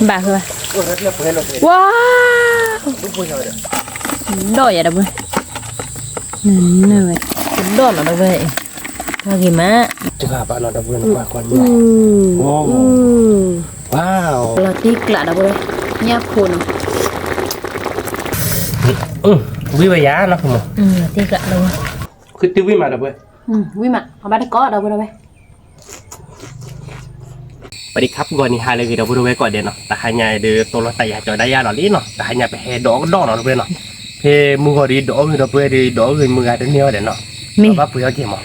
ဘၣ်ဃီဘၣ်, ဝါ, ဒီၣ်ယၤဒီပုၢ်ဝဲၢ်, နဝဲ, ဒီၣ်နီၤဒီပုၢ်ဝဲၢ်, ဂ့ၤမး, တဂၤဘၣ်နီၤဒီပုၢ်ဝဲၢ်, လီၤတံၢ်ကျးဒီပုၢ်ဝဲၢ်, ညၣ်ဖိနီၤ, ဝံၤဝဲယၤနီၤ, လီၤတံၢ်ကျးဒီပုၢ်ဝဲၢ်, ဃုတံၢ်ဝံၤမးဒီပုၢ်ဝဲၢ်, ဝံၤမး, အဘၣ်တကိးဒီပုၢ်ဝဲၢ် ပဒံခါပူၤဂီၤနံၤဟါလၢအဂ့ၤ ဒီပုၢ်ဝဲၢ်ကိးဂၤဒဲးနီၤ, တဟါညါဒီး တိလီၤတၢ်ယၤကၠီဒၣ်ယၤလီၤလံနီၤ, တဟါညါပဟဲဒိးကဒီးနီၤ ဒီပုၢ်ဝဲၢ်နီၤ, ဖဲမုၢ်ဂီၤဒီး ဒီးအဂ့ၤဒီပုၢ်ဝဲၢ်ဒီး ဒီးအဂ့ၤမုၢ်ဂၤတန့ၢ်အီၤဒီးနီၤ, ဘၣ်ပှ့ၤအီၣ်က့ၤမး, ဒ်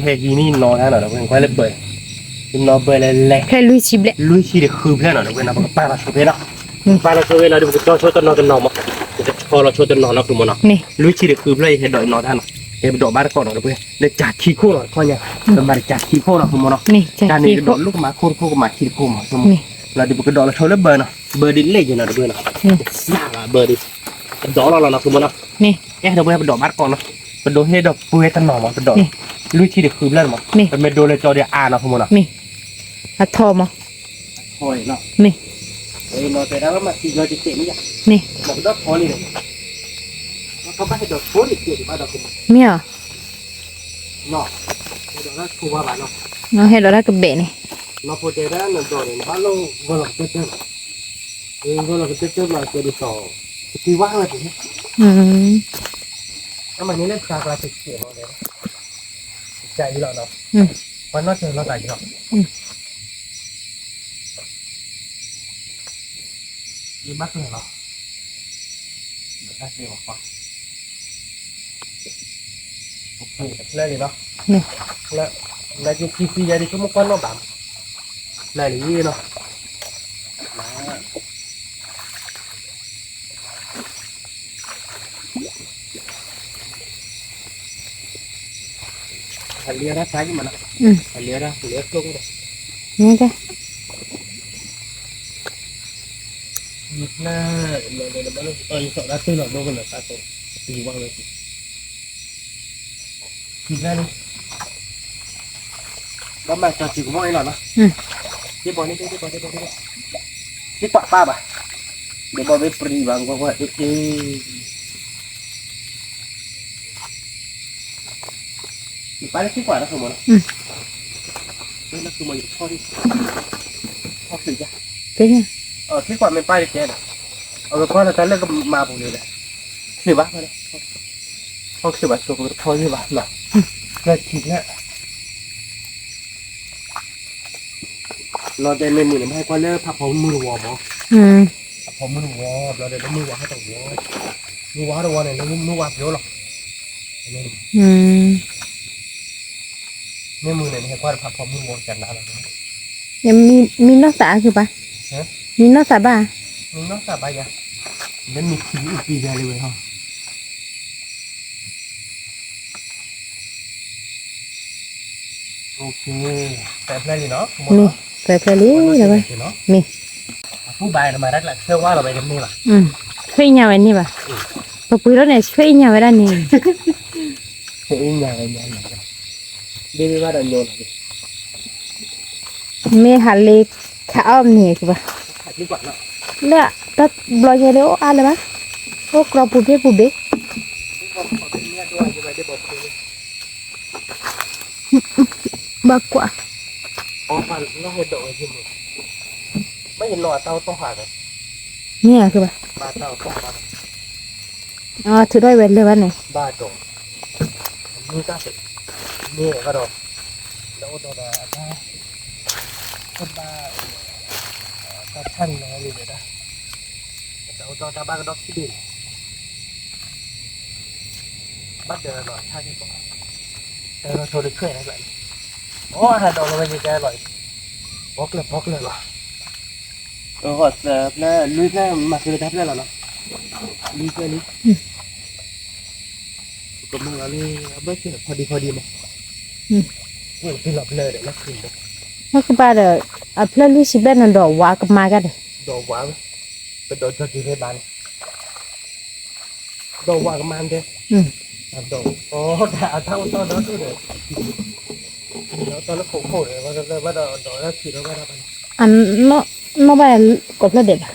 ဟဲက့ၤန့ၣ်နီၤတၢ်နီၤ ဒီပုၢ်ဝဲၢ် ကွၢ်လၢဘၢၣ်, နီၤဘၢၣ်လဲၤလဲၤ, ဖဲလွံၢ်ဆံဘျဲၣ်, လွံၢ်ဆံဒီးဃုဖျၢၣ်နီၤ ဒီပုၢ်ဝဲၢ်နီၤ, ပကပာ်လီၤဆိဖဲနီၤ, ပာ်လီၤဆိဖဲလီၤဒီး ပကတီဆိတနီၤတနီၤမး, ပကတီလီၤဆိတနီၤနီၤ ဃုမးနီၤ, လွံၢ်ဆံဒီးဃုဖျၢၣ်အံၤ ဟဲဒိးအံၤနီၤတၢ်နီၤ, ဟဲပဒိးဘၣ်တကိးနီၤ ဒီပုၢ်ဝဲၢ်, လၢကၢ်ခံခိၣ်နီၤ တခီညါ, ပမၤတကၢ်ခံခိၣ်နီၤ ဃုမးနီၤ, တၢ်န့ၣ်ဒီး ဒိးလိၣ်ကမၤခိၣ်တခိၣ် ကမၤခံတခိၣ်မး ဃုမး, လီၤဒီးပကဒိးလီၤဆိလၢဘၢၣ်နီၤ, ဘၢၣ်ဒ်လဲၣ်က့ၤနီၤ ဒီပုၢ်ဝဲၢ်နီၤ, စၢ်လီၤဘၢၣ်ဒီး, ပဒိးလီၤလီၤနီၤ ဃုမးနီၤ, အဲၣ်ဒီပုၢ်ဝဲၢ် ပဒိးဘၣ်တကိးနီၤ, ပဒိးဟ့ၣ်ဒီးပုၢ်ဝဲၢ်တနီၤမး ပဒိး, လွံၢ်ဆံဒီးဃုဖျၢၣ်မး, ပမ့ၢ်ဒိးလၢကၠီဒီးအါနီၤ ဃုမးနီၤ, အထီမး, အထီအံၤနီၤ, မ့ၢ်, မ့ၢ်, မ့ၢ်အီၤ, ဟဲဒိးတၢ်ကဘဲးန့ၣ်, ဂီၤလီၤကတၢၢ်တၢၢ်ဘၣ်ကဲဒ်သိး, ကသံဝါဝဲပူၤ, အမၤန့ၢ်လၢတၢ်ကျါတစဲးမး, တစဲးအံၤလီၤနီၤ, ပှၤနီၢ်စၢၤလီၤသးအံၤလီၤ, ယဘၣ်ကျၢၤလီၤ, ဘၣ်ကျၢၤလီၤ, တဖျၢၣ်လံနီၤ, လၢက့ၤခံဆံယဲဒ်ဆိကမိၣ်ကွၢ်နီၣ်ဘၣ်, လၢလံနီၤ ဟးလံအတၢ်ဖျါက့ၤမးနီၤ, ဟးလံအတၢ်လံအကျိၣ်ကဒီး, န့ၣ်ကဲ, ယဖျါ, ယသီၣ်ဒၣ်တ့ၢ်လီၤဘိကလၢာ်သးသိး, တံၤဝါဝဲ, ယဖျါလံ, ဘၣ်မၤစီၤစုၤကမီၣ်အံၤလီၤနီၤ, ဒ့ဘီန့ၣ်, ဒ့ဘီ, ဒ့ဘီ, ဒ့ဘီ, ဒ့ကွၢ်ပၢ်ဘၣ်, ဒ့ဘီမ့ၢ်ပြံဘၣ်ကွၢ်ကွၢ်, အ့ၣ် ယပၢ်လၢခံကွၢ်တၢ်ခိၣ်မးနီၤ, လၢခိၣ်မးယထီၣ်ဒံး, ထီၣ်ချုးယါ, ခံကွၢ်မ့ၢ်ပၢ်တကဲဒီး, အဝဲကွၢ်လီၤတၢ်လၢကမၤပူၤန့ၣ်ဒီး, ချုးဘၣ်, ထီၣ်ချုးဘၣ်ဆိကထီၣ်ယံၢ်ဘၣ်နီၤ, လၢခံဖျၢၣ် လီၤတဲာ်မ့ၢ်မုာ်န့ၣ် မ့ၢ်ဟဲကွၢ်လၢဖးဖီမုၢ်တဝီမး, ဖးဖီမုၢ်တဝီ ဘျီဒီးလၢမုၢ်ဝါဟဲတဝီ, မုၢ်ဝါတဝီန့ၣ် လၢမုၢ်ဝါပျိလီၤ, မ့ၢ်မုာ်န့ၣ် နဟဲကွၢ်ဒီးဖးဖီမုၢ်တဝီကနၤလီၤ, မံနီၢ်သးအါကဘၣ်, မံနီၢ်သးဘၣ်, မံနီၢ်သးဘၣ်ယၤ, လၢမံခံအုၣ်ပံယၤလံဝဲဟီ မ့ၢ်, ပှဲၤဖျၢၣ်လံ, မ့ၢ်, ဆွဲအံၤညါဝဲန့ၣ်ဘၣ်, ပပှ့ၤထီၣ်န့ၣ် ဆွဲအံၤညါဝဲဒၣ်န့ၣ်, မ့ၢ်ဟးလ့ခးအီၣ်မ့ၤကဘၣ်, လၢတၢ်ဘျီညါဒီးအိၣ်အါလၢၤဘၣ်, အိၣ်ကြီပူၤဘ့ၣ်ပူၤဘ့ၣ် ဘၣ်ကွၢ်, မ့ၢ်ဧါကဘၣ်, ထုးထီၣ်ဝဲလၢၤဘၣ်န့ၣ်, မ့ၢ်ဘၣ်ဒီး, ဒီးအိၣ်ဒီးအတၢ်, ဘၣ်, တၢ်ဆၣ်န့ၣ်လီၤလံဒီး, ဒီးအိၣ်ဒီးတၢ်ဘၣ်ကဒီးခံဒု, ဘၣ်ဒီးလီၤဆၣ်က့ၤကီး, တၢ်လီၤဆိတဆွဲၣ်န့ၣ်, အိၣ်ဟးဒီးလီၤဝဲကဲလီၤ, ဘီကျၢၤဘီကျၢၤလီၤ, အဂီၢ်သၢဖျၢၣ်လွံၢ်ဖျၢၣ်မၤသ့တၢ်ဖျၢၣ်လီၤနီၤ, လွံၢ်ဖျၢၣ်လံ, ကမၤလီၤလံ, အဘၢၣ်စၢၤဖီဒံဖီဒံမး, အိၣ်တ့ၢ်လီၤဖျၢၣ်ဒီးလၢခံ, လၢကဘၣ်ဒီး, အဖျၢၣ်လွံၢ်ဆံဘျဲၣ်န့ၣ်ဒီးဝါကမါကဒီး, ဒီးဝါဝဲ, ပဒီးကၠီတုၤဖဲဘၣ်န့ၣ်, ဒီးဝါကမါဒဲး, ဒီး, အတၢ်အိၣ်တီဒီဒူၣ်ဒီး, ဒီးတီလၢခိၣ်ခိၣ်ဒီး, ဘၣ်ဒီးဒီးလၢခံဒီးဘၣ်ဒီး, အနီၢ်, နီၢ်ဘၣ်ကိးဖျၢၣ်ဒဲးဘၣ်.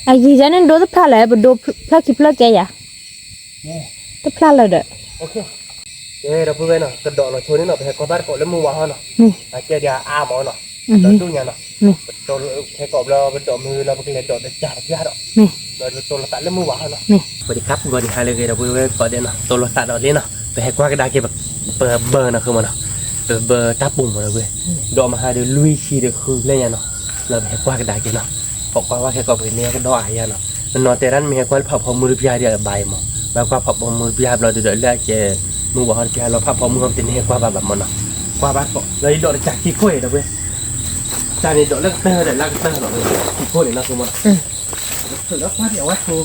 အယံၤယၤန့ၣ်ဒိတဖျါလၢၤ ပဒိဖျၢၣ်ခံဖျၢၣ်ကဲယၤ, တဖျါလၢၤဒီး ကဲဒီပုၢ်ဝဲၢ်နီၤ ကဒီးလီၤဆိန့ၣ်နီၤ ပဟဲကွၢ်ဘၣ်တကိးလၢမုၢ်ဝါဟီနီၤ, အကဲဒၣ်အါမးနီၤ, ဒီးဒိၣ်ညါနီၤ, ပတိခဲကိးဘျီ ပဒိးမုၢ်လီၤ ပကလဲၤဒိးတကးတပျၢ်ဒီး, ဒီးပတိလိာ်သးလၢမုၢ်ဝါဟီနီၤ, ပဒီကပ်ဂီၤနံၤဟါလၢအဂ့ၤ ဒီပုၢ်ဝဲၢ်ကိးဂၤဒဲးနီၤ တိလိာ်သးဒီးလံနီၤ ပဟဲကွၢ်ကဒါက့ၤ ပဘၢနီၤ ဃုမးနီၤ, ပဘၢတၢ်ပူၤမးဒီပုၢ်ဝဲၢ်, ဒီးမဟါဒီးလွံၢ်ဆံဒီးဃုဖျၢၣ်ညါနီၤ, လီၤပဟဲကွၢ်ကဒါက့ၤနီၤ, ပကွၢ်ဝဲခဲကိးပကန့ၢ်ကဒီးအါယါနီၤ, နနီၤတဲဒၣ်နမ့ၢ်ဟဲကွၢ်လၢဖးဖီမုၢ်တပျၢ်ဒီးအဘၣ်အံၤမး, ဘၣ်ကွၢ်ဖးဖီမုၢ်တပျၢ်ဘျီဒီးလၢအကဲ မုၢ်ဝါဟီတပျၢ်လီၤ ဖးဖီမုၢ်ဟီပတန့ၢ်ဟဲကွၢ်ဘၣ်ဘၣ်မးနီၤ, ကွၢ်ဘၣ်ကိး လီၤယဒိးတကးခံခိၣ်အံၤဒီပုၢ်ဝဲၢ်, တၢ်န့ၣ်ဒိးလၢကတၢၢ်ဒီးလၢကတၢၢ်ဒီး ခံခိၣ်န့ၣ်နီၤ ဃုမးနီၤ, ပကထုးဒီးကွၢ်ဒံးအဝဲဆိ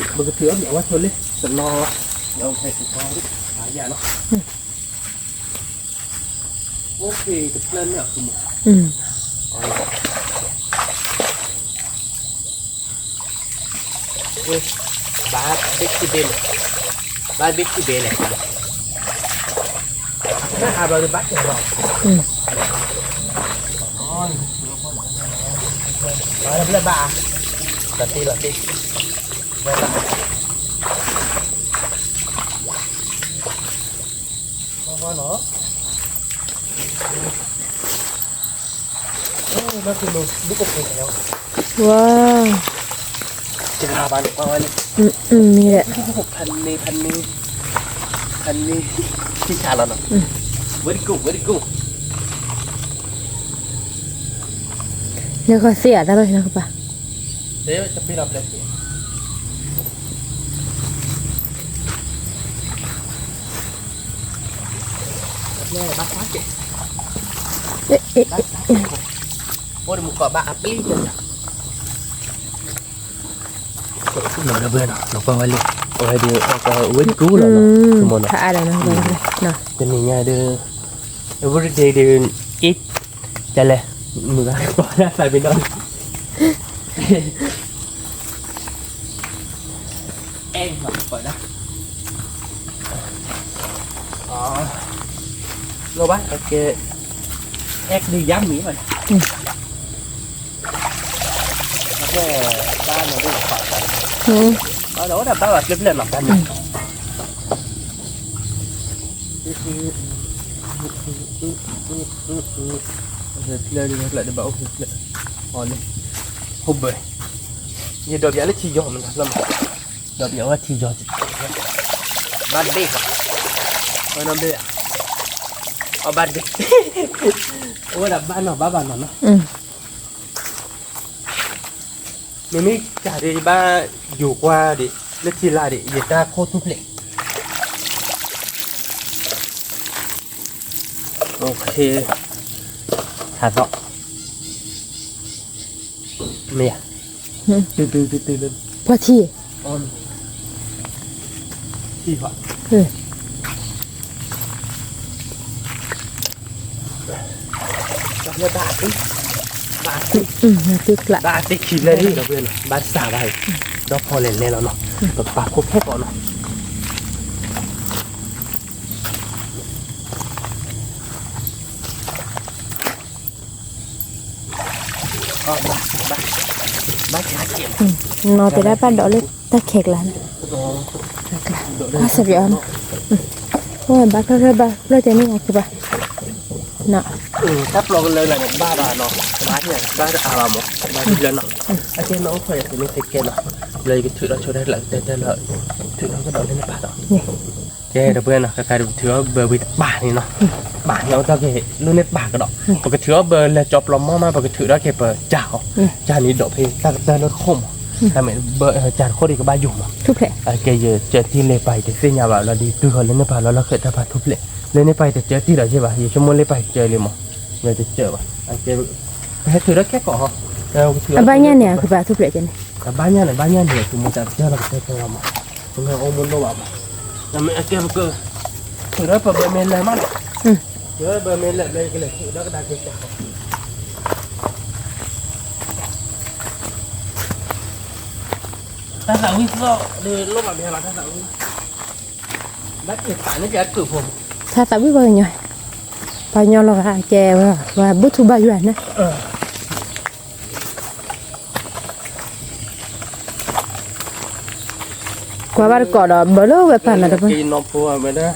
ပကထုးအီၤဒံးအဝဲဆိလံ တနီၤ, ဒီးခဲစံးကီး အါယါနီၤ, အိၣ်ဖဲတဖျၢၣ်န့ၣ်အဃုမး, ဘၣ်ဘ့ၣ်ခံဘ့ၣ်န့ၣ်, ဘၣ်ဘ့ၣ်ခံဘ့ၣ်န့ၣ်, ဘၣ်ဘ့ၣ်ဘၣ်ကဲဘၣ်, ဘၣ်လၢဘၣ်, လီၤတံၢ်လီၤတံၢ်, ဘၣ်ဘၣ် ဝါ, တဂၤဘၣ်န့ၣ် ကွၢ်ဝဲလံ, မ့ၢ်ဒီး, ဖးန့ၢ်, ဖးန့ၢ်, ဖးန့ၢ်, ထံဆးလီၤနီၤ, very good very good, နကသ့အတၢ်လီၤနီၤကပၤ, တပ့ၤလီၤပျဲၢ် ဘၣ်ဆါကဲ, ဘၣ်ဆါကဲ, အိၣ်ဒီးမူကီးဘၣ်အပျံၤ, လီၤဒီးဘၢနီၤ နကွၢ်ဝဲလံ, အဝဲဒုး အဝဲဒုးကူလီၤနီၤ, ဖးအါဒီးနီၤ, တနံၤညါဒီး everyday ဒီး eat ကလဲၣ်, မုၢ်ဂၤကီးဒၣ်သးပ့ၤနီၣ် အဲၣ်နီၤ ပၢၢ်ဒၣ်, လိၣ်ဘၣ် ကဲ အဲၣ်ဒုးယါမံၤဘၣ်, ဘၣ်န့ၣ်ဒ်, ဘၣ်ဒီးအိၣ်ဒၣ်ဘၣ်ဘၣ်ဖျၢၣ်ဖျၢၣ်နီၤ တၢ်န့ၣ်, ဖျၢၣ်ဒ်ဖျၢၣ်ဒ်ဘၣ်အိၣ်ဖျၢၣ်ဖျၢၣ်, အီၤလံ, ဟိဘၢၣ်, ယဒိးပျးလၢထံယီၤမနုၤလီၤမး, ဒိးပျးဝဲထံယီၤ, ဘၣ်ဘ့ၣ်, အီၤဘၣ်ဒ့ၣ်, အဝဲဒၣ်ဘၣ်နီၤ ဘၣ်ဘၣ်နီၤနီၤ မ့မ့ၢ်ကးဒ်ယဘၣ်ယိၤကွၢ်ဒ် လၢထံလာ်ဒ် ယတၢ်ခိၣ်ထူၣ်ဖျဲး, ဆါသီၣ်, မ့ၢ်ယၤ, တုၤတုၤတုၤတုၤလၢ, ပှၤထံၣ်, ထံၣ်ဘၣ် ဘၣ်သ့, ဘၣ်သ့ခံဖျၢၣ်လံ ဘၣ်စၢ်ဘၣ်အံၤ, ဒီးဖီလဲၤလဲၤလီၤနီၤ, ပပာ်ခိၣ်ဖဲကီးနီၤ, ဘၣ်, ဘၣ်, နီၤတဲဒၣ်ဘၣ်ဒိးလၢတၢ်ခဲကျါန့ၣ်, ကွၢ်စပၠီ, အိၣ်ဘၣ်ဖျၢၣ်ဖျၢၣ်ဘၣ်ဖျၢၣ်တဲန့ၣ်ကဘၣ်, တၢ်ပျီကလၢလၢန့ၣ် ဘၣ်ဘၣ်နီၤ, ဘၣ်န့ၣ် ဘၣ်တအါဘၣ်မး, ဘၣ်ဖျၢၣ်နီၤ, အကဲနီၤအိၣ်ဖျၢၣ်ယၤတမ့ၢ်ခဲကဲနီၤ, လၢယကထုးထီၣ်ဆိဒၣ်တၢ်လၢကတၢၢ်တၢ်လီၤ, ထုးထီၣ်ကဒီးလၢန့ၣ်ပၢ်ဒီး ကဲဒီပုၢ်ဝဲၢ်နီၤ ကကးဒုးပထုးအီၣ်ဘၢဝံၤတပၤန့ၣ်နီၤ, ပာ်န့ၣ်အိၣ်တ့ၢ်က့ၤလၢန့ၣ်ပၢ်ကဒီး, ပကထုးအီၣ်ဘၢလၢကၠီပျီမီၢ်မး ပကထုးထီၣ်က့ၤပစၢ်ဃီ, စၢ်န့ၣ်ဒိးဖဲတၢ်ကတၢၢ်လၢတခိၣ်မး, တၢ်မ့ၢ်ဘၢစၢ်တခိၣ်ဒံးကဘၣ်ယိာ်မး, အကဲယကၢတံၢ်လ့ပၢ်ယတသ့ၣ်ညါဘၣ်လီၤ ဒ်တုၤဃီၤလၢန့ၣ်ပၢ်လီၤလီၢ်ဃဲးတၢ်ဖးထူၣ်ဖျဲး, လၢန့ၣ်ပၢ်ယတကၢတံၢ်ဒီးယ့ၢ်ဘၣ် ယဆိကမိၣ်လ့ပၢ်ယကၢလံမး, ယတကၢဘၣ်, ပဟဲထုးထီၣ်ခဲကိာ်ဟီ, အဘၣ်ညါန့ၣ် အကဘၣ်ထူၣ်ဖျဲးကဲန့ၣ်, အဘၣ်ညါန့ၣ် ဘၣ်ညါန့ၣ် သုမ့ၢ်တၢ်ကၢလီၤကတၢၢ်ကၢလီၤမး, ပမ့ၢ်အိၣ်မူလိၣ်ဘၣ်မး, နမ့ၢ်အကဲပက, ထုးထီၣ်ပဘၢမ့ၢ်လၢာ်မးနီၤ, ပဘၢမ့ၢ်လၢာ်လၢကလဲၤထုးဒီးကဒါက့ၤစၢ်ဃီ, တၢ်သးဝံၣ်သီၣ်ဒီးလိၣ်ဘၣ်မ့ၢ်ဘၣ်တၢ်သးဝံၣ် ဘၣ်က့ၤပာ်န့ၣ်ကဲကုၢ်ဖိ, ဖဲသးဝံၣ်ပှၤကညီ, ပှၤကညီလီၤဂာ်ကဲဝဲ, ဝဲဘုထုဘၣ်ယွၤန့ၣ်, ကွၢ်ဘၣ်တကိးဒီး ဘၢလၢဝဲပာ်နၤတပၢၢ်, ကဲနီၢ်ဖိဝဲဒၣ်,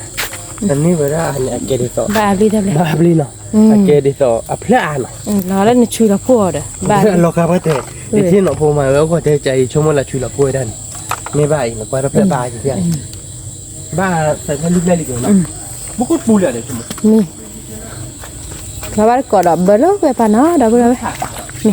အန့ၢ်ဝဲဒၣ်န့ၣ် အကဲဒ်သိး ဘၣ်အဘျံတဘျီ, ဘၣ်အဘျံနီၤ, အကဲဒ်သိး အဖျၢၣ်အါနီၤ, လီၤလၢနဆွံလီၤဖိအီၤဒီး ဘၣ်လီၤကါပှဲၤတဲ, ယထံၣ်နီၢ်ဖိမးဝဲအိၣ်ခိးတဲကၢအံၤ ဆိကမိၣ်လၢဆွံလီၤဖိဝဲဒၣ်န့ၣ်, မ့ၢ်ဘၣ်အံၤနကွၢ်တဖျၢၣ်ဘၣ်အံၤ, ဘၣ်သးဖဲလူၢ်ဖျဲၣ်လံကနီၤ, ဘူးကပူၤလၢာ်ဒီး, မ့ၢ် လီၤဘၣ်တကိးဒီး ဘၢလၢဝဲပာ်နီၤ ဒီပုၢ်ဒီဝဲၢ်,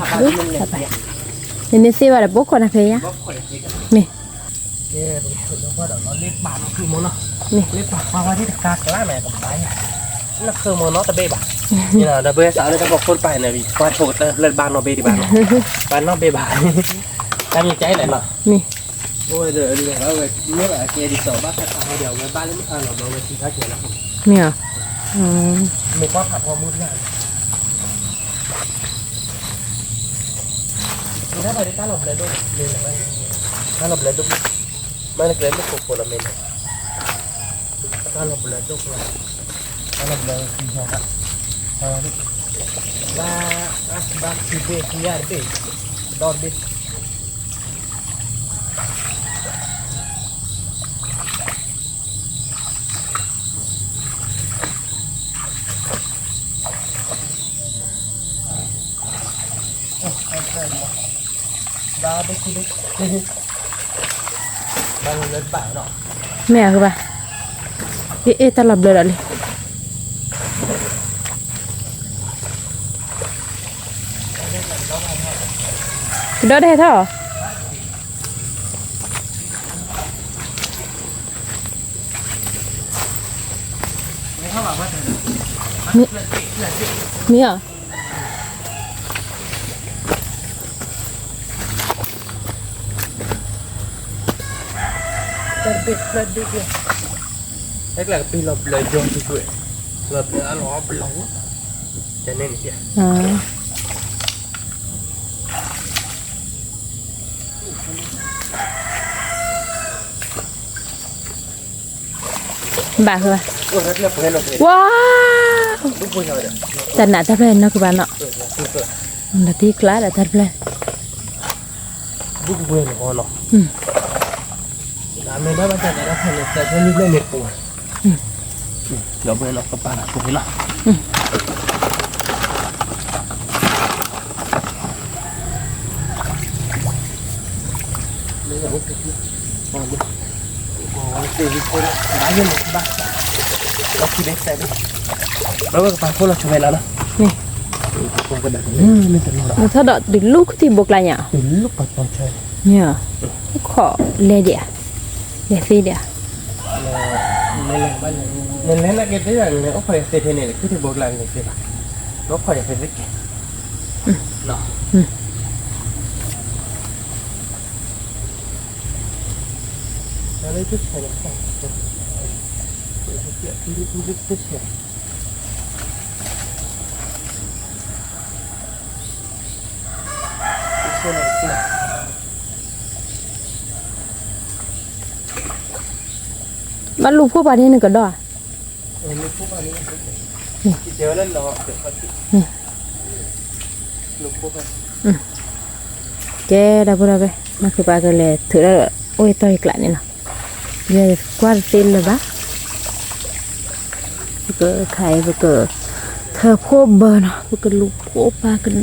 မ့ၢ်, နမ့ၢ်သ့ဘၣ်ဒီး ပအိၣ်ခိးနၤဖဲယါ, မ့ၢ်, မ့ၢ်, နဃၢမၢ်နီတဘ့ၣ်ဘၣ်, နဒီပုၢ်ဝဲၢ်စးလၢတၢ်ဖီခိၣ်တပၤန့ၣ် ပှၤဆိကတၢၢ်လၢဘၣ်နီတဘ့ၣ်ဒံးဘၣ်နီၤ, ဘၣ်နီတဘ့ၣ်ဘၣ်, တၢ်မ့ၢ်ကဲလဲၣ်နီၤ, မ့ၢ် မ့ၢ်ဧါ, တၢ်လီၤဘျၢဒိၣ်, မ့ၢ်လၢကျဲမ့ၢ်ခိခိလီၤမ့ၢ်န့ၣ်, တၢ်လီၤဘျၢဒိၣ်, တၢ်လီၤဘျၢ, ဘၣ်, ဘၣ်ခံဘ့ၣ် ခံညၣ်တဘ့ၣ်, ဒီတဘ့ၣ် မ့ၢ်အဃိဘၣ်, အ့ၣ် တၢ်လီၤဘျၢဒီးလံ, ကဒီးတဟဲထီၣ် မ့ၢ်ဧါ, တၢ်တဘ့ၣ်ဖျၢၣ်ဒ့ၣ်, တၢ်ကျးကပ့ၤလီၤဘျၢယီၤတကွဲၢ်, လီၤဘျၢအလီၤဘျၢ, တန့ၣ်န့ၣ်, ဘၣ်ဃီ, ဝါ, တၢ်နးတၢ်ဖျၢၣ်နီၢ်ကဘၣ်နီၤ, ဒီးသံကျါဒီးတၢ်တဖျၢၣ်, ဘူးကဘှဲလီၤနီၤ, အမဲာ်ဘၣ်ဘၣ်တၢ်ဒၣ်တၢ်ဖျၢၣ်န့ၣ် တၢ်ဖျၢၣ်လံဖျၢၣ်န့ၣ်ပူၤ, ဒီးဘှဲလီၤကပာ်လီၤပူၤလီၤ. မ့ၢ်, နထီၣ်ဒီးတုၤလူၢ်ခူၣ်ထံဘိကျါညါ, မ့ၢ်, ခိးလဲၤဒံးဧါ, လဲၤသ့ဒံးဧါ, နလဲၤနက့ၤသ့ဘၣ်န့ၣ် အိၣ်ခိးယၤသ့ဖဲန့ၣ် ခူၣ်ထံဘိကျါန့ၣ်သ့ဘၣ်, နအိၣ်ခိးယၤသ့သ့က့ၤ, ဘၣ်လူၤဖိပှၤန့ၣ်နကဒီးဧါ, ကဲဒီပုၢ်ဒီဝဲၢ် မ့ၢ်ကပၤကလဲၤထုးဒီး အိၣ်ယတီၢ်ယကျးန့ၣ်နီၤ, ယကွၢ်တသ့လၢၤဘၣ်, ပကခါအံၤ ပကထၢဖိဘၢနီၤ ပကလူၤဖိပာ်ကဒီး,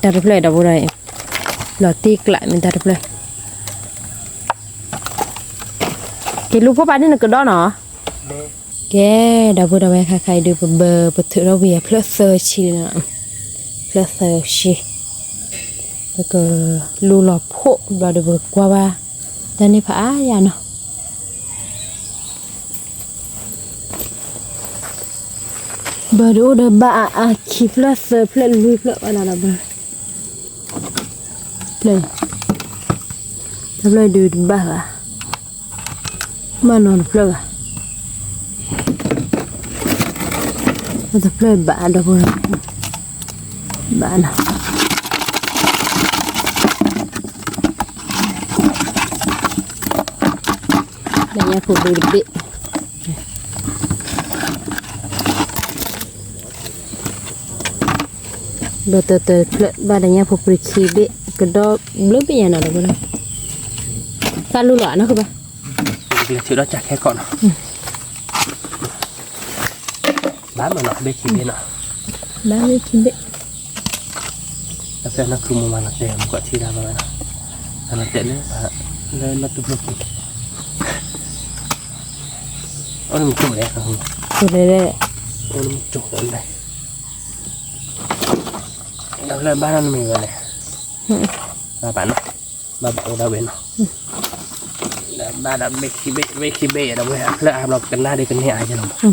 တၢ်တဖျၢၣ်ဒီပုၢ်ဒီဝဲၢ်, လီၤတံၢ်ကျးမ့ၢ်တၢ်တဖျၢၣ်, က့ၤလူၤဖိပာ်န့ၣ်နကဒီးနီၤ. ကဲ ဒီပုၢ်ဒီဝဲၢ် ခါခါအံၤဒုး ပဘၢ ပထုးထီၣ်ဝံၤအဖျၢၣ်သၢဆံန့ၣ်, ဖျၢၣ်သၢဆံ, ပကလူၤလီၤဖိဘျီဒီး ပကကွၢ်ဘၣ်တၢ်န့ၣ်ဖးအါယၤနီၤ. ဘၢဒီးအိၣ်ဒီးဘၣ်အါအါ ခံဖျၢၣ်သၢဖျၢၣ်လွံၢ်ဖျၢၣ်ဘၣ်နီၤ ဒီပုၢ်, ဖျၢၣ်, တဖျၢၣ်ဒုးတဘၣ်ဘၣ်, ဘၣ်နီၤတဖျၢၣ်ဘၣ်, တဖျၢၣ်ဘၣ်ဒီပုၢ်, ဘၣ်နီၤ. ဒၣ်ညါဖိဘ့ၣ်တဘ့ၣ်, ဘၣ်တၢၢ်တၢၢ်တဖျၢၣ် ဘၣ်ဒၣ်ညါဖိပရံခံဘ့ၣ် ကဒီဘျၢဘ့ၣ်ညါနီၤဒီးဝဲဒၣ်, သၣ်လူလီၤအနီၢ်ဃုဘၣ်, ကလဲၤထုးဒီးကၢ်ခဲကီးနီၤ, ဘၣ်မနီၤ ဘ့ၣ်ခံဘ့ၣ်နီၤ, ဘၣ်ဘ့ၣ်ခံဘ့ၣ် တၢ်ဖျၢၣ်နီၢ်ခုမူမၤလီၤတဲာ်မူကီးထံတၢ်ဘၣ်ဝဲနီၤ, မၤလီၤတဲာ်လၢ လၢနီၢ်တူၢ်ဖျိၣ်ခံ, အိၣ်နမ့ၢ်ကၠိၣ်လဲၣ်, ကၠိၣ်လဲၣ်လဲၣ်, အိၣ်နမ့ၢ်ကၠိၣ်လဲၣ်လဲၣ်, တၢ်ဖျၢၣ်ဘၣ်နီၢ်နမံၤဝဲလဲၣ်, ဘၣ်ဘၣ်နီၤ, ဘၣ်ဘၣ်အိၣ်ဒၣ်ဝဲနီၤ, ဘၣ်ဒီးဘ့ၣ်ခံဘ့ၣ် ဘ့ၣ်ခံဘ့ၣ်ဒီးဝဲ အဖျၢၣ်အါဘျီ ကနၣ်ဒီးကန့ၢ်အါယဲလီၤမး န့ၢ်အါဒၣ်ကဲကဲန့ၣ် သၢ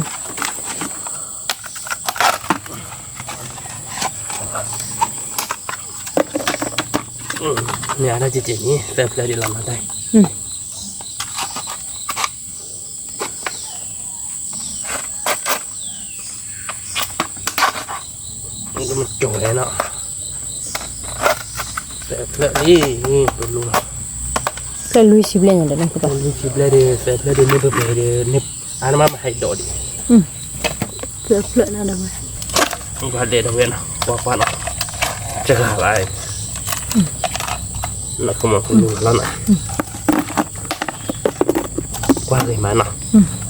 ဖျၢၣ်ဒံးလီၤမးတၢ်အံၤ, ကၠိၣ်လဲၣ်နီၤ, သၢဖျၢၣ်ဒံး ပလူလီၤ, သၢလွံၢ်ဆံဘျဲၣ်ညါဒီး သၢလွံၢ်ဆံဘျဲၣ်ဒီး သၢဖျၢၣ်ဒံး န့ၣ်ပပှဲၤဒီး န့ၣ် အါနမ့ၢ်ဟဲဒီးဒံး သၢဖျၢၣ်နၤဒီးဝဲ, ကွၢ်ဒဲးဒီးဝဲနီၤ ကွၢ်ကွၢ်နီၤ, စှၤလၢအံၤ, နီၢ်ကမီၤကလူလီၤနီၤ, ကွၢ်ဂ့ၤမးနီၤ,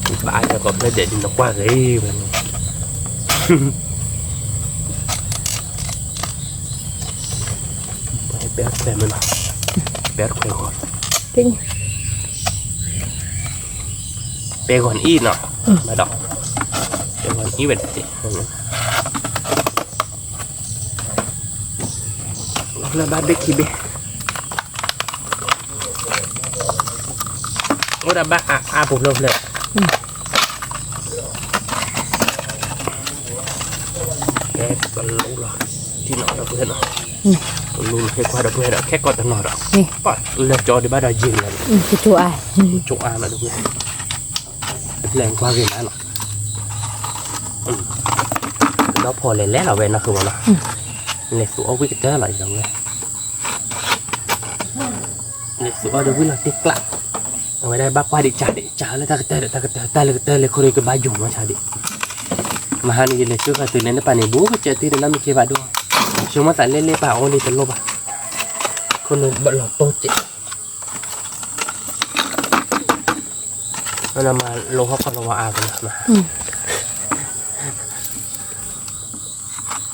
ဘၣ်အါယၤကိးဖျၢၣ်ဒဲးဒ်နီၤ ကွၢ်ဂ့ၤဝဲန့ၣ်, ပဲခွဲးမးနီၤ, ပဲခွဲးဂီၤ, ပဲဂီၤနအံၤနီၤ, ဘၣ်ဒီး, ပဲဂီၤနအံၤဝဲတတဲ လၢဘၣ်ဘ့ၣ်ခံဘ့ၣ်, အိၣ်ဒၣ်ဘၣ်အါအါပူၤဖျၢၣ်ဖျၢၣ်, ကလူလီၤ, ထံနီၤဒီပုၢ်ဝဲၢ်နီၤ, ကလူလီၤဟ့ၣ်ခွါဒီပုၢ်ဝဲၢ်ဒီး ခဲကိးတနီၤဒီး, လၢကၠီဒံးဘၣ်ဒီးယံာ်လီၤ, ကၠိအါ, ကၠိအါနီၤဒီပုၢ်ဝဲၢ်, တဖျၢၣ်ကွၢ်ဂ့ၤမးနီၤ, ကဒီဖီၣ်လဲၤလဲၤလီၤဝဲနီၤဃုမးနီၤ, လဲၤသူအီၣ်ဝံၣ်ကတၢၢ်လီၤအံၤဒီပုၢ်ဝဲၢ် လဲၤသူအီၣ်ဒီးဝံၣ်လီၤတ့ၢ်ကျး, အဝဲဒၣ်ဘၣ်ကွၢ်ဒံးကၢ်ဒံး ကၢ်လၢတၢ်ကတၢၢ်ဒီး တၢ်ကတၢၢ် တၢ်လၢကတၢၢ်လၢခိၣ်ဒီးကဘၣ်ယိၤမီၤဆါဒံး, မဟါန့ၣ် ယလဲၤဆှၢဃာ်သုးလဲၤနပာ်န့ၣ် ဘူးကစၢၢ်တ့ၢ်ဒီးနီတမံၤက့ၤဘၣ်ဒိၣ်, ဆိကမိၣ်သးလဲၣ်လဲၣ်ပာ်အီၤန့ၣ်တလိၣ်ဘၣ်, ခိၣ်နူာ်ဘၣ်လီၤတိၢ်ကဲး မ့ၢ်လီၤမၤလိဟီၣ်ခီၣ်လီၤဝါအါကလၢမး,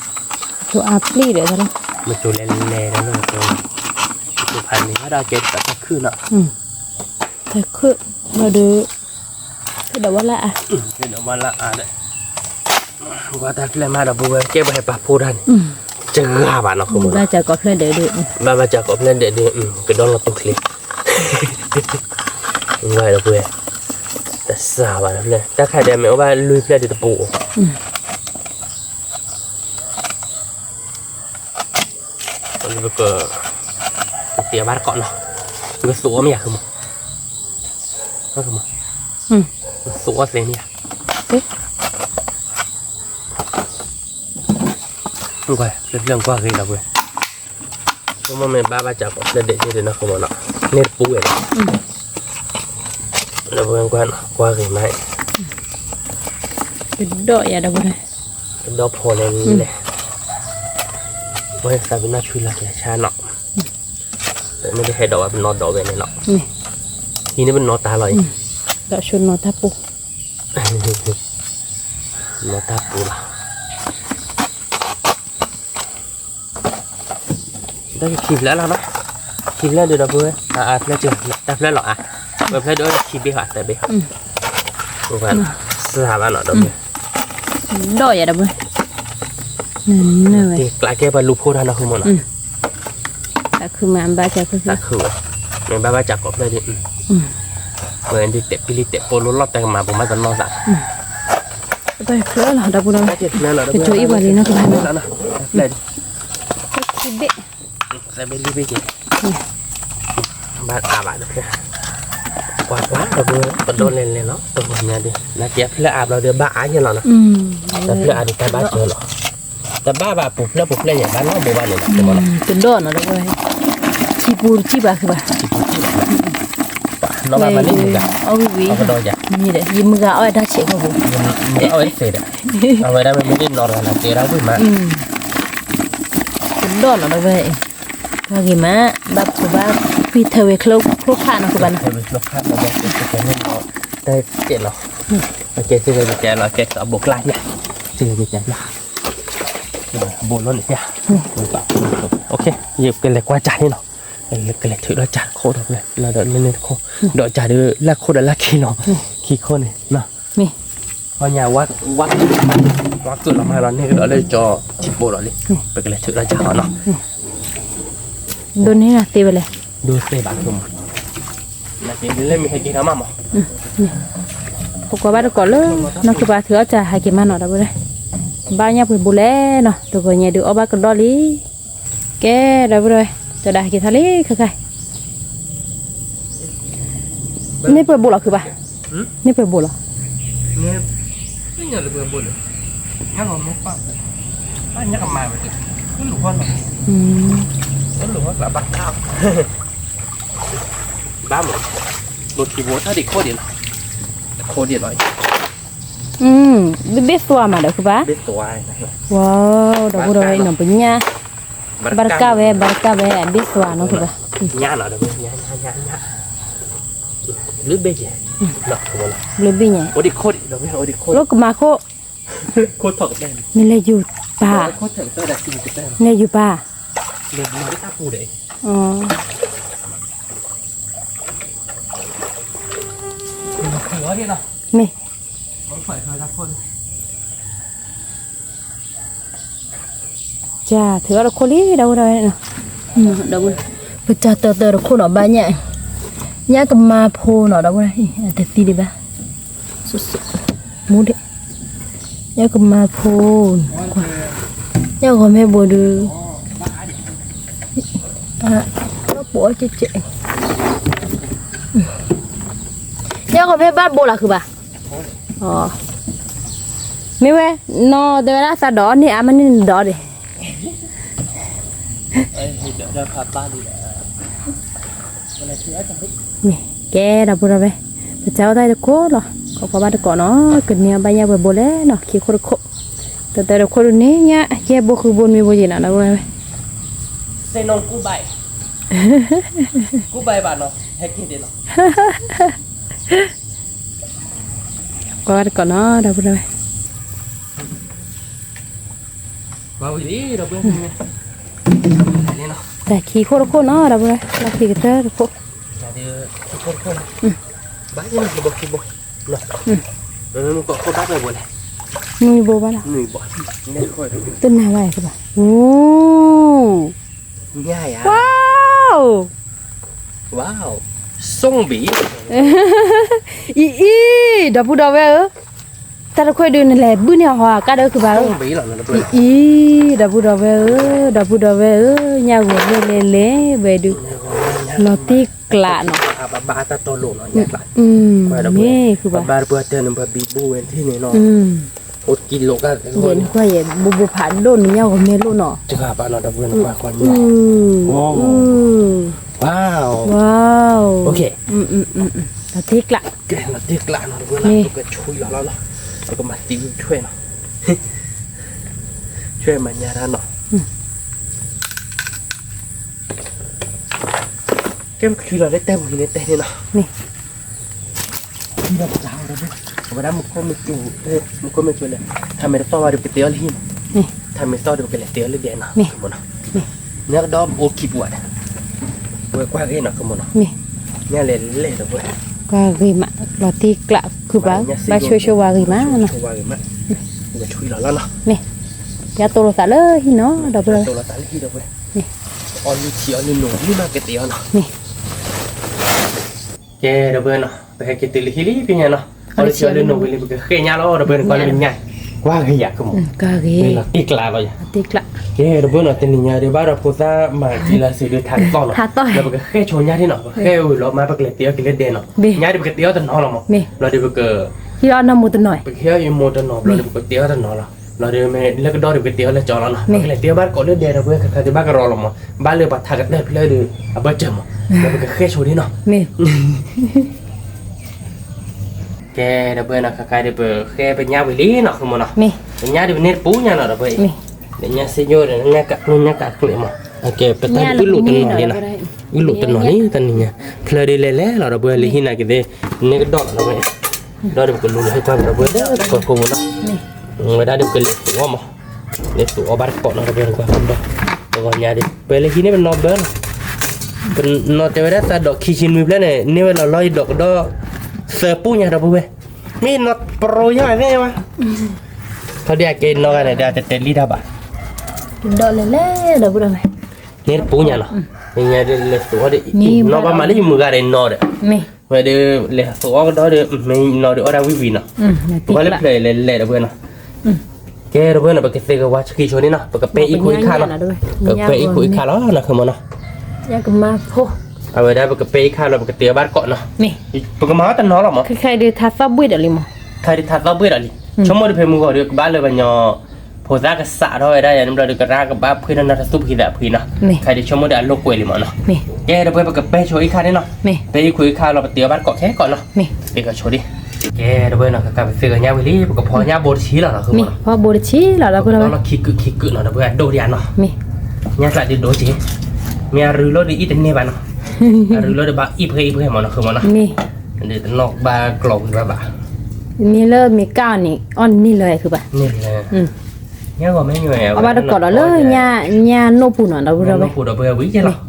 ကၠိအါပျံၤဒီးလီၤ, မ့ၢ်ကၠိလဲၤလဲၤဒီးလီၤ, ကၠိဖးန့ၣ်ဘၣ်ဒီးကဲတၢ်ခုၣ်နီၤ, တၢ်ခုၣ်လီၤဒီး, ဖဲဒီးဝါလၢအါ, ဖဲဒီးဝါလၢအါဒီး, ကွၢ်တၢ်ဖျၢၣ်မးဒီပုၢ်ဝဲၢ် ကဲပှၤဟဲပာ်ဖှိၣ်တၢ်န့ၣ်, စှၤဘၣ်နီၤဃုမး, ဘၣ်စးကိးဖျၢၣ်ဒဲးဒံး, ဘၣ်ဘၣ်စးကိးဖျၢၣ်ဒဲးဒံး, ကဒီလီၤတူၢ်ချ့, ဝဲဒီပုၢ်ဝဲၢ်, တစှၤဘၣ်တဖျၢၣ် တၢ်ခါဒဲးမ့ၢ်အိၣ်ဘၣ်လွံၢ်ဖျၢၣ်ဒံးတပူၤ, ပက, ပတ့အီၣ်ဘၣ်တကိးနီၤ, ပကသူအီၣ်မ့ၢ်ယၤဃုမး, ပကသူအီၣ်သ့မ့ၢ်ယၤ, ကွၢ်ဖျၢၣ်ဖျၢၣ်ကွၢ်ဂ့ၤဒီပုၢ်ဝဲၢ်, ဆိကမိၣ်မ့ၢ်ဘၣ်ဘၣ်စးကိးဖျၢၣ်ဒဲးဒံးနီၤဃုမးနီၤ, န့ၢ်တပူၤဝဲလီၤ, ဒီပုၢ်ဝဲၢ်ကွၢ်နီၤ ကွၢ်ဂ့ၤမး, ကဒီးယၤဒီပုၢ်ဝဲၢ်, ကဒီဖီၣ်လဲၤလဲၤ, ဝဲသးပ့ၤနီၣ်ဆွံလီၤက့ၤဆါနီၤ, မ့ၢ်တဟဲဒီးဝဲပနီၣ်ဒီးဝဲန့ၣ်လီၤ, ဟံးန့ၢ်ပနီၣ်တၢ်လီၤအံၤ, ဒီးဆိနီၣ်တၢ်ပူၤ, နီၣ်တၢ်ပူၤလီၤ, တၢ်ခံဖျၢၣ်လၢ်လီၤနီၤ, ခံဖျၢၣ်ဒံးဒီပုၢ်ဝဲၢ်, အါအါဖျၢၣ်ကၢ, တၢ်ဖျၢၣ်လီၤအါ, ပဖျၢၣ်ဒံးအိၣ်ခံဘ့ၣ်ဃီသၢဘ့ၣ်ဃီ, စှၤဘၣ်နီၤဒီပုၢ်ဝဲၢ်, ဒီးယၤဒီပုၢ်ဝဲၢ်, တ့ကျးကဲပှၤလူၤဖိတၢ်နီၤဃုမးနီၤ, တၢ်ခုမးဘၣ်စးခိၣ်ဖျၢၣ်, တၢ်ခုဝဲ, မ့ၢ်ဘၣ်ဘၣ်စးကိးဖျၢၣ်ဒံး, ဝဲဒ်တဲာ်ပလံၤတဲာ်ပိာ်လိလီၤတဲာ်ကမၤပူၤမးတနီၣ်သး, တၢ်ဖျၢၣ်လီၤဒီပုၢ်ဝဲၢ်, ကကၠိအံၤပှၤလံနီၤကဘၣ်နီၤ, ခံဘ့ၣ်, သၢဘ့ၣ်လွံၢ်ဘ့ၣ်ကဲ, ဘၣ်အါဘၣ်တဖျၢၣ်, ကွၢ်ကွၢ်ဒီပုၢ်ဝဲၢ် ကဒီလဲၤလဲၤလီၤ တဂီၤညါဒံး နာ်က့အဖျၢၣ်အါဘျီဒီးဘၣ်အါယဲၢ်လီၤနီၤ, တဖျၢၣ်အါဒံးတၢ်ဘၣ်စၢၤလီၤ, တဘၣ်ဘၣ်ပူၤဖျၢၣ်ပူၤဖျၢၣ်ယဲၢ်ဘၣ်နီတဘိဘၣ်န့ၣ်လီၤ, ကဒီနီၤဒီပုၢ်ဝဲၢ်, ထံပူၤတထံၣ်ဘၣ်ဃုဘၣ်, ထံပူၤတထံၣ်ဘၣ်, နီၢ်ဘၣ်မၤန့ၢ်မုၢ်ဂၤ, အီၣ်ဝံၤဝံၤ, အီၣ်ကဒီးယၤ, မ့ၢ်ဒီး ယမုၢ်ဂၤအီၣ်ဝဲတၢ်ဆဲးဖိပူၤ, မုၢ်ဂၤအီၣ်ဝဲတသ့ဒီး, အဝဲဒၣ်မ့မ့ၢ်ဒ်နီၢ်တဂၤလၢကဲဒၣ်ဝံၤမး, ကဒီးနီၤဒီးဝဲ, ဂ့ၤမး, ဘၣ်ဖိဘၣ်ကွံာ်ထၢဝဲချိၣ်ခါနီၤ ကဘၣ်နီၤ, ထၢဝဲချိၣ်ခါနီၤ, တၢ်ကဲလီၤ, ကဲစ့ၢ်ကီးကဲလီၤ ကဲထီၣ်အဘိးကျါယၤ, စ့ၢ်ကီးကဲလီၤ, ဘိးလီၤန့ၣ်ယၤ, ယကလဲၤကွၢ်စၢ်န့ၣ်နီၤ, ကလဲၤထုးဒီးစၢ်တခိၣ်ဒီး, လၢန့ၣ်တခိၣ်, ဒီးစၢ်ဒီးလၢခိၣ်ဒီးလၢခံနီၤ, ခံခိၣ်န့ၣ်, ဟီညါ, ဝါကုၢ်လီၤမးလီၤန့ၣ်ကဒီးလၢကၠီထံဘိးလီၤလံ, ပကလဲၤထုးဒီးစၢ်အီၤနီၤ, ဒိးန့ၢ်နၤသ့ဝဲလဲၣ်, ဒိးသ့ဘၣ်, နက့ၤလၢမ့ၢ်ဟဲက့ၤထီၣ်မးမး, ပကွၢ်ဘၣ်တကိးလၢ, နီၢ်က့ၤပှၤထုးအီၣ်စၢ်ဟဲက့ၤမးနီၤ ဒီပုၢ်ဝဲၢ်, ဘၣ်ညၣ်ပှဲၤဘိလဲၣ်နီၤ တဂီၤညါဒုးအီၣ်ဘၣ်ကဒီးလံ, ကဲ ဒီပုၢ်ဝဲၢ်, တဒၣ်ဟဲက့ၤထီၣ်လံခဲခါ န့ၢ်ပှဲၤဘိလီၤခုဘၣ်, န့ၢ်ပှဲၤဘိလီၤ, ဘၣ်မး, ဘိခံဘိတၢ်ဒံးခိၣ်ဒံးလီၤ, ခိၣ်ဒံးလီၤ, ဘ့ၣ်သွါမးဒီးခုဘၣ်, ဝါ, ဒီပုၢ်ဒီဝဲၢ်နီၤ ပညၣ်, ဘၣ်တကၣ်ဝဲ ဘၣ်တကၣ်ဝဲ အဘ့ၣ်သွါနီၤခုဘၣ်, ဘျုးဘ့ၣ်ညါ, ဘျုးဘ့ၣ်ညါ, လၢကမၤခိၣ်, မ့ၢ်လဲၤယူၤပၢ်, မ့ၢ်လဲၤယူၤပၢ်, မ့ၢ် ကၢ် ထုးအီၣ်တခိၣ်လံ ဒီပုၢ်ဒီဝဲၢ်, ပတၢ်တၢၢ်တၢၢ်တခိၣ်နီၤ ဘၣ်ညၣ်, ညၣ်ကမၤဖိနီၤ ဒီပုၢ်ဒီဝဲၢ်, တသံဒံးဘၣ်, မူဒံး, ညၣ်ကမၤဖိ, ညၣ်ဂီၤမ့ၢ်ဘိဒုး, ပိအီၣ်ကဲကဲ, ညၣ်ဂီၤမ့ၢ်ဘၣ်ဘိလီၤခုဘၣ် မ့ၢ်ဝဲ, နီၢ်တဲဝဲဒၣ်သးဒီးန့ၢ်အါမးန့ၢ်နဒီးဒံး, မ့ၢ်ကဲဒီပုၢ်ဒီဝဲၢ်, ပစးဝဲတၢ်တခိၣ်လီၤ, ကကွၢ်ဘၣ်တကိးနီၤ, ကန့ၢ်အီၤဘၣ်ညၣ်ပှဲၤဘိလဲၣ်နီၤ, ခံခိၣ်တခိၣ်, တၢ်တၢၢ်တခိၣ်ဒုးန့ၢ်ညၣ် ယဲၢ်ဘိဃုဘိနွံဘိယံၤနီၤ ဒီပုၢ်ဒီဝဲၢ်, ကွၢ်ဘၣ်တကိးနီၤ ဒီပုၢ်ဒီဝဲၢ် တၢ်ခံခိၣ်တခိၣ်နီၤ ဒီပုၢ်ဒီဝဲၢ်, လၢခံကတၢၢ်တခိၣ်, နွံဘိဘၣ်လီၤ, ဝါ, အံၤအံၤ ဒီပုၢ်ဒီဝဲၢ်ဧၢ, တၢ်တခွဲဒုးနလဲၤဘုၣ်န့ၢ်အီၤဟီ ကါဒီးခုဘၣ်ဧၢ, အံၤအံၤ ဒီပုၢ်ဒီဝဲၢ်ဧၢ, ဒီပုၢ်ဒီဝဲၢ်ဧၢ, ညၣ်ဂီၤမ့ၢ်လဲၤလဲၤဝဲဒုး, လီၤတံၢ်ကျးနီၤ, မ့ၢ်ခုဘၣ်, ဘၣ်တပှၢ်တၢၢ်န့ၣ် ပှၤဘံဘူဝဲထံၣ်န့ၣ်နီၤ, အိၣ်တကံလိာ်ကါ, ယဲနကွၢ်ယဲ ဘိဘိဖးဒိၣ်န့ၣ် ညၣ်ဂီၤမ့ၢ်လိၣ်နီၤ, တဂၤဘၣ်နီၤ ဒီပုၢ်ဝဲၢ်, ဝါ, လီၤတံၢ်ကျး, လီၤတံၢ်ကျးနီၤ ဒီပုၢ်ဝဲၢ်, ပကဆွံလီၤလီၤနီၤ, ပကမၤသံထွဲနီၤ, ဆွဲမၤညါတၢ်နီၤ, ကဲပကဆွံလီၤလၢတဲပူၤန့ၣ်တဲန့ၣ်နီၤ, ဒီးပစးအီၤဒီး, အဝဲဒၣ်မူခိၣ်မ့ၢ်ကၠိ, မူခိၣ်မ့ၢ်ကၠိလဲၣ်, ထါမ့ၢ်တသီၣ်ဘၣ်ဒီး ပကတဲအီၤလၢဟံၣ်နီၤ, ထါမ့ၢ်သီၣ်ဒီး ပကလဲၤတဲအီၤလၢဒဲနီၤ, ညါကဒီးအိၣ်ခံပူၤဘၣ်, ဝဲကွၢ်ဂ့ၤနီၤ ကမိၣ်နီၤ, ညါလဲၤလဲၤဒီးဝဲ, ကွၢ်ဂ့ၤမး လီၤတံၢ်ကျးခုဘၣ်, ဘၣ်ဆိဆိဝါဂ့ၤမးနီၤ, ဝဲဆွံလီၤလီၤနီၤ, မ့ၢ်, ယတိၢ်လိာ်သးလၢဟံၣ်နီၤ ဒီပုၢ်ဝဲၢ်, အီလုၢ်ထံအီလုၢ်နိၣ် မ့ၢ်မးကတဲအီၤနီၤ, မ့ၢ် ကဲ ဒီပုၢ်ဝဲၢ်နီၤ, ပဟဲက့ၤတုၤလၢဟံၣ်လံဖဲညါနီၤ, အီလုၢ်ထံအီလုၢ်နိၣ်ဝံၤလံ ပကဃ့ၢ်ညါလီၤ ဒီပုၢ်ဝဲၢ်, နကွၢ်လၢညါ, ကွၢ်ဂ့ၤယၤကမိၣ်, လီၤတံၢ်ကျးလီၤယၤ, ကဲ ဒီပုၢ်ဝဲၢ်နီၤ, တနံၤညါဒုး ဘၣ်ဒီးဖိသၣ်မၤကံလၤစ့ဒုး ထါတသီၣ်နီၤ, ဒီးပကဃ့ၢ်ဆိညါဒံးနီၤ, ပဃ့ၢ်ဝံၤလီၤမး ပကလဲၤတဲအီၤက့ၤလၢဒဲနီၤ, ညါဒုး ပကတဲအီၤတနီၤလီၤမး, လီၤဒုးပက, ပကဟ့ၣ်အီၤနီၢ်မိၢ်တနီၤဘျီဒုး ပကတဲအီၤတနီၤလီၤ, လီၤဒုးမ့ၢ်လၢကဒီဒုး ပကတဲအီၤလၢကၠီလီၤနီၤ, ပကလဲၤတဲအီၤဘၣ်တကိးလၢဒဲဒီပုၢ်ဝဲၢ်, ခဲခါဒုးဘၣ်ကရီလီၤမး, ဘၣ်လၢပှၤထါကတၢၢ်ဖျၢၣ်ဒုး အဘၢၣ်စၢၤမး, ဒီးပကဃဲဆိဒ်နီၤ, ကဲ ဒီပုၢ်ဝဲၢ်နီၤ ခဲခါဒီး ပဃဲပညၣ်ဝံၤလံနီၤ ဃုမၢ်နီၤ, ပညၣ်ဒီးပန့ၢ်တပူၤညါနီၤ ဒီပုၢ်ဝဲၢ်, ဒီးညၣ်စ့ယိၣ်ဒီး ညၣ်ကးကျိၣ်ညၣ်ကးကျိၣ်မၢ်, ကဲ ပတၢ်အုၣ်လိာ်တနီၤလံနီၤ, အုၣ်လိာ်တနီၤလံ တနံၤညါ, ဖျၢၣ်ဒ်လဲၣ်လဲၣ်လီၤ ဒီပုၢ်ဝဲၢ် လၢဟံၣ်နာ်က့သ့ၣ်, န့ၢ်ကဒီးလီၤ ဒီပုၢ်ဝဲၢ်, ဒီးဒီးပကလူၤလီၤဟ့ၣ်ကွၢ် ဒီပုၢ်ဝဲၢ် ဒီးပကကိးမၢ်နီၤ, ဝဲဒၣ်ဒီးပကလဲၤသူအီၤမၢ်, လဲၤသူအီၤဘၣ်တကိးနီၤ ဒီပုၢ်ဝဲၢ် ကွၢ်ဒီး, ပဂီၤညါဒီး ပှၤလၢဟံၣ်န့ၣ် ပနီၢ်ဘၢလီၤ, ပနီၢ်တဲဝဲဒၣ်သးဒီးခံဆံနွံဖျၢၣ်န့ၣ် န့ၢ်ဝဲလီၤလီၢ်ယဒီးကဒီး သၢပူညါ ဒီပုၢ်ဝဲၢ်, မ့ၢ်နီၢ်ပရိယါသ့ၣ်ဝဲ, ခီဒံးအက့နီၢ်ဂၤန့ၣ် ဒီးတတဲလံတၢ်ဘၣ်, ဒီးလဲၤလဲၣ် ဒီပုၢ်ဝဲၢ်, န့ၢ်တပူညါနီၤ, လဲၤသူအီၤဒီး နီၢ်ဘၣ်မၤလၢယမုၢ်ဂၤဒီးနီၢ်ဒီး, ဝဲဒီး လဲၤသူအီၤကဒီးဒီး မ့ၢ်နီၢ်ဒီးအီၣ်ဒၣ်ဝံၣ်ဝံၣ်နီၤ, ပှၤလၢဖျၢၣ်လဲၤလဲၤ ဒီပုၢ်ဝဲၢ်နီၤ, ကဲ ဒီပုၢ်ဝဲၢ်နီၤ ပကသ့ကဝါဆှံဆိဒ်နီၤ ပကပဲအံၣ်ခိၣ်အံၣ်ခါလီၤ, ပပဲအံၣ်ခိၣ်အံၣ်ခါလီၤ နီၤ ဃုမၢ်နီၤ, အဝဲဒၣ်ပကပဲအံၣ်ခါလီၤ ပကတ့အီၤဘၣ်တကိးနီၤ, ပကမၤအီၤတနီၤလီၤမၢ်, ခဲအံၤဒုးထါသီၣ်ဘှ့ၣ်ဒီးလံမၢ်, ခဲအံၤဒုးထါသီၣ်ဘှ့ၣ်ဒီးလံ, ဆိကမိၣ်ဒီးဖဲမုၢ်ဂီၤဒီး ကဘၣ်လၢပှၤညီ ဖိသၣ်ကစးထီၣ်ဝဲဒၣ်ယၤန့ၣ်ဘျီဒီး ကရၢကဘၣ်ဖှ့ၣ်ထီၣ်နီၢ်တသူၣ်ဖှံသးဖှံနီၤ, ခဲအံၤဒုးဆိကမိၣ်ဒီးအလိာ်ကွဲလံမၢ်နီၤ, ကဲ ဒီပုၢ်ဝဲၢ် ပကပဲဆိအံၣ်ခါန့ၣ်နီၤ, ပဲအံၣ်ခိၣ်အံၣ်ခါလီၤ ပတ့အီၤဘၣ်တကိးခဲကိးနီၤ, သ့ကဆိဒံး, ကဲ ဒီပုၢ်ဝဲၢ်နီၤ ခဲခါပသ့ကညၣ်ဝံၤလံ ပကဖီညၣ်ဘိတဆံလီၤနီၤ ဃုမၢ်နီၤ, ဖီဘိတဆံလီၤ ဒီပုၢ်ဝဲၢ်, လီၢ်ခံကုာ်ခံကုာ်နီၤ ဒီပုၢ်ဝဲၢ် အဒိၣ်ဒံးဧါနီၤ, ညၣ်ကျးဒုးဒိက့ၤ, မ့ၢ်အရူၤလီၤဒီးအံၣ်တန့ၢ်ဘၣ်နီၤ, အရူၤလီၤဒီးဘၣ်အံၣ်ပှဲၤအံၣ်ပှဲၤမၢ်နီၤ ဃုမၢ်နီၤ, ဒ်တနီၣ်ဘၣ်ကျိးဝံၤဘၣ်ဘၣ်, မ့ၢ်လၢမ့ၢ်ကၣ်အီၤန့ၣ် အီၣ်န့ၢ်လၢၤဃုဘၣ်, န့ၢ်လၢၤ, ညၣ်ဂီၤမ့ၢ်ညိအဘၣ်တကိးဒီးလၢ ညၣ်နိၣ်ပူၤနီၤ ဒီပုၢ်ဝဲၢ်, ညၣ်နိၣ်ပူၤဒီပုၢ်ဝဲၢ်ဝံၤကဲလီၤ,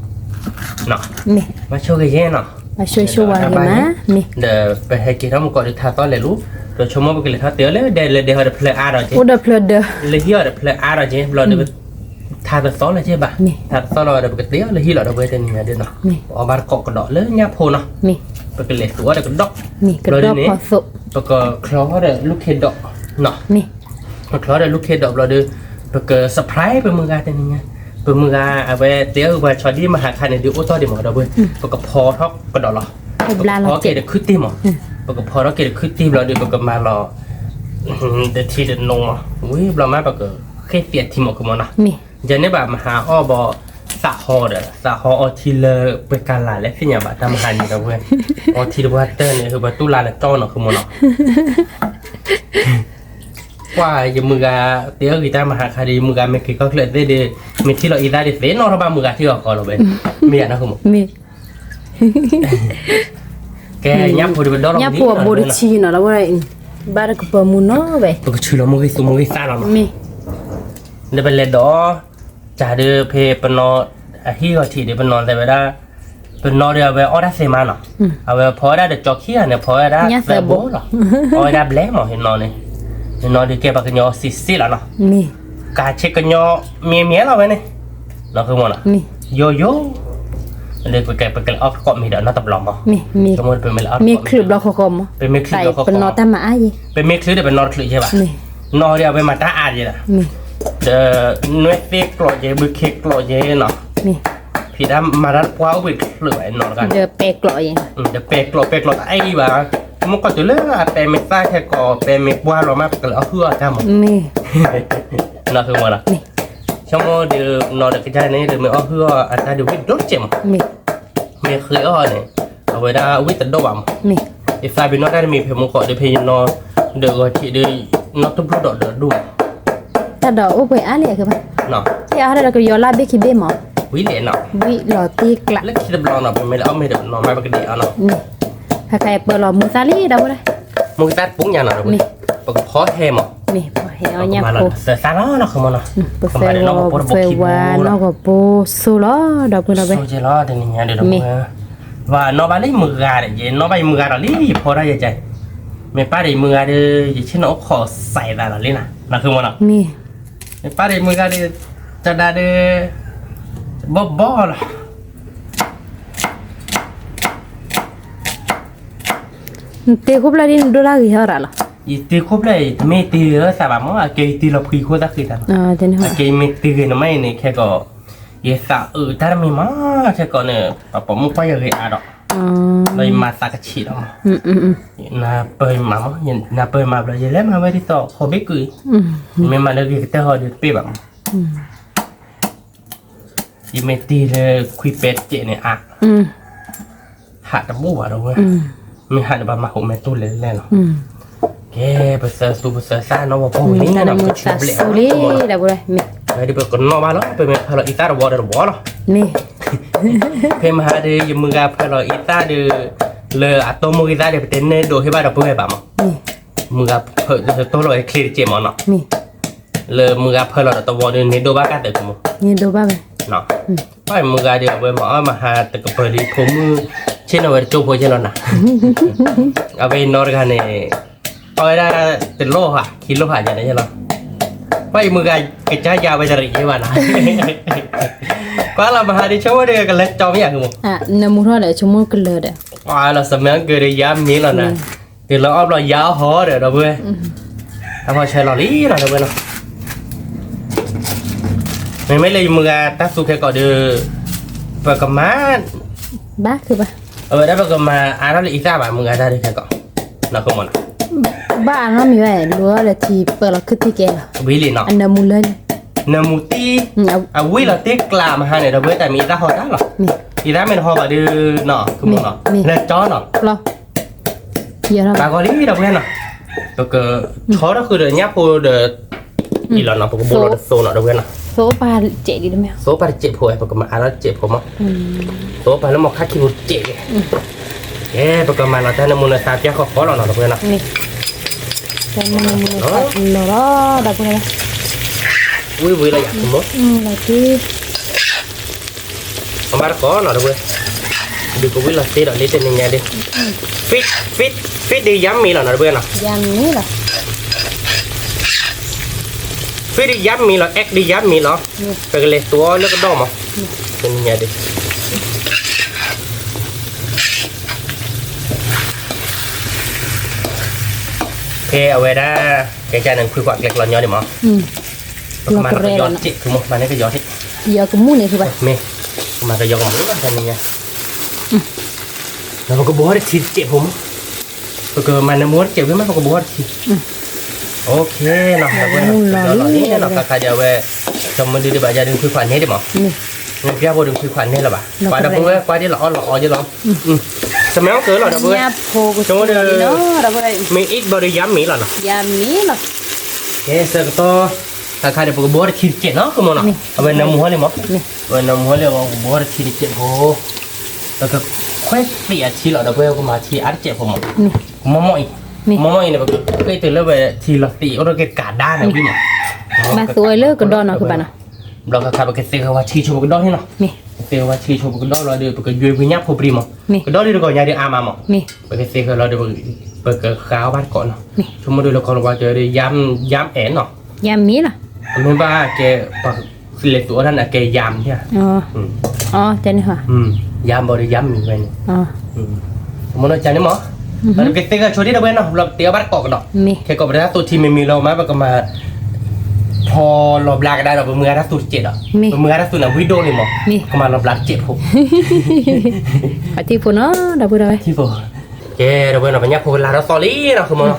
ဘၣ်ဆိၣ်ဂ့ၤယဲနီၤ, ဘၣ်ဆိၣ်ဂ့ၤဆိၣ်ဝါဂ့ၤမး, ဒီးပဟဲက့ၤထီၣ်မုၢ်ကီးဒီးထါသီၣ်လဲၤလူၤ, ဒီးဆိကမိၣ်ပကလဲၤထီၣ်တ့အီၤလၢဒဲလၢဒဲဟီတဖျၢၣ်အါဒီးက့, အိၣ်ဒီးဖျၢၣ်ဒၢ, လၢဟံၣ်အီၤတဖျၢၣ်အါဒီးက့ ဘျီဒီး ထါတသီၣ်လၢၤက့ဘၣ်, ထါတသီၣ်လၢၤဒီး ပကတ့အီၤလၢဟံၣ်လီၤ ဒီပုၢ်ဝဲၢ် တနံၤညါဒုးနီၤ, အီၣ်ဘၣ်တကိးကဒီးလၢညၣ်ဖိနီၤ, ပကလဲၤသူအီၤဒီးကဒီး, ဘျီဒ်န့ၣ်, ပကချီဒီးလူၢ်ခ့ဒီးနီၤ, ပချီဒီးလူၢ်ခ့ဒီးဘျီဒီး, ပက surprise ပမုၢ်ဂၤတနံၤညါ, ပမုၢ်ဂၤအဝဲတဲအုၣ်ပှၤဆီဒံၣ်မဟါခါန့ၣ်ဒုးအိၣ်တီၢ်ဒံးမၢ် ဒီပုၢ်ဝဲၢ်, ပကဖီထီၣ်ကဒီးလီၤ, ပကဖီထီၣ်က့ၤတခုတ့ၢ်မၢ်, ပကဖီထီၣ်က့ၤတခုတ့ၢ်ဘျီဒီး ပကမၤလီၤ တထံတနိမၢ်, ဝံၤဘျီမး ပကဃ့သံးအထံမၢ် ဃုမၢ်နီၤ, ယန့ၣ်ဘၣ်မဟါအီၣ်ဘီ သးဟီဒီး သးဟီအီထံလၢပှဲၤကလးလဲၣ် သ့ၣ်ညါဘၣ်တၢ်မဟါန့ၣ် ဒီပုၢ်ဝဲၢ်, အီထံတပှၢ်တၢၢ်န့ၣ် ဟဲပှၤတူၢ်လါလၢကၠီနီၤ ဃုမၢ်နီၤ ကွၢ်ယမုၢ်ဂၤ တဲအဂ့ၤတၢ်မဟါခါဒီး ယမုၢ်ဂၤမ့ၢ်က့ၤကီၢ်ချၢသ့ၣ်ဒီး မ့ၢ်ထံၣ်လီၤအံသၣ်ဒ်သ့ၣ်နီၣ်ထီၣ်ဘၣ်မုၢ်ဂၤထံၣ်အီၤဃီလီၤဝဲ, မ့ၢ်ယၤနီၤ ဃုမၢ်, ကဲ ညၣ်ဖိဒီးပဒီလီၤ ညၣ်ဖိအဘိတဆံနီၤ ဒီပုၢ်ဝဲၢ်, ဘၣ်တကပၤမူနီၤဝဲ, ပကဆူလီၤမုၢ်ဂ့ၤသူမုၢ်ဂ့ၤသၣ်လီၤနီၤ, မ့ၢ်, ဒီးပလဲၤဒီး ကဒီးဖဲပနီၢ် အဟံၣ်ဂီၤထံးဒီး ပနီၢ်တဲဝဲဒၣ် ပနီၢ်ဒီးအဝဲအီၣ်ဒၣ်သ့မးနီၤ, အဝဲဖီဝဲဒၣ်ဒီးကၠီခံဂၤန့ၣ် ဖီဝဲဒၣ်သၢဘိလီၤ, အီၣ်ဝဲဒၣ်ဘျဲၣ်မၢ် ဟ့ၣ်နီၢ်န့ၣ်, ဟ့ၣ်နီၢ်ဒီးကဲပှၤကညီစံးစ့ၣ်လီၤနီၤ, ကးဆ့ကညီမ့ၢ်မ့ၢ်လီၤဝဲန့ၣ်, နီၤ ဃုမၢ်နီၤ, ယိယိ ဒီးပကလဲၤအီၣ်ကိးမ့ၤဒီးနီတဘျီမၢ်, မ့ၢ်ချုးဘျီဃီဃီမၢ်, ပမ့ၢ်ချုးဘျီဃီဃီ, ပနီၢ်တၢ်မၤအါယဲ, ပမ့ၢ်ချုးဒီးပနီၢ်တချုးယဲဘၣ်, နီၢ်ဒီးအဝဲမၤတၢ်အါယဲဒၣ် ဒီးနွဲၣ်သ့ကျိးယဲ ဘုခ့ကျိးယဲနီၤ, ဖံးတၢ်မၤတၢ်တပှၢ်အိၣ်ဘှံးချုးဘၣ်နီၤတဂၤ, ဒီးပဲကျိးယဲ, ဒီးပဲကျိး ပဲကျိးတအါအံၤဘၣ်, မ့ၢ်ကီၢ်တုၤလၢအပဲမ့ၢ်သၣ်ခဲကိး ပဲမ့ၢ်ပှၢ်လီၤမး ပကလဲၤအီၣ်ဟုၣ်အီၣ်တၢ်မၢ်, နီၤဃုမၢ်နီၤ, ဆိကမိၣ်ဒီးနီၤဒီးကစၢ်န့ၣ် ဒီးမ့ၢ်အီၣ်ဟုၣ်အီၣ်အတၢ်ဒီးဝံၣ်ဒိၣ်စဲးမၢ် မ့ၢ်ဃ့အီၣ်န့ၣ် အဝဲဒၣ်ဝံၣ်တဒိၣ်ဘၣ်မၢ်, ယသးပ့ၤနီၣ်တၢ်တမံၤဖဲမူခိၣ်ဒီးဖဲယနီၢ်ဒီးဂီၤထံးဒီး နီၢ်တဘျုးဒီးဒီးဒိၣ်မၢ်, တၢ်ဒီးအိၣ်ပှဲၤအါလဲၣ်အခါဘၣ်, ယအါဒီးကယီၤလၢဘ့ၣ်ခံဘ့ၣ်မၢ်, ဝံၤလဲၣ်နီၤ, ဝံၣ်လီၤတ့ကျး, လၢခံတဘျီနီၤ ပမ့ၢ်လဲၤအီၣ်မ့ၤဒီးနီၢ်မးပကဒံးအီၤနီၤ, ဖဲခါပၢလီၤမူသၣ်လံဒီပုၢ်ဝဲၢ်, မူသၣ်တပူညါနီၤ, ပကဖီဟဲမၢ်, မ့ၢ်ဖီဟဲအီၣ်ညၣ်ဖိ, သၢသၣ်လီၤနီၤ ဃုမၢ်နီၤ, ပသၢဂီၤပသၢဝါနီၢ်ဂီၤပိာ်ဆိလီၤ ဒီပုၢ်ဝဲၢ်, ဆိကဲလီၤတနံၤညါဒီးဒီပုၢ်ဝဲၢ်, ဘၣ်နီၢ်ဘၣ်လၢယမုၢ်ဂၤဒီး ယနီၢ်ဘၣ်ယမုၢ်ဂၤဒီးလံ ယဖီတၢ်ယဲကဲ, မ့ၢ်ပၢ်ဒီးယမုၢ်ဂၤဒီး ယဆ့ၣ်နီၤအိၣ်ခိးစဲးသးလီၤလံနီၤ နီၤ ဃုမၢ်နီၤ, မ့ၢ်ပၢ်ဒီးယမုၢ်ဂၤဒီး တဒါဒီး ဘီၣ်ဘီၣ်လီၤ နတ့ခိၣ်ဖျၢၣ်ဒ်နဒိၣ်တၢ်ဂ့ၤဟီၣ်ရၤလီၤ, ယတ့ခိၣ်ဖျၢၣ်အံၤ တမ့ၢ်တ့လၢသးဘၣ်မၢ် အကဲယတ့လီၤဖှံခိၣ်သၣ်ဃံတၢ်နီၤ, အကဲယမ့ၢ်တ့ဂ့ၤနမ့ၢ်အံၤန့ၣ် ခဲကိး ယသးအုးတၢ်တမံၤမး ခဲကိးန့ၣ် ပှၤပိာ်မုၣ်ကွၢ်ယဂ့ၤအါဒီး ဒီးယမၤသးကဆံးဒီးမး, နၢ်ပၢၢ်ယမၤမး နၢ်ပၢၢ်ယမၤဘျီ ယလဲၤမၤဝဲဒ်သိး ဟီၣ်ဘ့ၣ်ကုၢ်အံၤ, မ့ၢ်မၤလၢဂ့ၤကတၢၢ်ဟီဒီးတပ့ၢ်ဘၣ်မး, ယမ့ၢ်တ့လၢခွံပဲတကဲးန့ၣ်အါ, ဟးတဘူၣ်ဘၣ်ဒီးဝဲ, မ့ၢ်ဟးန့ၣ်ဘၣ်မၤဟိးမဲာ်တူၢ်လဲၤလဲၣ်လီၤ. ကဲ ပသၢသူပသၢသၣ်နီၣ်ဝဲပှၢ်ဝံၤလံနီၤ ပကဆူဘျဲၣ်လီၤ, ဝဲဒၣ်ပကနီၣ်ဘၣ်လီၤ ပမ့ၢ်ဖၢလီၤအံသၣ်တဝီဒီးတဝီလီၤ. ဖဲမဟါဒီး ယမုၢ်ဂၤဖၢလီၤအံသၣ်ဒီး လၢအတိၢ်မူဂံသၣ်ဒီး ပတဲနဲဒိးဟ့ၣ်ဘၣ်ဒီးပဝဲဘၣ်မး, မုၢ်ဂၤဖၢတိၢ်လီၤဝဲချ့တစဲးမးနီၤ, လၢမုၢ်ဂၤဖၢလီၤဒီးတဝီဒီး န့ၢ်ဒိၣ်ဘၣ်ကၢ်သၢၣ်ကမူ ဘၣ်မုၢ်ဂၤဒီး အဝဲမၤအီၣ်မၤဟးတကပၤဒီး ဖိမုၣ် ဆ့ၣ်နီၤဝဲတကၠိဖိကဲလီၤနၤ, အဝဲနီတဂၤန့ၣ် အဝဲဒၣ်တလိၣ်ဟး ခံလိၣ်ဟးယဲန့ၣ်လီၤ, ဘၣ်ယမုၢ်ဂၤ ကစၢ်ယၤဝဲတရံးယဲဘၣ်နၤ, ကွၢ်လီၤမဟါဒီး ဆိကမိၣ်ဒီးကလဲၤကၠီမ့ၢ်ယၤကမူ နမူထီၣ်ဒီးဆိကမိၣ်ကလၢၤဒီး ကွၢ်လီၤ စမၢကၢၤဒီးယါမ့ၢ်လီၤနၤ, တုၤလီၤအီၣ်ဘျီယါအီၣ်ဟီဒီး ဒီပုၢ်ဝဲၢ်, တၢ်ဖီၣ်ဆဲးလီၤလံနီၤ ဒီပုၢ်ဝဲၢ်နီၤ, မ့မ့ၢ်လၢယမုၢ်ဂၤတၢ်သူခဲကီးဒီး ပကမၤ ဘၣ်ခုဘၣ်, အဝဲဒၣ်ပကမၤအါထီၣ်လၢအံသၣ်ဘၣ် မုၢ်ဂၤတၢ်ဒုးခဲကီး, နီၢ်ခိမနီၤ, ဘၣ်အါထီၣ်မ့ၢ်ဝဲ လူၤအီၣ်လၢထံပၢၢ်လီၤခုၣ်ထံကဲလီၤ, ဝံၤလံနီၤ, အနၢမူလၢ နၢမူတံၢ်, အဝံၣ်လီၤတ့ကျးမဟါန့ၣ် ဒီပုၢ်ဝဲၢ် တၢ်မ့ၢ်အံသၣ်ဟီတၢ်လီၤ, အံသၣ်မ့ၢ်တဟီဘၣ်ဒီး နီၢ်ခိမနီၤ, လဲၤကၠီနီၤ ဘၣ်ဂီၤလံ ဒီပုၢ်ဝဲၢ်နီၤ, ပကဆီထီၣ်ဃုာ်ဒီးညၣ်ဖိဒီး အံၤလီၤနီၤ ပကဘိလီၤတသိနီၤ ဒီပုၢ်ဝဲၢ်နီၤ, သိပၢ်တစဲးဖိဝဲ ပကမၤအါထီၣ်တစဲးဖိမး, သိပၢ်လၢမီၤခါခံပူၤတစဲးဝဲ, ကဲ ပကမၤလီၤတၢ်နၢမူနသးပျၢ်ဃီဃီလီၤနီၤ ဒီပုၢ်ဝဲၢ်နီၤ, တၢ်နၢမူနသးလီၤဒီး ဝံၤဝံၤလီၤယၤ အဘၣ်တကိးနီၤ ဒီပုၢ်ဝဲၢ်, ဒုးကဝံၣ်လီၤသ့ဒီးလၢတနံၤညါဒီး, ဖံး ဖံး ဖံးဒုးယါမ့ၢ်လီၤနီၤ ဒီပုၢ်ဝဲၢ်နီၤ, ဖံးဒုးယါမ့ၢ်လီၤ egg ဒုးယါမ့ၢ်လီၤ, ပကလဲၤသူအီၤလၢကဒီမး, တနံၤညါဒီး ဖဲအဝဲဒၣ် ကဲကၢ်န့ၣ် ခွံခွါကျဲကျီညီဒံးမး, ပကမၤလီၤကယီတစဲး မၤန့ၢ်ကယီတစဲး, ယီကမူၣ်န့ၣ်ဖုဘၣ်, မ့ၢ် ကမၤကယီကမူၣ်ဘၣ်တနံၤညါ, ဒီးပကဘိထီၣ်တထံတစဲးဖိမး, ပကမၤနၢမူတစဲးဝံၤမး ပကဘိထီၣ်တထံ, အိၣ်ခ့နီၤ ဒီပုၢ်ဝဲၢ်နီၤ, ခါခါဒံးအဝဲ ကၠီမုၢ်ဒုဒံးဘၣ်ယၤဒုးခွံခွါန့ၢ်ဒံးမး, မ့ၢ်ပျၢ်ဖိဒုးခွံခွါန့ၢ်လၢၤဘၣ်, ပှၤဒီပုၢ်ဝဲၢ် ကွၢ်ဒ်လီၤအီၣ်လီၤအီဒ်လီၤ, စမ့ၢ်ကၢလီၤ ဒီပုၢ်ဝဲၢ်, ဆိကမိၣ်ဒီး မ့ၢ်အံၣ်ဘျီဒီးယါမ့ၢ်လီၤနီၤ, ကဲဆၢကတီၢ် ခါခါဒံး ပကဘိထီၣ်တထံတစဲးနီၤ ခိမနီၤ, အဝဲနၢမူဟီလံမး, အဝဲနၢမူဟီလံ ပကဘိထီၣ်တထံတစဲးဖိ, ပကခွဲးသံးအထံလီၤ ဒီပုၢ်ဝဲၢ် ပကမၤထံအါတစဲးဖိမး, မီၢ်မီၢ်အံၤ, မီၢ်မီၢ်အံၤန့ၣ် ပကခွဲးတုၤလၢဝဲထံလီၤသံးအိၣ်ဒီးက့ၤကးဒါန့ၣ်ဝံၤမး, ဘၣ်သိဝဲလၢကဒီနီၤ ဖုဘၣ်နီၤ, ဘျီခါခါ ပကသ့ၣ်ဃာ်ဝဲထံဆိပကဒီဟ့ၣ်နီၤ, ပကသ့ၣ်ဃာ်ဝဲထံဆိပကဒီလီၤဒီး ပကယွဲၢ်ဖုညၣ်ဖိပြံမး, ကဒီဒုးတဂီၤညါဒုးအါမးမး, ပကသ့ၣ်ဃာ်လီၤဒီး ပကဃါအီၣ်ဘၣ်တကိးနီၤ, ဆိကမိၣ်ဒုးလၢကီၢ်လၢပှၤကၢဒီး ယါမ့ၢ်နီၤ, ယါမ့ၢ်လီၤ, မ့ၢ်ဘၣ်ကဲ ပလဲၤသူအီၣ်တၢ်န့ၣ် အကဲယါမ့ၢ်, ယါမ့ၢ်ဒီးယါမ့ၢ်ဝဲန့ၣ်, မ့ၢ်နီၤ ကန့ၣ်မး, ပကသ့ၣ်ဃာ်ဆိဒ်ဒီပုၢ်ဝဲၢ်နီၤ ဘျီပတ့အီၣ်ဘၣ်တကိးကဒီး, ခဲကိးပတၢ်သူထံမံၤမံၤလီၤမး ပကမၤ ဖီလီၤဘျါကဒါဒီး ပမုၢ်ဂၤတၢ်သူတစဲးဒီး, ပမုၢ်ဂၤတၢ်သူန့ၣ် ဝံၣ်ဒိၣ်လံမး, ကမၤလီၤဘျါတစဲးဖိ, အထံဖိနီၤ ဒီပုၢ်ဝဲၢ်, ကဲ ဒီပုၢ်ဝဲၢ်နီၤ ပညၣ်ဖိကလၤထီၣ်သီလံနီၤ ခိမနီၤ,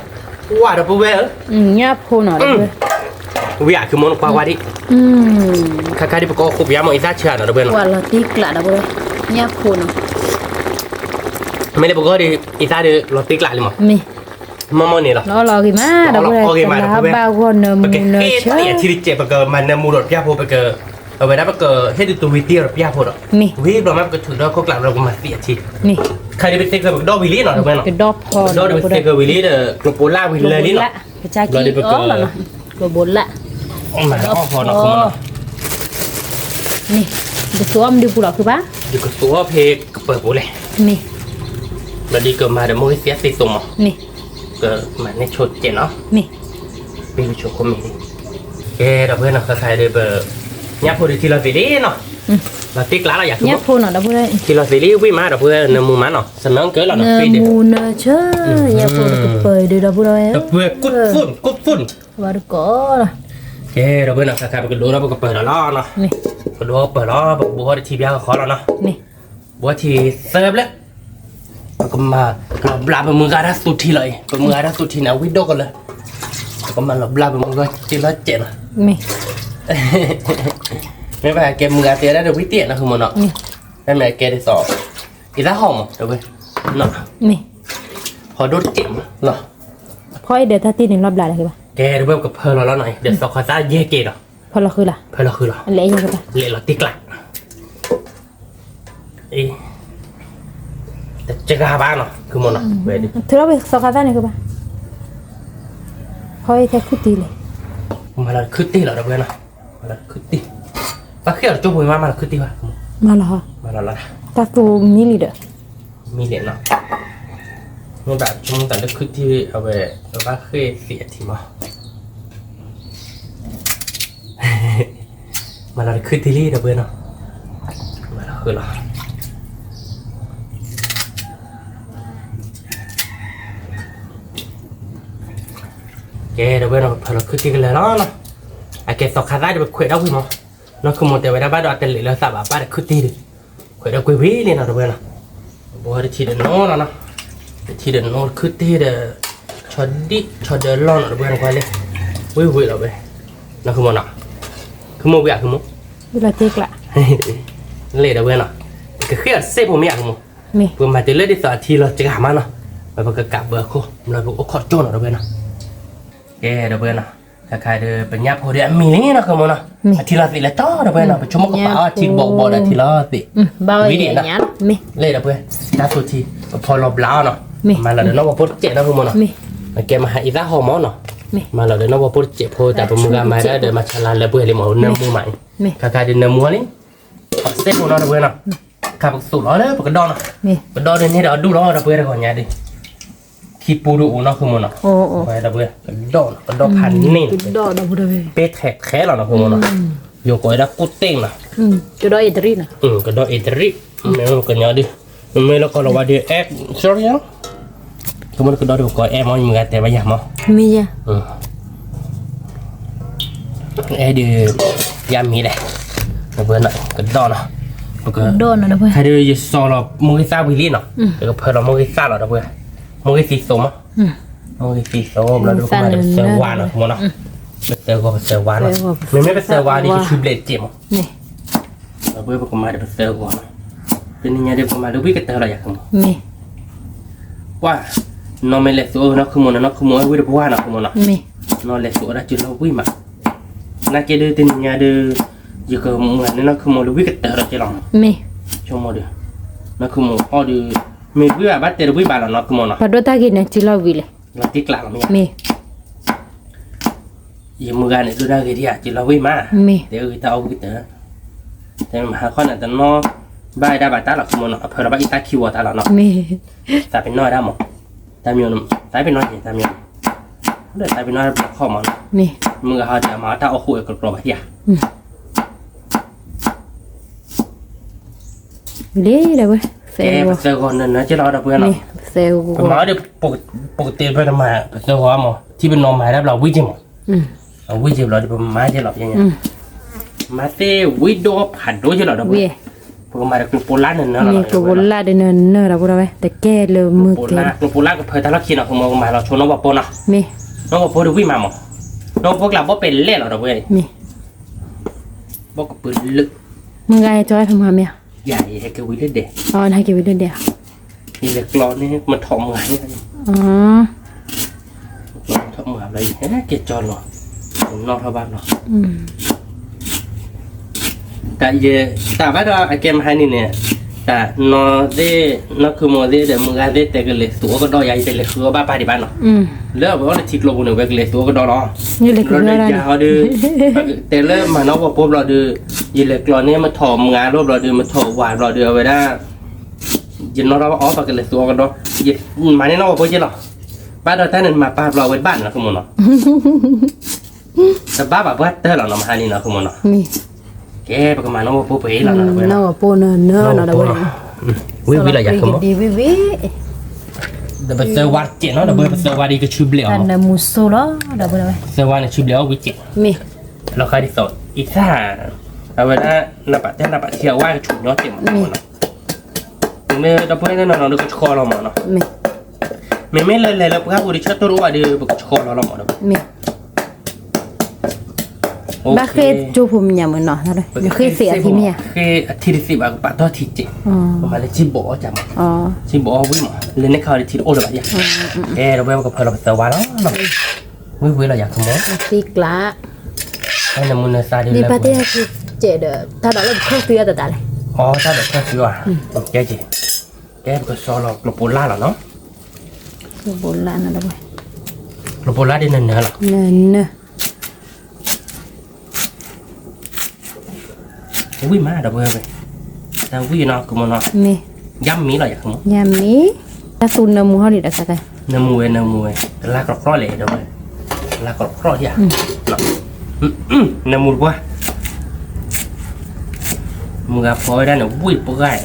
ကွၢ်ဒီပုၢ်ဝဲၢ်ဧၢ, ညၣ်ဖိနီၤ ဒီပုၢ်ဝဲၢ်, ဝံၤအခိမနီၤ ကွၢ်ကွၢ်ဒံး, ခါခါဒံး ပကအီၣ်ဃိပယါမး အံသၣ်ဆၢနီၤ ဒီပုၢ်ဝဲၢ်နီၤ, ကွၢ်လီၤတံၢ်ကျး ဒီပုၢ်ဝဲၢ်, ညၣ်ဖိနီၤ, မ့ၢ်လၢပဂီၢ်ဒီး အံသၣ်ဒီးလီၤတံၢ်ကျးလံမး, မ့ၢ် မီၢ်မီၢ်န့ၣ်လီၤ, လီၤလီၤဂ့ၤမး ဒီပုၢ်ဝဲၢ်, ကလၤဘၣ်ဂီၢ်နၢမူနၢဆၢ, ပကမၤနၢမူဒီးပျၢ်ဖိ ပက အဝဲဒၣ်ပကဟ့ၣ်ဒုးတဝံၤတ့ၢ်ဒီးပျၢ်ဖိဒီး, ဝံၤဘျီမး ပကထုးဒီးခိၣ်ကျးဘျီ ပကမၤသံးအထံ, ခါဒံး ပသ့ၣ်ဃာ်ပကဒီဝံၤလံနီၤ ဒီပုၢ်ဝဲၢ်နီၤ, ကဒီဖီ ပကဒီဒုးပသ့ၣ်ဃာ်ဝံၤလံဒီး ကျိၤပိလၢဝံၤလၢလံနီၤ, ကျိၤပိလၢ, ကျိၤပိလၢ, မၤအီၣ်ဖီနီၤ ခိမနီၤ, မ့ၢ် ဒုးသူအီၣ်မနုၤပူၤလီၤ ဖုဘၣ်, ဒုးကသူအီၣ်ဖဲကပၢၤပူၤလဲၣ်, မ့ၢ် ဘျီဒုးကမၤဒီးမိၢ်ဂ့ၤသ့ၣ်သ့ၣ်သိးမး, မ့ၢ် ကမၤန့ၢ်ဆိတစဲးနီၤ, မ့ၢ် မ့ၢ်ကဆိခိၣ်မ့ၢ်, ကဲ ဒီပုၢ်ဝဲၢ်နီၤ ခါခါဒီး ပ ညၣ်ဖိဒုးထံလီၤသံးလံနီၤ, လီၤတံၢ်ကျးလီၤယၤ ညၣ်ဖိနီၤ ဒီပုၢ်ဝဲၢ်, ထံလီၤသံးလံဝံၤမး ဒီပုၢ်ဝဲၢ် နၢမူမးနီၤ စမၢကၢလီၤနီၤ နၢမူနၢဆၢ, ညၣ်ဖိတကပၢၤဒုး ဒီပုၢ်ဝဲၢ်, တပၢၤ good food good food, ဝါတကိးလီၤ, ကဲ ဒီပုၢ်ဝဲၢ်နီၤ ခါခါပကဒိးထီၣ်ပကပၢၤဒီးလီၤနီၤ, ပကဒိးပၢၤလီၤ ပကဘိးထီၣ်တထံဘျါဃီလီၤနီၤ, ဘိးထံသၢဘျဲၣ်, ပကမၤလီၤဘျးပမုၢ်ဂၤတၢ်သူထံလီၤအံၤ ပမုၢ်ဂၤတၢ်သူထံန့ၣ် အဝံၣ်ဒိၣ်ကလၢာ်, ပကမၤလီၤဘျးပမုၢ်ဂၤတ့လီၤစဲးနီၤ, မ့ၢ်ဘၣ်ကဲမုၢ်ဂၤတ့ဒၣ်ဒီးဝံၣ်တ့နီၤ ဃုမနီၤ, မ့ၢ်ကဲဒ်သိး အံသၣ်ဟီၣ်မး ဒီပုၢ်ဝဲၢ် မ့ၢ် ဖီဒိၣ်တစဲးမးလီၤ. ဖီအံၤဒီးတၢ်တ့ၢ်န့ၣ်လီၤဘျးလၢၤဘၣ်. ကဲ ဒီပုၢ်ဝဲၢ် ပကဖၢလီၤလီၤနီၤအံၤ ဒီးသီခါသၣ်ယဲၢ်က့ၤဒီး ဖၢလီၤဃုလီၤ. ဖၢလီၤဃုလီၤ. လဲၤလီၤတ့ၢ်ကျး အ့ တစှၤဘၣ်နီၤ ခုမိၢ်နီၤ. ထုးထီၣ်ဝဲသီခါသၣ်န့ၣ်ဃုဘၣ်. ဖီအံၤထဲခုၣ်တ့ၢ်လဲၣ်. မၤလီၤတခုၣ်တ့ၢ်လီၤ ဒီပုၢ်ဝဲၢ်နီၤ. မၤလီၤတခုၣ်တ့ၢ်. ပၢ်ဃ့အီၤတကၠိဖိမး မၤလီၤတခုၣ်တ့ၢ်ဘၣ်. မၤလီၤ. မၤလီၤလီၤ. တၢ်သူမံလံဒီး မံလံနီၤ. မ့ၢ်ဘၣ်ဆိကမိၣ်သးလၢခုၣ်တ့ၢ်အဝဲ ပဘၣ်ဃ့သံးအထံမး. မၤလီၤတခုၣ်တ့ၢ်လံ ဒီပုၢ်ဝဲၢ်နီၤ. မၤလီၤဃုလီၤ. ကဲ ဒီပုၢ်ဝဲၢ်နီၤ ပဖၢလီၤခုၣ်တ့ၢ်ကလဲၤလီၤနီၤ. အကဲသီခါသၣ်ဒီး ပခွဲးဒၣ်ဝံၤမး. နီၢ်ခုမိၢ်တဲဝဲဒၣ် ဘၣ်ဒီးအတလံးလၢသးဘၣ် ဘၣ်တခုၣ်တ့ၢ်ဒီး ခွဲးဒီးကွံာ်ဝံၤလံနီၤ ဒီပုၢ်ဝဲၢ်နီၤ. ဘီတထံဒီးနီၤနီၤနီၤ. တထံဒီးနီၤ တခုၣ်တ့ၢ်ဒီး ဆီဒံၣ်ဆီဒၢလီၢ်နီၤ ဒီပုၢ်ဝဲၢ်နီၤ ကွၢ်လံ. ဝံၤဝံၤလီၤဝဲ နီၢ်ခုမိၢ်နီၤ. ခုမိၢ်ဝံၤဧါ ခုမိၢ်. လၢတ့ၢ်ကျး လဲၤ ဒီပုၢ်ဝဲၢ်နီၤ. ကဃ့အီၤတစဲးဖိမ့ၢ်ဧါ ခုမိၢ်. ပကမၤတုၤလၢဒ်သိးအထံလီၤစှၤမးနီၤ. ပကကးဘၢအခိၣ် မ့ၢ်လၢပကအိၣ်ခိးကၠိနီၤ ဒီပုၢ်ဝဲၢ်နီၤ. ကဲ ဒီပုၢ်ဝဲၢ်နီၤ. ခါခါဒီး ပညၣ်ဖိဒီးအမံၤလံနီၤ ခုမိၢ်နီၤ. အထံလီၤသံးလၢတီ ဒီပုၢ်ဝဲၢ်နီၤ. ပဆိကမိၣ်ကပာ်အီၤအထံတဘီကဘီဒီးအထံလီၤသံး ဝံၤဒံးနီၤ. လဲၤ ဒီပုၢ်ဝဲၢ် တၢ်သူထံ ပဖီလီၤဘျးအီၤနီၤ. မၤလီၤဒီးနီၢ်ဝီဖိတစဲးနီၤ ခုမိၢ်နီၤ. အကဲမဟါအံၤသၣ်ဟီမးနီၤ. မၤလီၤဒီးနီၢ်ဝီဖိတစဲးဖိ တၢ်ပမုၢ်ဂၤမၤဒၣ်ဒီး မၤဆါလါလၢပှဲၤလံမး နၢမူမးအံၤ. ခါခါဒီးနၢမူလံ အစဲးဖိနီၤ ဒီပုၢ်ဝဲၢ်နီၤ. ခါပကသူးလီၤလၢပကဒီၣ်နီၤ. ပကဒီၣ်ဒီးန့ၣ်ဒီးအဒူၣ်လီၤ ဒီပုၢ်ဝဲၢ် တဂီၤညါဒီး ခံပူၤဒုးအိၣ်နီၤ ခုမိၢ်နီၤ. ဝဲ ဒီပုၢ်ဝဲၢ် ကဒီၣ်နီၤ ကဒီၣ်ဖးန့ၢ် ပဲထဲးထဲးလီၤနီၤ ခုမိၢ်နီၤ. ယိၤကိးဝဲဒၣ်ကိၣ်တ့ၢ်နီၤ. ကဒီၣ်အ့တရံၣ်နီၤ. ကဒီၣ်အ့တရံၣ် မ့ၢ်ကညီဒုး မ့ၢ်လၢကီၢ်လီၤဝါဒုး အဲ sorry နီၤ. ခုမိၢ်ကဒီၣ်ဒုး ပကိးအဲမ့ၢ် ယမုၢ်ဂၤတဲဘၣ်ယၤမး မ့ၢ်ယၤ အဲဒုး ယမံၤလဲၣ် ဒီပုၢ်ဝဲၢ်နီၤ ကဒီၣ်နီၤ. ပက ခါဒုးယစီၤလီၤမိၢ်ဂ့ၤသၣ်ဝံၤလံနီၤ. ပကဖၢလီၤမိၢ်ဂ့ၤသၣ်လီၤ ဒီပုၢ်ဝဲၢ်. မိၢ်ဂ့ၤသံသိးမး မိၢ်ဂ့ၤသံသိး ဘျီဒုး ပကမၤဒီးပသၢဝါနီၤ ခုမိၢ်နီၤ. ပသၢဂီၤ ပသၢဝါနီၤ. မ့မ့ၢ်ပသၢဝါဒီး ယဆူဘျဲးတစဲးမး ဒီပုၢ်ဝဲၢ် ပကမၤဒီးပသၢဂီၤနီၤ. တနံၤညါဒီး ပကမၤလၢဝံၣ်ကတၢၢ်လီၤယၤ ခုမိၢ်. ကွၢ် နီၢ်မ့ၢ်လဲၤသူအီၤနီၤ ခုမိၢ်နီၤ နီၢ်ခုမိၢ်အဲၣ်ဝံၣ်တပှၢ်နီၤ ခုမိၢ်နီၤ. နီၢ်လဲၤသူအီၤဒၣ်စုလီၤဝံၣ်မး. နာ်က့ဒုး တနံၤညါဒီး ယကမၤန့ၢ်နီၢ်ခုမိၢ်လၢဝံၣ်ကတၢၢ်လီၤက့လီၤ. ဆိကမိၣ်ဒီး နီၢ်ခုမိၢ်အီၣ်ဒီး မ့ၢ်ဝံၣ်ဘၣ် ဘၣ်တဲတဝံၣ်ဘၣ်လီၤ နီၢ်ခုမိၢ်နီၤ. ပဒိၣ်တၢ်ဂ့ၤန့ၣ် စုလီၤဝံၣ်လဲၣ်. လီၤတံၢ်ကျးလီၤမ့ၢ် ယမုၢ်ဂၤန့ၣ် ဒိၣ်တၢ်ဂ့ၤဒံးဧါ စုလီၤဝံၣ်မး. တဲအဂ့ၤတၢ်အီၣ်ဝံၣ်ကတၢၢ် တဲမဟါခီန့ၣ် တနီၣ်ဘၣ်ဝဲဒၣ်ဘၣ်တၢ်လီၤ ခုမိၢ်နီၤ. အဖၢလီၤဘၣ်အံၤတၢ်ခံဝီတၢ်လီၤနီၤ. သးပ့ၤနီၣ်ဝဲဒၣ်မး တၢ်မံၤ သးပ့ၤနီၣ်က့ၤ တၢ်မံၤ ဒီးသးပ့ၤနီၣ်ဝဲဒၣ်ဘျီခီၣ်မးနီၤ. မုၢ်ဂၤဟီဒီး အမၤတၢ်အီၣ်ဃိအကကျီဘၣ်ယၤ လံဒီပုၢ်ဝဲၢ် ပသၢဂီၤနၢနၢက့လီၤ ဒီပုၢ်ဝဲၢ်နီၤ. ပမၤဒီး ပကတဲဖဲတမၤ ပသၢဂီၤမး ထံပနီၤမၤဒၣ်ဘျီဝံၣ်က့မး အဝံၣ်က့ဘျီဒီး ပမၤက့လီၤ ပမၤသ့ဝံၣ်ဒိၣ်ဖးဒိၣ်က့လီၤ ဒီပုၢ်ဝဲၢ်. ပကမၤဒီးကျိဖိလၢနၢနၢလီၤ ကျိဖိလၢဒ်နၢနၢလီၤ ဒီပုၢ်ဝဲၢ် တကဲလၢမုၢ်ကဲ ကျိဖိလၢကဖၢတၢ်လီၢ်ခံနီၤ ပမၤကမၤလီၤဆိနီၢ်ဝီဖိနီၤ. နီၢ်ဝီဖိဒီးဝံၣ်မးမး နီၢ်ဝီဖိကျးဘီပဲာ်လဲၣ်လီၤ ဒီပုၢ်ဝဲၢ် ဘီကပၢၤလၢ မုၢ်ဂၤဟဲကၠီဖဲမုၢ်ဂၤမ့ၢ်ဧါ. ယၤ ယဟဲက့ၤဝံၤလၢဒဲး ဟဲက့ၤဝံၤလၢဒဲး ယလဲၤကျီန့ၣ် မထီၣ်မုၢ်ဂၤန့ၣ် ထီၣ်မုၢ်ဂၤဘျီ ယဟဲက့ၤကၠီလီၤ နီၣ်ထီၣ်ဘၣ်လီၤ တၢ်ယ တၢ်ဘၣ်ဒီးအကဲမဟါန့ၣ်န့ၣ် တၢ်နီၢ်သ့ၣ် နီၢ်ခုမိၢ်သ့ၣ်ဒီးမုၢ်ဂၤသ့ၣ် တဲကလဲၤသူအီၣ်ကဒီးယၤ ယတလဲၤဃုအီၣ်ဘၣ်ပၢ်ဒံးဘၣ်နီၤ လၢအဝဲအီၣ်လၢထံကျိပူၤန့ၣ် ဝဲကလဲၤသူအီၣ်ကဒီးလီၤ လၢယၤဟီဒီး တဲလၢမၤနီၢ်ဝီဖိဘျီဒီး ယလဲၤကျီန့ၣ် မထီၣ်မုၢ်ဂၤလီၤဘျီဒီး မထီၣ်ဝၤဘျီဒီး အဝဲဒၣ် ယနီၣ်ထီၣ်ဘၣ်အီၣ် ပကလဲၤသူအီၣ်ကဒီး ယမၤန့ၢ်နီၢ်ဝီဖိက့လီၤ ဘၣ်ဒီးတၢ်န့ၣ်မၤပၢ်ဘျီဝဲတဘၣ်န့ၣ် နီၢ်ခုမိၢ်နီၤ တဘၣ်ဘၣ်ပှၤတၢၢ်လီၤနီၤ မဟါန့ၣ် နီၢ်ခုမိၢ်နီၤ ကဲ ပကမၤနီၢ်ဝီဖိပှဲၤလီၤ နီၢ်ဝီဖိ ဝံၣ်ဝံၣ်လီၤယၤ ခုမိၢ် ဒီးပသၢဝါတစဲးနီၤ ဒီးပသၢဝါဒီးကဆူဘျဲးအီၤ ပသၢဝါန့ၣ်ဆူဘျဲးအီၤဝံၤစဲး လီၤဃာ်ဒ်သိး အံသၣ် အဝဲဒၣ် နပာ်တဲနပာ်ထံအဝဲကဆူညီစဲးမး မ့ၢ်ဒီပုၢ်ဝဲၢ်နီၤနီၤဒီးကဆှီလီၤမးနီၤ မ့မ့ၢ်လၢလဲၤလၢပှၢ်ပူၤဒီးဆၢတိၢ်တအိၣ်ဘၣ်ဒီး ပကဆှီလီၤလီၤမးဒီး မ့ၢ် ဘၣ်ဃ့ၢ်ကၠိဖိမံၤညါမုၢ်နီၤ, ဃ့ၢ်သ့ၣ်အထံမံၤဧါ, ဃ့ၢ်အထံတသ့ဘၣ် ကပာ်ထီၣ်ထံစဲး, ပမၤလၢထံဘီးအီၣ်ကမး, ထံဘီးအီၣ်ဝံၣ်မး လဲၤန့ၢ်ခါအီၤဒီးထံတအိၣ်လၢၤဘၣ်ယါ, ကဲဒီးဝဲပကဖၢလီၤပသၢဝါလီၤ, ဝံၣ်ဝံၣ်လီၤယၤခမီ, သံကျး, နမုၢ်နသးဒ်လဲၣ်, ပာ်တ့ၢ်စဲးဒီး တၢ်ဒိးလၢပခီၣ်သွံအတတးလဲၣ်, အီ တၢ်ဒိးခီၣ်သွံအီၤ, ကဲက့ၤ, ကဲပကစီလီၤကျိပိလၢ်လီၤနီၤ, ကျိပိလၢ်နဝဲ, ကျိပိလၢ်ဒ်နနၢၤလီၤ, နနၢၤ ဝံၣ်မးဒီပုၢ်ဝဲၢ်, တၢ်ဝံၣ်နီၤ ကမီၤနီၤ, မ့ၢ်, ယါမ့ၢ်လီၤယၤကမီၤ, ယါမ့ၢ်, တၢ်သူနၢမူဟီၣ်ဒံးဒီး, နၢမူဝဲ နၢမူဝဲ, တလါကြီကြီလဲၣ်ဒီပုၢ်ဝဲၢ်, တလါကြီကြီဧါ, နၢမူတပှၢ်, မုၢ်ဂၤဖီဝဲဒၣ်န့ၣ် ဝံၣ်တပှၢ်ဒီပုၢ်ဝဲၢ်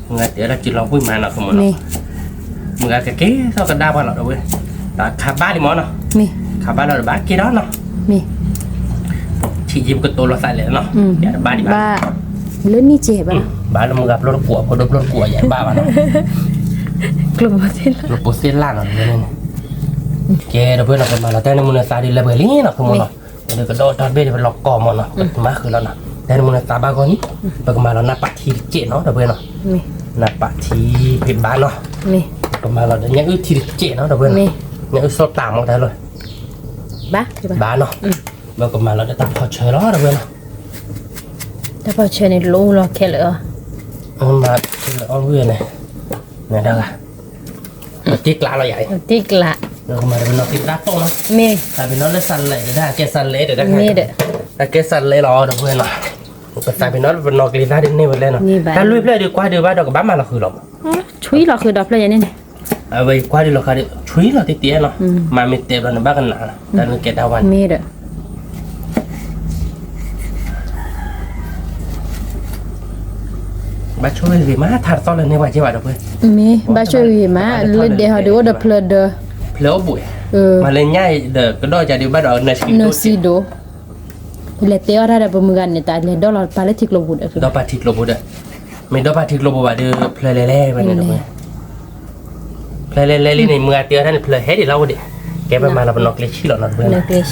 မုၢ်ဂၤတဲဒၣ်က့ၤလီၤဝံၣ်မးနီၤ ကမီၤနီၤ, မုၢ်ဂၤကကဲထီၣ်ကဒါပှၤလီၤဒီပုၢ်ဝဲၢ်, တၢ်ခးဘၣ်လံမီၤနီၤ, ခးဘၣ်လီၤဒီးဘၣ်ကဲထီၣ်နီၤ, ထံၣ်ယံၤပကတိၤလီၤသးလဲၣ်နီၤ, ယတဘၣ်ဒံးဘၣ်, လၢနံၣ်ကဲဘၣ်, ဘၣ်လၢမုၢ်ဂၤပျိတကိး ဖိဒိၣ်ပျိတကိး ယတဘၣ်ဘၣ်နီၤ, ကျိပိသ့ၣ်လၢ်နီၤ, ကဲဒီပုၢ်ဝဲၢ်နီၤ ပမၤလီၤတၢ်နမုၢ်နသးဒ်လဲၣ်ပှဲၤလံနီၤ ကမီၤနီၤ, ဒီးကဒီးတၢ်တဘ့ၣ်ဒီးပလီၤကီၢ်မီၤနီၤ ပကမၤဃုာ်လီၤနီၤ, တၢ်နမုၢ်နသးဘၣ်ဂီၢ်န့ၣ်, ပကမၤလီၤနၢ်ပာ်ထံတစဲးနီၤ ဒီပုၢ်ဝဲၢ်နီၤ, နၢ်ပာ်ထံဖံးဘၣ်နီၤ, ပမၤလီၤဒီးညၣ်အုၣ်ထံတစဲးနီၤ ဒီပုၢ်ဝဲၢ်နီၤ, ညၣ်အုၣ်စီၣ်တၢ်မီၤတၢ်လီၤ, ဘၣ်နီၤ, ပကမၤလီၤဒီးတၢ်ဖီၣ်ဆၢလီၤ ဒီပုၢ်ဝဲၢ်နီၤ, တၢ်ဖီၣ်ဆၢန့ၣ် တလိၣ်လီၤခဲလၢာ်အီၤ, မၤခဲလၢာ်အီၣ်ဝံၣ်န့ၣ်, နဒၣ်ဂၤ ပတ့ကျးလီၤယၤ, ပတ့ကျး, ပကမၤဒီးပနီၣ်က့ၤတၢ်သိၣ်နီၤ, မ့ၢ်, သးပ့ၤနီၣ်လၢစးလဲးတဒၣ် အကဲစးလဲးတဒၣ်, မ့ၢ်ဒီး, အကဲစးလဲးလီၤ ဒီပုၢ်ဝဲၢ်နီၤ, ပသးပ့ၤနီၣ်လၢပနီၣ်က့ၤတၢ်ဒ်န့ၣ်ဝဲလဲၣ်နီၤ, တၢ်လွံၢ်ဖျၢၣ်ဒုးကွၢ်ဒုးဘၣ်ဒီးကဘၣ်မၤလီၤဃုာ်လီၤမး, ဆွံလီၤဃုာ်ဒီးဖျၢၣ်ယဲန့ၣ်န့ၣ်, အဝဲကွၢ်ဒုးလီၤဃုာ်ဒီး ဆွံလီၤတ့ၢ်တ့ၢ်နီၤ, မၤမ့ၢ်တဲဘျီန့ၣ် ဘၣ်ကနၣ်လီၤ, တၢ်နကဲတၢ်ဝါန့ၣ်, မ့ၢ်ဒီး ဘၣ်ဆိၣ်ဂ့ၤဂ့ၤမး ထါတသီၣ်လၢန့ၢ်ပှၤကဲဘၣ်ဒီပုၢ်ဝဲၢ်, မ့ၢ်, ဘၣ်ဆိၣ်ဂ့ၤဂ့ၤမး လၢဒဲးဟီဒုးအိၣ်ဒီးဖျၢၣ်ဒီး, ဖျၢၣ်အိၣ်ဘှံး, မၤလၢညါဒီးကဒီးကဒီးဘၣ်ဒီးနၢၤဆံးဒိၣ်, လဲၤတဲအီၣ်တၢ်ဒီးပမုၢ်ဂၤန့ၣ် တၢ်လဲၤဒီလီၤပာ်လၢထံကျိပူၤဒီး, ဒီးပာ်ထံကျိပူၤဒီး, မ့ၢ်ဒီးပာ်ထံကျိပူၤဘၣ်ဒီး ဖျၢၣ်လဲၤလဲၤဝဲန့ၣ်ဒီပုၢ်ဝဲၢ် ဖျၢၣ်လဲၤလဲၤလံန့ၣ် မုၢ်ဂၤတဲအီၣ်တၢ်န့ၣ် ဖျၢၣ်ဟဲဒံးလီၤအိၣ်ဒံး, ကဲပမၤလီၤပနီၣ်ကျ့ၤဆံးလီၤနီၤ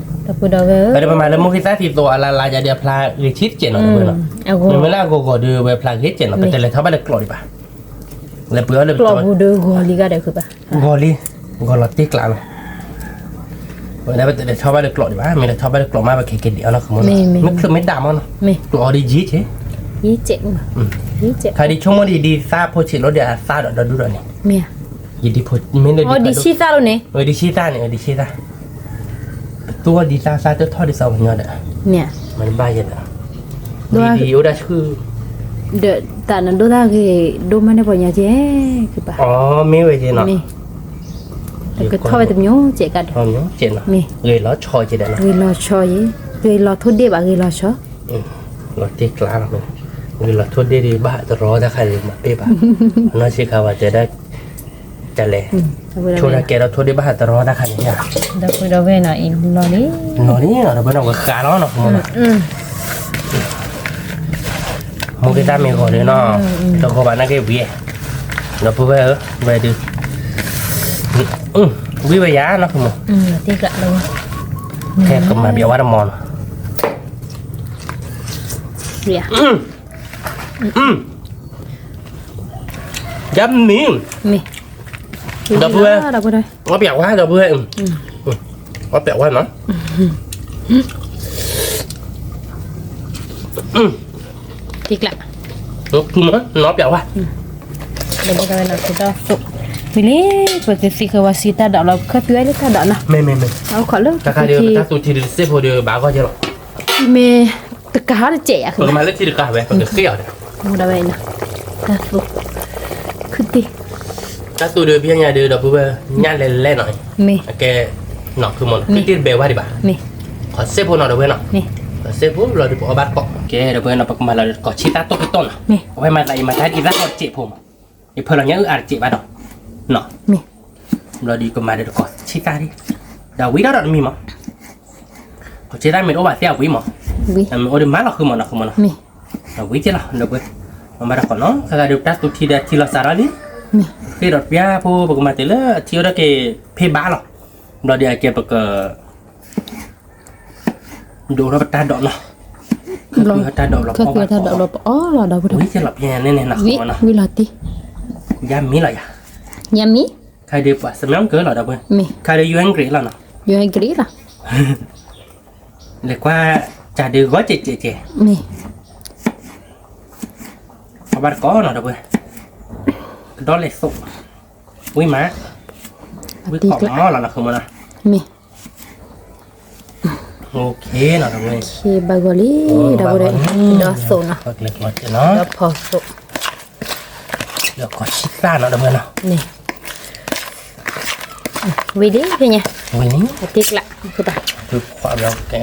ဒီပုၢ်ဝဲၢ်, ဒီပုၢ်ဝဲၢ်, ဒီးပမၤလၢမိၢ်ဂ့ၤသၣ်ထံသိးအလါလါယၤဒီးအဖျါဂ့ၤဆံးတကဲးနီၤ ဒီပုၢ်ဝဲၢ်နီၤ, မ့မ့ၢ်လၢအဂီၤဂီၤဒီးဝဲဖျါဂ့ၤတကဲးနီၤ ပတလဲၤထီၣ်ဘၣ်လၢကျိးဒံးဘၣ်, လဲၤပှ့ၤအီၣ်လၢကျိးပူၤဒီးဂီၤလံဂၤဒီးခုဘၣ် ဂီၤလံ, ဂီၤလီၤတ့ၢ်ကျးလီၤ, ဝဲဒၣ်ပတလဲၤထီၣ်ဘၣ်လၢကျိးဒံးဘၣ်, မ့ၢ်လဲၤထီၣ်ဘၣ်လၢကျိးမး ပကက့ၤဒံးအီၤနီၤ မ့ၢ်ချုးမ့ၢ်ဒၣ်မးနီၤ, ကျိးအီၤဒ်ယံၤက့ၤ, ခါဒ်ဆိကမိၣ်ဒ်ယဒံသၣ်ဖိဆံးလီၤဒီးအသၣ်ဒီးဒီဒူၣ်ဒီးန့ၣ်, ယဒံဖိမ့ၢ်လၢဒ်သၣ်ဒိၣ်, အဒ်ဆံသၣ်န့ၣ် အဒ်ဆံသၣ်, ပသူအီၤဒ်သၣ်သၣ်တထီၣ်ဒ်သးပညီဒီး, မ့ၢ်တဘၣ်ယဲဒီး, ဒ်အိၣ်ဒၣ်ဆူ ဒီးတၢ်နဒိၣ်တၢ်ဂ့ၤ ဒိၣ်မးန့ၣ်ပှၤညီကဲ, အမ့ၢ်ဝဲက့ၤနီၤ, ကထီၣ်ဝဲတမံၤကဲကဒီး, မ့ၢ်, ဂ့ၤလီၤဆီက့ၤဒီးနီၤ, ဂ့ၤလီၤဆီယဲ, ဂ့ၤလီၤထိၣ်ဒ့ၣ်ဘၣ် ဂ့ၤလီၤဆီ, လီၤတ့ၢ်ကျါလီၤ, ဂ့ၤလီၤထိၣ်ဒ့ၣ်ဒီးဘၣ်တရီတၢ်ခါဒီးမၤပ့ၢ်ဘၣ်, အနီၢ်ဆံးခါဝဲတဲဒၣ် တလဲၤ, ဆိဒၣ်ကဲထီၣ်ထိၣ်ဒ့ၣ်ဘၣ်တရီတၢ်ခါန့ၣ်, ဒီပုၢ်ဝဲၢ်နီၤ အံၤလီၤလံ, လီၤလံနီၤ ဒီပုၢ်ဝဲၢ်နီၤ ဝဲဃးလီၤနီၤ မိၢ်ဂ့ၤသၣ်မ့ၢ်ဂီၤန့ၣ်နီၤ, တဂီၤဘၣ်နာ်က့ဝံၤ, ဒီပုၢ်ဝဲၢ်ဧၢ, ဝဲဒုး, ဝံၣ်ဝဲယၤနီၤ ကမိၢ်, ဖဲကမၤဘၣ်ဝဲတမီၤနီၤ, ယမံၤ, ဒီပုၢ်ဝဲၢ်, အီၣ်ပျးဝါ ဒီပုၢ်ဝဲၢ်, အီၣ်ပျးဝါနီၤ, တံကျး, နီၢ်ပျးဝါ, ဒီးဝဲနီၤ ကဒီးသိး, ဝံၤလံ, ပကသံဃာ်ဝဲဆံတၢ်ဒိးလီၤ ခီၣ်သွံလၢတၢ်ဒိးနီၤ, မ့ၢ်မ့ၢ်မ့ၢ်, အခီၣ်လၢတၢ်သူထံဒီးစ့ဖိဒီးဘၣ်ဂီၢ်ကဲလီၤ, မ့ၢ်တကးဟီတစဲးယၤ, ပကမၤလၢထံတကးဝဲ ပကဃ့အီၤဒီး, ဒီးဝဲနီၤ, တၢ်သူ, ခုတ့ တၢ်သူဒီးဖဲညါဒီး ဒီပုၢ်ဝဲၢ် ညၣ်လဲၤလဲၤနီၤ, မ့ၢ်, အကဲ, နီၤ ခုမီၤနီၤ ခုတ့တဘဲဝါဒံးဘၣ်, မ့ၢ်, ခီၣ်စ့ဖိနီၤ ဒီပုၢ်ဝဲၢ်နီၤ, မ့ၢ်, ခီၣ်စ့ဖိလီၤဒီးပအီၣ်ဘၣ်တကိး, ကဲ ဒီပုၢ်ဝဲၢ်နီၤ ပကမၤလီၤဒီးတကိးဆံတၢ်တိၢ်ကတီၢ်နီၤ, မ့ၢ်, အဝဲမၤသးအံၤမၤတၢ်ဒ်သၣ်ခီၣ်စ့ဖိမး, ယဖၢလီၤညၣ်အုၣ်အါတစဲးဘၣ်ဒီး, နီၤ, မ့ၢ်, ဘျီဒီးကမၤဒီးတကိးဆံတၢ်ဒံး, ဒီးဝံၤထီၣ်ဒီးတမံၤမး ခီၣ်ဆ့တၢ်မ့ၢ်တအိၣ်ဘၣ်သ့အဝံၤမး, မ့ၢ်အိၣ်ဒီးမၤလီၤဃုမီၤနီၤ ဃုမီၤနီၤ, ဝံၤက့လီၤ ဒီပုၢ်ဝဲၢ်, မၤဘၣ်တကိးနီၤ ခဲကါဒီးတၢ်သူထံဒီးထံလီၤစးထီၣ်လံ, ဃ့ဒီးပျၢ်ဖိ ပကမၤတ့ၢ်လၢအထံအိၣ်ဒီးက့ၤဖ့ဘၣ်လီၤ, ဘျီဒ်အကဲပက ဒိးထီၣ်ပတၢ်ဒိးနီၤ, ခီဖျိတၢ်ဒိးဘျီပအီၣ်ဘၣ်တၢ်ဒိးဘျီပအီၣ်လီၤ ဒီပုၢ်ဒီဝဲၢ်, ဝံၤလီၤ ဝံၤလီၤတံၢ်, ယါမံလီၤယၤ, ယါမံ, ခါဒုးပှၤစမံကလီၤ ဒီပုၢ်ဝဲၢ်, ခါဒုး ယွဲၢ်ကရံးလီၤနီၤ, ယွဲၢ်ကရံးလီၤ, လဲၤကွၢ် ကၢ်ဒုးဂီၤကဲးကဲးကဲး, အီၣ်ဘၣ်တကိးနီၤ ဒီပုၢ်ဝဲၢ်, ကဒီးလဲၤသိး, ဝံၤမး, ဝံၤကိးမီၢ်လီၤနီၤ ဃုမီၢ်နီၤ, မ့ၢ် OK နီၤ ဒီပုၢ်ဝဲၢ်, ဘၣ်ဂီၤလံ ဒီပုၢ်ဝဲၢ်, ဒီးသိးနီၤ, ဒီးဖီသိး, ဒီးကိးဆံသၣ်နီၤ ဒီပုၢ်ဝဲၢ်နီၤ, ဝံၤလံဖဲညါ, ဝံၤလံ, အတ့ကျး,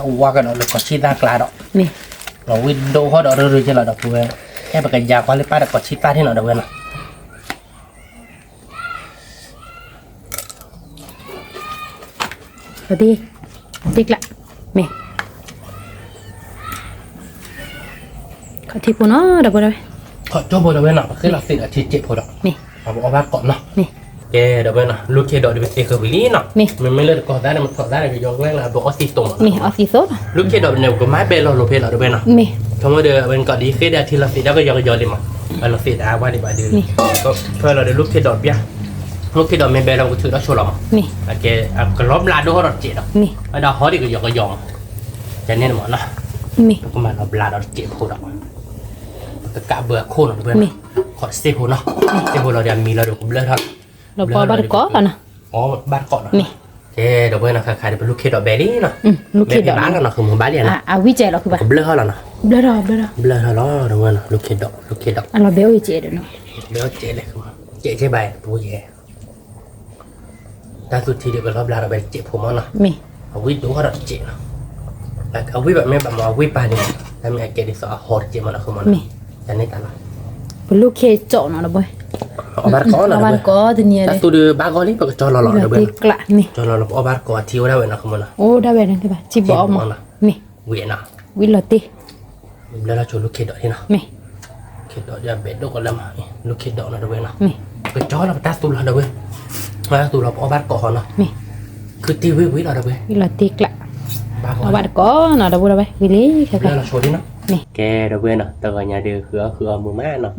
ဝါကဒီးလၢကိးဆံသၣ်ကျါဒီး, မ့ၢ်, လီၤဝံၤဒိးဃီဒီးရၢရၢကဲလီၤ ဒီပုၢ်ဝဲၢ်, အဲၣ်ပကယၤကွၢ်လၢပၢ်ဒီးကိးဆံသၣ်ထံနီၤ ဒီပုၢ်ဝဲၢ်နီၤ အတ့, တ့ကျး, မ့ၢ်, ခီၣ်ထံဖိနီၤ ဒီပုၢ်ဝဲၢ်, ခီၣ်ကၠိဖိ ဒီပုၢ်ဝဲၢ်နီၤ, ပဃ့လီၤသ့ၣ်ဒီးထံစဲးဖိဒီး, ပအီၣ်ဘၣ်ကိးနီၤ, ကဲ ဒီပုၢ်ဝဲၢ်နီၤ, လူၢ်ခ့ဒိးဒ်ပသ့ဃုာ်ဝံၤလံနီၤ, မ့မ့ၢ်လၢတကီၢ်သးန့ၣ် မထီၣ်သးန့ၣ် ကယီၤကျဲလၢအဘၢအီၣ်သံသိးမး, လူၢ်ခ့ဒိးန့ၣ် ကမၤဘဲလီၤလိာ်ဖဲလီၤ ဒီပုၢ်ဝဲၢ်နီၤ, မ့ၢ်, ခီမီဒီး အဝဲန့ၣ်ကီးဒ်ဃ့ဒၣ်ထံလီၤသ့ၣ်ဒီးကယီၤကယီၤလံမး, အလီၤသ့ၣ်တၢ်ဝါဒံးဘၣ်ဒုး, ဖၢလီၤဒီးလူၢ်ခ့ဒိးပျၢ်, လူၢ်ခ့ဒိးမ့ၢ်ဘဲလီၤ ပကထုးဒီးဆိလီၤမး, အကဲ အကလီၤဘျးဒိၣ်ထီၣ်ဒီးတစဲးဒီး, အဒၣ်ဟီဒံးကယီၤကယီၤမး, ကန့ၣ်မးနီၤ, ပကမၤလီၤဘျးဒီးတစဲးဖိဒီး, ပကကးဘၢအခိၣ်နီၤ ဒီပုၢ်ဝဲၢ်နီၤ, ခီၣ်တစဲးဖိနီၤ, စဲးဖိလီၤဒီးအမံၤလီၤဒီးကဘျၢထီၣ်, လီၤပအီၣ်ဘၣ်တကိးနီၤ, အီၣ်ဘၣ်တကိးနီၤ, ကဲ ဒီပုၢ်ဝဲၢ်နီၤ ခါခါဒီးပလူၢ်ခ့ဒိးဘဲလံနီၤ, ဘဲဘၣ်လီၤနီၤ ဃုမုၢ်ဘၣ်လံနီၤ, အဝံၣ်ကဲလီၤ ကဘျၢထီၣ်လီၤနီၤ, ဘျၢထီၣ် ဘျၢထီၣ်လီၤ ဒီပုၢ်ဝဲၢ်နီၤ, လူၢ်ခ့ဒိး လူၢ်ခ့ဒိး, အလီၤဘဲအိၣ်ကဲဒီးနီၤ, ဘဲအိၣ်ကဲလဲၣ် ကဲဘၣ်ပူၤယဲ တၢ်သူထံဒုးကလီၤဘျးဒီးဝဲတစဲးဖိမးနီၤ, အဝံၣ်ဒိၣ်ထီၣ်ဒီးတစဲးနီၤ, အဝံၣ်ဘၣ်မ့ၢ်ဘၣ်မး အဝံၣ်ပၢ်န့ၣ်, တၢ်မ့ၢ်အကဲဒ်သိးအဟီတစဲးမးနီၤ ဃုမးနီၤ, တၢ်န့ၣ်တၢ်လီၤ, ပလူၢ်ခ့ကၠီနီၤ ဒီပုၢ်ဝဲၢ်, အီၣ်ဘၣ်တကိးနီၤ တၢ်သူဒုးဘၣ်ဂီၤလံ ပကကၠီလီၤလီၤ ဒီပုၢ်ဝဲၢ်, ကၠီလီၤလီၤ ပအီၣ်ဘၣ်တကိးအထံဝဲဒၣ်ဝဲနီၤ ဃုမးနီၤ, အိၣ်ဒၣ်ဝဲန့ၣ်ဘၣ် စံၣ်ဘီအီၣ်မး, မ့ၢ်, ဝံၤနီၤ, ဝံၤလီၤတံၢ် ဘျၢလီၤဆိလူၢ်ခ့ဒိးန့ၣ်နီၤ, ခ့ဒိးဒ်အဘဲဒိၣ်ကီးလၢမး, လူၢ်ခ့ဒိးနီၤ ဒီပုၢ်ဝဲၢ်နီၤ, ပကကၠီလီၤပတၢ်သူလီၤ ဒီပုၢ်ဝဲၢ်, ပတၢ်သူလီၤ ပအီၣ်ဘၣ်တကိးဃီနီၤ, ခုတံၢ်ဝံၤဝံၤလီၤ ဒီပုၢ်ဝဲၢ်, ဝံၤလီၤတံၢ်ကျး, အီၣ်ဘၣ်တကိးနီၤ ဒီပုၢ်ဝဲၢ်, ဝံၤလံ ဘျၢလီၤဆိဒ်နီၤ, ကဲ ဒီပုၢ်ဝဲၢ်နီၤ တဂီၤညါဒုးဃုအီၣ်ဃုအီမုာ်မးနီၤ,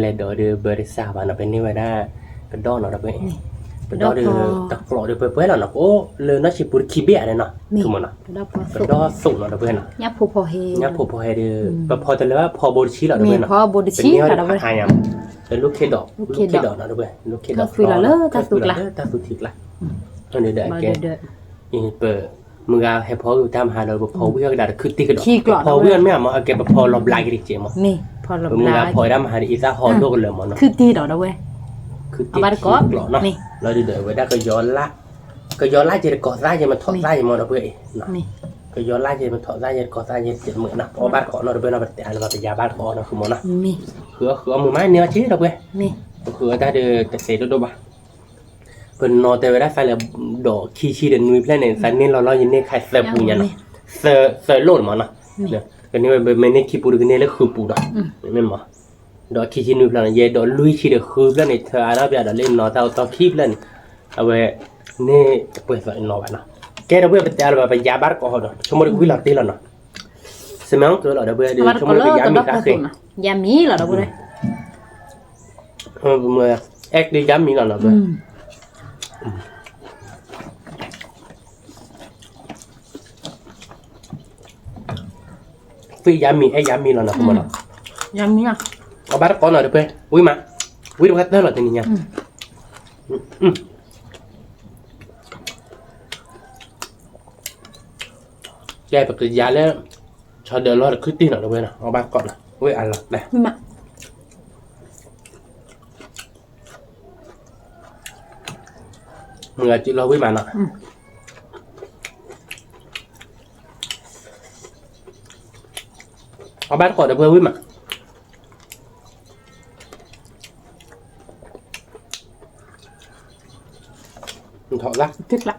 လဲၤဒိးဒုးဘၢတစၢ်ဘၣ်နီၤ ပန့ၢ်ဝဲဒၣ် ကဒီးနီၤ ဒီပုၢ်ဝဲၢ်, ကဒီးဒုး တကျိးဒုးပှဲၤပှဲၤလီၤနီၤ ကအိၣ်လၢနီၢ်ဆံးပူၤတခံဘ့ၣ်ဧါနီၤ, ကဒီးသိးနီၤ ဒီပုၢ်ဝဲၢ်နီၤ, ညၣ်ဖိဖီဟဲ ညၣ်ဖိဖီဟဲဒုး ပဖီတလၢဘၣ် ဖီဘိတဆံလီၤ ဒီပုၢ်ဝဲၢ်နီၤ, ပန့ၢ်ဝဲဒၣ်ဖးအါညါမး, လၢလူၢ်ခ့ဒိး လူၢ်ခ့ဒိးနီၤ ဒီပုၢ်ဝဲၢ်, လူၢ်ခ့ဒိး တၢ်သူလီၤလၢတၢ်သူထံကျါ, ဒီးအကဲ ပ မုၢ်ဂၤဟဲဖီဂုာ်တၢ်မဟါလၢ ပဖီဝံၣ်အီၣ်ကဒါတခုတံၢ်ကဒီး, ပဖီဝံၣ်အီၣ်မ့ၢ်အမ့ၢ် အကဲပဖီလီၤဘျါက့ၤတစဲးမး, ပမုၢ်ဂၤဖီဝဲဒၣ်မဟါဒီး အံသၣ်ဟီဒိၣ်ကလၢာ်မးနီၤ, ခုတံၢ်ဒီး ဒီပုၢ်ဝဲၢ်, ခုတံၢ်ကျိးနီၤ, လီၤဒုးဒီးဝဲဒၣ် ကယီၤလါက့ၤတကိးသးက့ၤ မထီၣ်သးက့ၤမး ဒီပုၢ်ဝဲၢ်အံၤ, ကယီၤလါက့ၤမထီၣ်သးက့ၤ တကိးသးက့ၤတစဲးမုာ်နီၤ, ပအီၣ်ဘၣ်တကိးနီၤ ဒီပုၢ်ဝဲၢ်နီၤ, ပတတဲအါလၢၤဘၣ် ပယၤဘၣ်တကိးနီၤ ဃုမးနီၤ, ဃုအီၣ်ဃုအီမုာ်မးန့ၢ်အီၤက့ ဒီပုၢ်ဝဲၢ်, ပဃုအီၣ်တၢ်ဒီးတသဲးဒိၣ်ဒိၣ်ဘၣ် ပနီၤတဲဝဲဒၣ်သးလဲၤ ဒီးခံဆံဒီးနွံဖျၢၣ်န့ၣ် သးန့ၢ်လီၤလီၤ ယန့ၢ်ခါသၢပူညါနီၤ, သၢလိၣ်န့ၣ်မးနီၤ, ကန့ၢ်ဝဲမ့ၢ်န့ၢ်ခံပူဒီးကန့ၢ်လၢဃုပူဒီး, မ့ၢ်မး, ဒီးခံဆံနွံဖျၢၣ်နီၤ ယဲဒီးလွံၢ်ဆံဒီးဃုဖျၢၣ်န့ၣ် ထၢအါထီၣ်ပျၢ်ဒီးလၢနီၤတၢ်အိၣ်တီခံဖျၢၣ်န့ၣ်, အဝဲ န့ၢ်တပှဲၤသီးနီၤဘၣ်နီၤ, ကဲဒီပုၢ်ဝဲၢ် ပတဲအါလၢၤဘၣ် ပယၤဘၣ်တကိးဟီဒီး ဆိကမိၣ်ဒီးဝံၣ်လီၤတ့ၢ်လီၤနီၤ, စမံကလီၤ ဒီပုၢ်ဝဲၢ် ဆိကမိၣ်ဒီးကယါမံၤသးဃ့ ယါမံၤလီၤ ဒီပုၢ်ဝဲၢ်, အဲၣ်ဒုးယါမံၤလီၤနီၤ, သ့ၣ်ယါမံၤ အဲၣ်ယါမံၤလီၤနီၤ မးနီၤ, ယါမံၤ, အီၣ်ဘၣ်တကိးနီၤ ဒီပုၢ်ဝဲၢ် ဝံၣ်မး, ဝံၣ်တဝဲတၢၢ်လီၤတနံၤညါ ကဲ ပကယၤလၢ ဆီဒၢးလီၤတခုတံၢ်နီၤ ဒီပုၢ်ဝဲၢ်နီၤ အီၣ်ဘၣ်တကိးနီၤ ဝံၣ်အလီၤ မုၢ်ဂၤစုလီၤဝံၣ်မးနီၤ, အီၣ်ဘၣ်တကိးဒီပုၢ်ဝဲၢ်ဝံၣ်မး ထီၣ်လၢ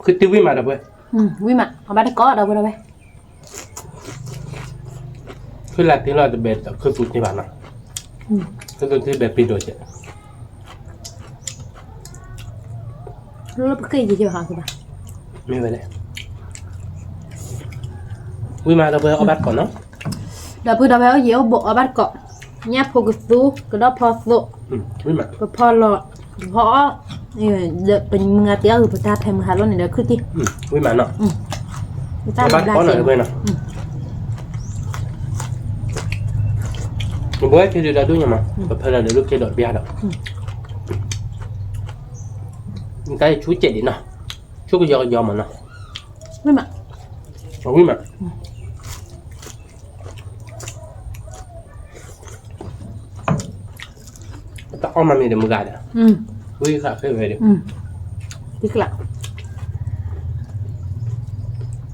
ပတံၤဝံၣ်မးဒီပုၢ်ဝဲၢ်, ဝံၣ်မး အဘၣ်တကိးဒီပုၢ်ဝဲၢ်, ဖုလၢတ့လီၤတဘဲး ခုသူတ့ဘၣ်နီၤ, ခုသူတ့ဘဲးပ့ၤဒိၣ်ကဲး, လၢပက့ၢ်ယံၤကဲဘၣ်, မ့ၢ်ဝဲလဲၣ်, ဝံၣ်မးဒီပုၢ်ဝဲၢ်အီၣ်ဘၣ်တကိးနီၤ, ဒီပုၢ်ဝဲၢ်အီၣ်ယံၤအိၣ်ဘူးအီၣ်ဘၣ်တကိး, ညၣ်ဖိကသူ ကဒီဖီသိး, ပဖီလီၤ, ပဖီအီၣ်, ဒီးပမုၢ်ဂၤတ့အီၣ်ဂ့ၤပတၢ်ဖဲမုၢ်ဟါလီၤန့ၣ်ဒီးခုတံၢ်, ဝံၣ်မးနီၤ, အီၣ်ဘၣ်တကိးနီၤဒီပုၢ်ဝဲၢ်နီၤ, ပဝဲၢ်ခ့ဒုးဒီဒူၣ်ညါမး, ပဖဲလီၤဒီးလၢခ့ဒီးတဘျါဒီး, နတၢ်ယဆူၣ်ကဲးဒံးနီၤ, ဆူၣ်ကယီကယီမးနီၤ, ဝံၣ်မး, ဝံၣ်မး တၢ်အီၣ်မးမ့ၢ်ဒီးမုၢ်ဂၤဒီး, ဝံၣ်ဃာ်ဃ့ဝဲဒီး, ဝံၣ်မးဒီပုၢ်ဝဲၢ်, အီၣ်ဘၣ်တ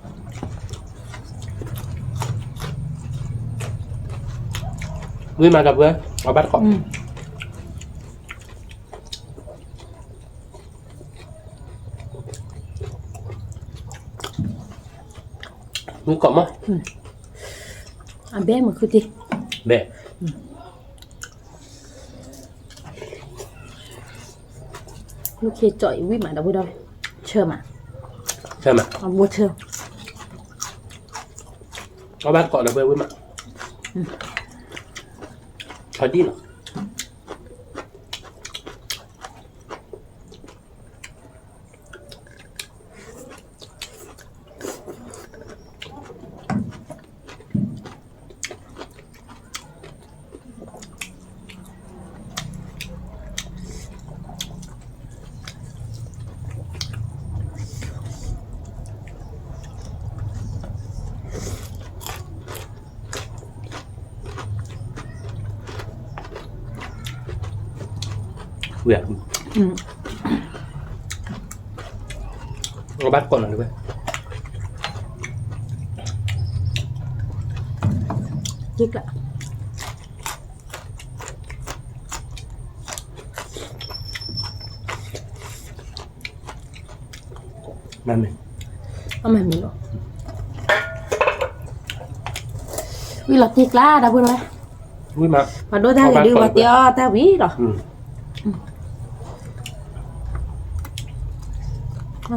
ကိး, ဝံၣ်ကိးမး, အဘဲမုာ်ခုတံၢ်, ဘဲ လၢခ့ကၠီအံၤဝံၣ်မးဒီပုၢ်ဝဲၢ်, ဆၢမး, ဆၢမး, အဘိဆၢ, အီၣ်ဘၣ်တကိးဒီပုၢ်ဝဲၢ်ဝံၣ်မး, ထီဒံၣ်နီၤ ဝံၣ်ဧါ, အဘၣ်တကိးနီၤဝဲ, က့ကျါ မ့ၢ်, အမ့ၢ်မ့ၢ်လီၤ, ဝံၣ်လီၤတ့ကျါဒီပုၢ်ဝဲၢ်, ဝံၣ်မး, ပှၤဒိၣ်တၢ်ဂ့ၤဒုး ပှၤတဲအီၣ်တၢ်ဝံၤလီၤ, တၢ်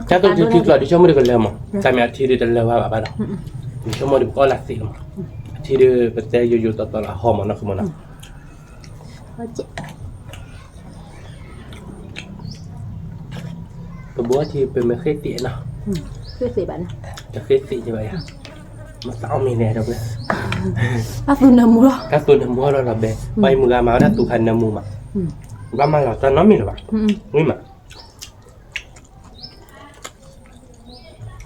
ကဒုးထံကျိးဒုး ဆိကမိၣ်ဒုးကလၢမး, တၢ်မ့ၢ်အထံဒုးတလၢဝဲဘၣ်ဘၣ်ဒီး, ဒုးဆိကမိၣ်ဒုးပကအီၣ်လၢသ့ၣ်လီၤမး, အထံဒုးပတဲယိယိတီတီလီၤ အဟီမးနီၤ ဃုမးနီၤ ပဘိထံပမ့ၢ်ဃ့သ့ၣ်နီၤ, ဃ့သ့ၣ်ဘၣ်န့ၣ်, တဃ့သ့ၣ်ဘၣ်ယၤ, မ့ၢ်သးအီၣ်မ့ၢ်လဲၣ်ဒီးဝဲ, တၢ်သူၣ်နၢမူလီၤ, တၢ်သူၣ်နၢမူလီၤလီၤဘဲ, ပှၤအံၤမုၢ်ဂၤမၤဝဲဒၣ်သူၣ်ခါနၢမူမး, ဘၣ်မၤလီၤတၢ်နီတမံၤလၢၤဘၣ်, ဝံၣ်မး,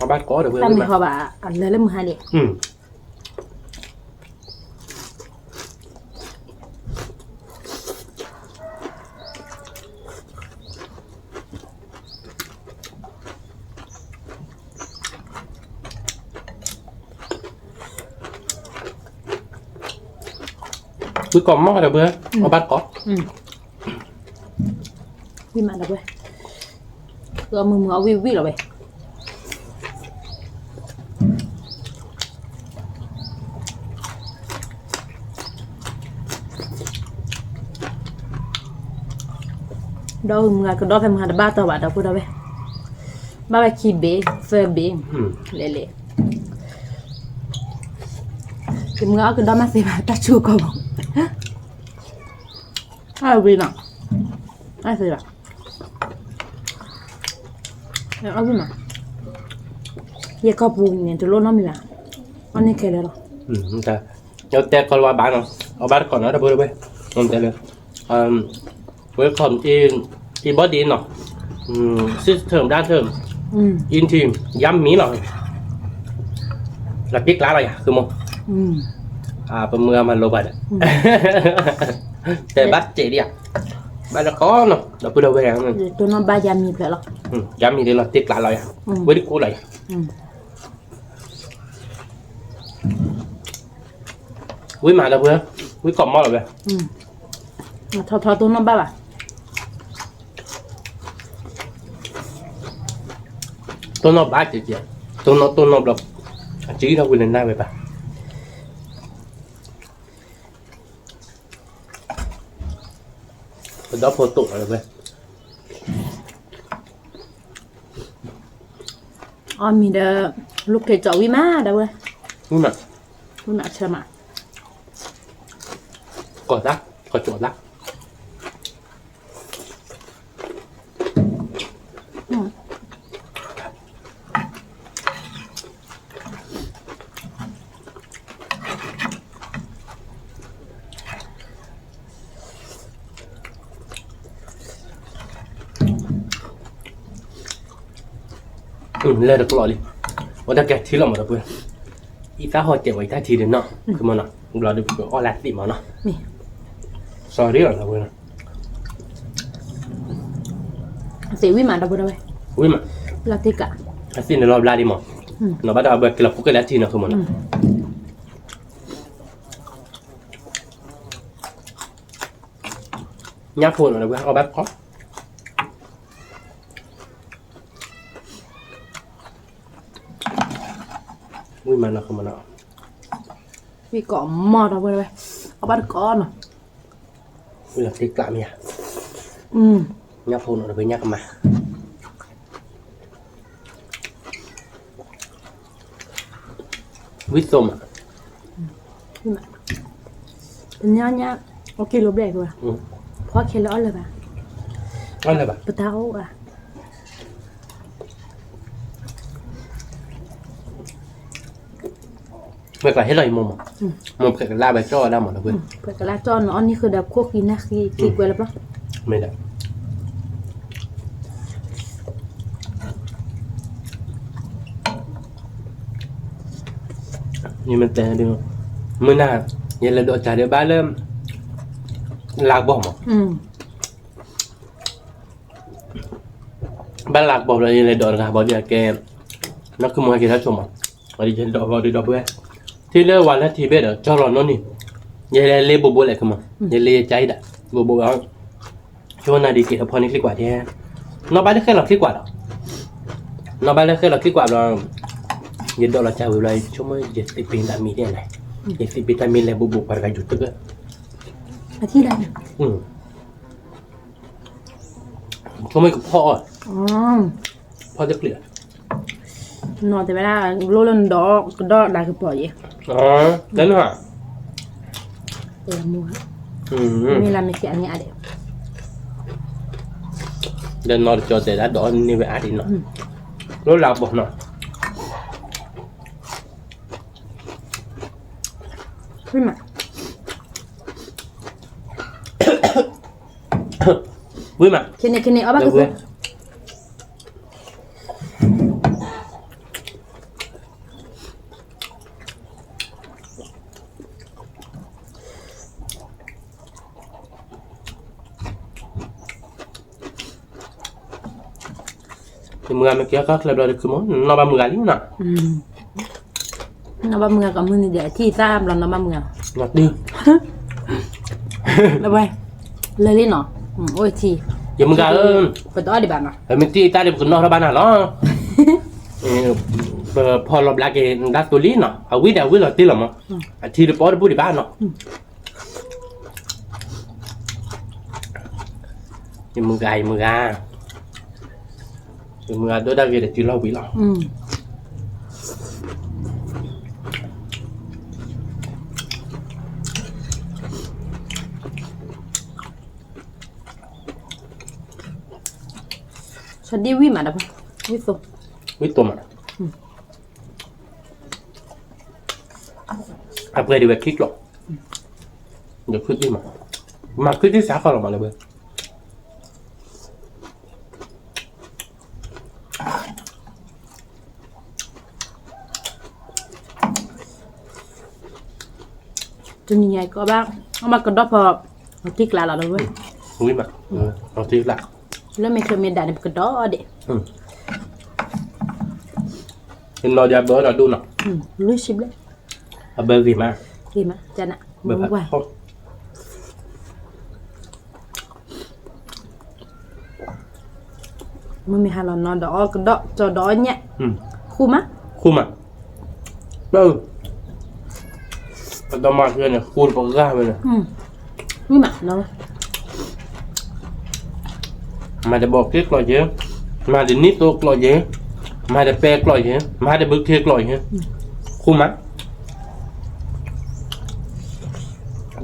အဘၣ်ကိးဒီးဝဲ, တၢ်မ့ၢ်ဟီဘၣ်, အလၢလၢမုၢ်ဟါန့ၣ် ဝံၣ်ကိးမးဒီး အဘၣ်ကိး, ဝံၣ်မးဒီးဝဲ, မုာ်မုာ်အဝံၣ်ဝံၣ်လီၤဝဲ ဒီးမုၢ်ဂၤကဒီဖဲမုၢ်ဂၤတဘၣ်တီၢ်ဘၣ် ဒီပုၢ်ဒီဝဲၢ်, ဘၣ်ဝဲခံဘ့ၣ်သၢဘ့ၣ်, လဲၤလဲၤ, ယမုၢ်ဂၤအီၣ်ကဒီမးသ့ဘၣ် တၢ်ဆူၣ်ကီၢ်ဘိ, အဝံၤနီၤ, အသ့ဘၣ်, အဝံၤမး, ယဲၢ်ကီၢ်ပူၤန့ၣ် တလိၣ်နီတမံၤဘၣ်, အီၣ်န့ၢ်ခဲလၢာ်လီၤ. တဲကီၢ်လၢၤဘၣ်နီၤ, အဘၣ်တကိးနီၤ ဒီပုၢ်ဒီဝဲၢ်, တဲလၢ welcome in, in body နီၤ, system ဒါ term, in team, yummy လီၤ, လီၤတံၢ်ကျါလီၤယၤ သုမိၢ်, ပမုၢ်ဂၤမၤလိဘၣ်ဒီး, တဲဘၣ်စဲးဒံးဧါ, ဘၣ်တကိးနီၤ ဒီပုၢ်ဒီဝဲၢ်, တိၢ်နီၣ်ဘၣ် yummy ဖျၢၣ်လီၤ, yummy ဒ်လီၤတံၢ်ကျါလီၤယၤ, ဝဲတကိးလီၤယၤ ဝံၣ်မးဒီပုၢ်, ဝံၣ်ကိးမးလီၤဝဲ, ထီထီတိၢ်နီၣ်ဘၣ်ဘၣ်, တိၢ်နီၣ်ဘၣ်ကဲကဲ, တိၢ်နီၣ်တိၢ်နီၣ်ဘျီ, အစံၣ်ထီၣ်ဝံၤလၢနၢ်ဝဲဘၣ်, ပဒီဖိတိာ်လီၤဝဲ, အီၣ်မ့ၤဒီး, လူၤက့ၤကၠီဝံၣ်မးဒီးဝဲ, ဝံၣ်မး, ဝံၣ်မးဆၢမး, ကီၢ်သၣ်, ကီၢ်ကၠီသၣ် လဲၤတကျိးလံ, ဝဲတၢ်ကဲထံလီၤမးဒီပုၢ်ဝဲၢ်, အံသၣ်ဟီၣ်ကဲးဝဲတၢ်ထံဒီးနီၣ်, မနီၤ, ဘျီဒီးပကအီၣ်လၢသ့ၣ်မးနီၤ, စီၤရ့လီၤဒီပုၢ်ဝဲၢ်, သ့ၣ်ဝံၣ်မးဒီပုၢ်ဝဲၢ်, ဝံၣ်မး, လီၤသ့ၣ်ကး, အသ့ၣ်န့ၣ်လီၤဘျါဒံးမး, နီၣ်ဘၣ်ဒီးအဘၣ်က့ၤလီၤဖိကဲလၢထံနီၤ မနီၤ, ညၣ်ဖိနီၤဒီပုၢ်ဝဲၢ် အီၣ်ဘၣ်တကီး ဝံၣ်မးနီၤ မနီၤ, ဝံၣ်ကိးမးဒီပုၢ်ဝဲၢ်, အီၣ်ဘၣ်တကီးနီၤ, ဝံၣ်လီၤသ့ၣ်ကျးမ့ၢ်ဧါ, ညၣ်ဖိနီၤဒီပုၢ်ဝဲၢ် ညၣ်ကမၤ, ဝံၣ်သိမး, တညါညါ, အက့ၤလိာ်ဘျဲၣ်ကဘၣ်, ဖီခဲလၢာ်အီၣ်လၢၤဘၣ်, အီၣ်လၢၤဘၣ်, ပတၢ်အိၣ်ဧါ ဝဲကျါဟ့ၣ်လီၤယမိၢ်မး, မိၢ်ဖှဲးကလၢ်ဝဲကၠီၣ်ဝဲဒၣ်မးဒီပုၢ်ဝဲၢ်, ဖှဲးကလၢ်ကၠီၣ်နီၤ အီၣ်နံၣ်ဃုာ်ဒီးခိၣ်ဃံနၢ်ဃံက့ၤကွဲလၢပျီ, မ့ၢ်ဒၣ် ယမ့ၢ်တဲဒုး, မုၢ်နၤ, ယလဲၤဒိးကၢ်ဒံးဘၣ်လၢ လါကပီၤမး, ဘၣ်လါကပီၤဘျီ ယလဲၤဒိးတဂၤဘၣ်ဒီးကဲ, နီၢ်ခုမုၣ်ဟဲက့ၤထီၣ်ဆိမး, ယဒိးဘၣ်ဒီးဒီပုၢ်ဝဲၢ်, ထံၣ်လၢဝၤလၢထံဘ့ၣ်ဒီး ကၠီလီၤနီၢ်န့ၣ်, ယလဲၤလ့ဘိးဘိးလဲၣ်ခုမး, ယလ့ယကါအံၤဒၣ်, ဘိးဘိး, ဆိနၤဒ်က့ၤထီၣ်ဖီန့ၢ်ချံကွၢ်ဒဲ, နီၢ်ဘၣ်လၢဃဲလီၤချံကွၢ်ဒီး, နီၢ်ဘၣ်လၢဃဲလီၤချံကွၢ်ဘျီ, ယဒိးလီၤကၢ်ဝံၤဘျီ ဆိကမိၣ်ယသံးပ့ၤတၢ်မံၤဒ်လဲၣ်, ယသံးပ့ၤတၢ်မံၤလဲၤဘိးဘိးပှၤတဂၤယူၤတဂၢၢ်, ဆိကမိၣ်ကဖီၣ်အီၤ, ဖီၣ်တကျ့ၢ်, နီၢ်တဲဝဲဒၣ် လိၣ်လၢနဒီးကဒီးဒၣ်ကပီၤယဲ, လၢနဟါ, မ့ၢ်လၢမ့ၢ်ကဲန့ၣ်အါဒံး, ဒီးနီၢ်တကၠီတဲဒၣ်ဒီးန့ၢ်ဝဲအါဒံးနီၤ, လိၣ်လၢအဘီနီၤ ဝံၣ်မး, ဝံၣ်မး, ခဲန့ၣ်ခဲန့ၣ် အီၣ်ဘၣ်က့ၤ, ယမုၢ်ဂၤမ့ၢ်ကဲခီချၢဘျီတခုမး နီၢ်ဘၣ်မုၢ်ဂၤလံနီၤ, နီၢ်ဘၣ်မုၢ်ဂၤကမုၢ်နံၤဒဲး ထံၣ်သၣ်ဘျီနီၢ်ဘၣ်မုၢ်ဂၤ, လၢဝဲ, လၢလံနီၤ, အိၣ်ထံ, ယမုၢ်ဂၤဧၢ, ပတအီၣ်ဒံးဘၣ်နီၤ, ပမ့ၢ်တ့ၢ်တၢ်ဒီးပကနီၣ်ထီၣ်ဘၣ်နၤလီၤ, ပဖီၣ်လီၤဘျါက့ၤဒၣ်သိလံနီၤ, အဝံၣ်ဒီးအဝံၣ်လီၤတ့ၢ်လီၤမး, အထံတပီၢ်တဘူၣ်ဒံးဘၣ်နီၤ ယမုၢ်ဂၤ ယမုၢ်ဂၤ, ယမုၢ်ဂၤဒိၣ်တၢ်ဂ့ၤဒီးတုၤလီၤဝံၤလီၤ, စီၤဒ့ဝံၣ်မးဒီး, ဝံၣ်သိ, ဝံၣ်သိမး အပှဲၤဒံးဝဲခံကျိာ်, ဒီးခုၣ်တံၢ်မး, မၤခုၣ်တံၢ်စးဃီလီၤမးလၢဝဲ, တနံၤညါကီးဘၣ်, အမ့ၢ်ကဒီးဖီ, အထံကျါလီၤလၢဝဲ, ဝံၣ်မး, အထံကျါ, လၢမ့ၢ်ချၢမ့ၢ်ဒၣ်န့ၣ် ပကဒီးဒဲး, နီၢ်ဒၣ်ဘၢဒီးဒိၣ်နီၤ, လွံၢ်ဆံဘျဲၣ်, အဘၢဂ့ၤမး, ဂ့ၤမး, ဘၢဖးထီၣ် မ့မ့ၢ်ဟါလီၤနီၤ ဒီးအီၣ်ကဒီး ကၠီဒီးအီၣ်ညၣ်, ဃူမး, ဃူမး, ပ, ပဒီမါဖဲန့ၣ် ဃူတပဂၢ်ဝဲန့ၣ်, ဝံၤမးနီၤ, မၤတဘီၣ်က့ကျိးယဲ, မၤတနံၣ်သိကျိးယဲ, မၤတပဲကျိးယဲ, မၤတဘုခ့ကျိးယဲ, ဃူမး,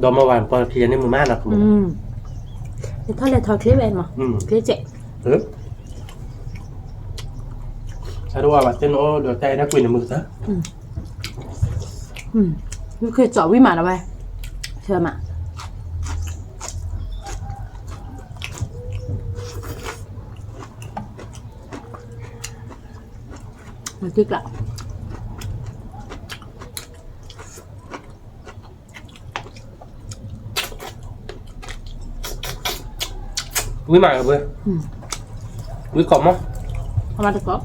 ဒီမါဝၤပှၤခံဂၤန့ၣ်မုာ်မးနီၤ, လဲၤထီၣ်လဲၤထီၣ်ချ့ဝဲမး, ချ့စဲး ဆါတဝါဘၣ်တဲနအိၣ်ဒီးတၢ်အဲၣ်တၢ်ကွံန့ၣ်မုာ်သး, မုၢ်ခ့စီၤဝံၤမးလီၤဝဲ, ဆၢမး, မၤတံၢ်ကျး ဝံၤမးလီၤဝဲ, ဝံၤကိးမး, အမၤတကိး,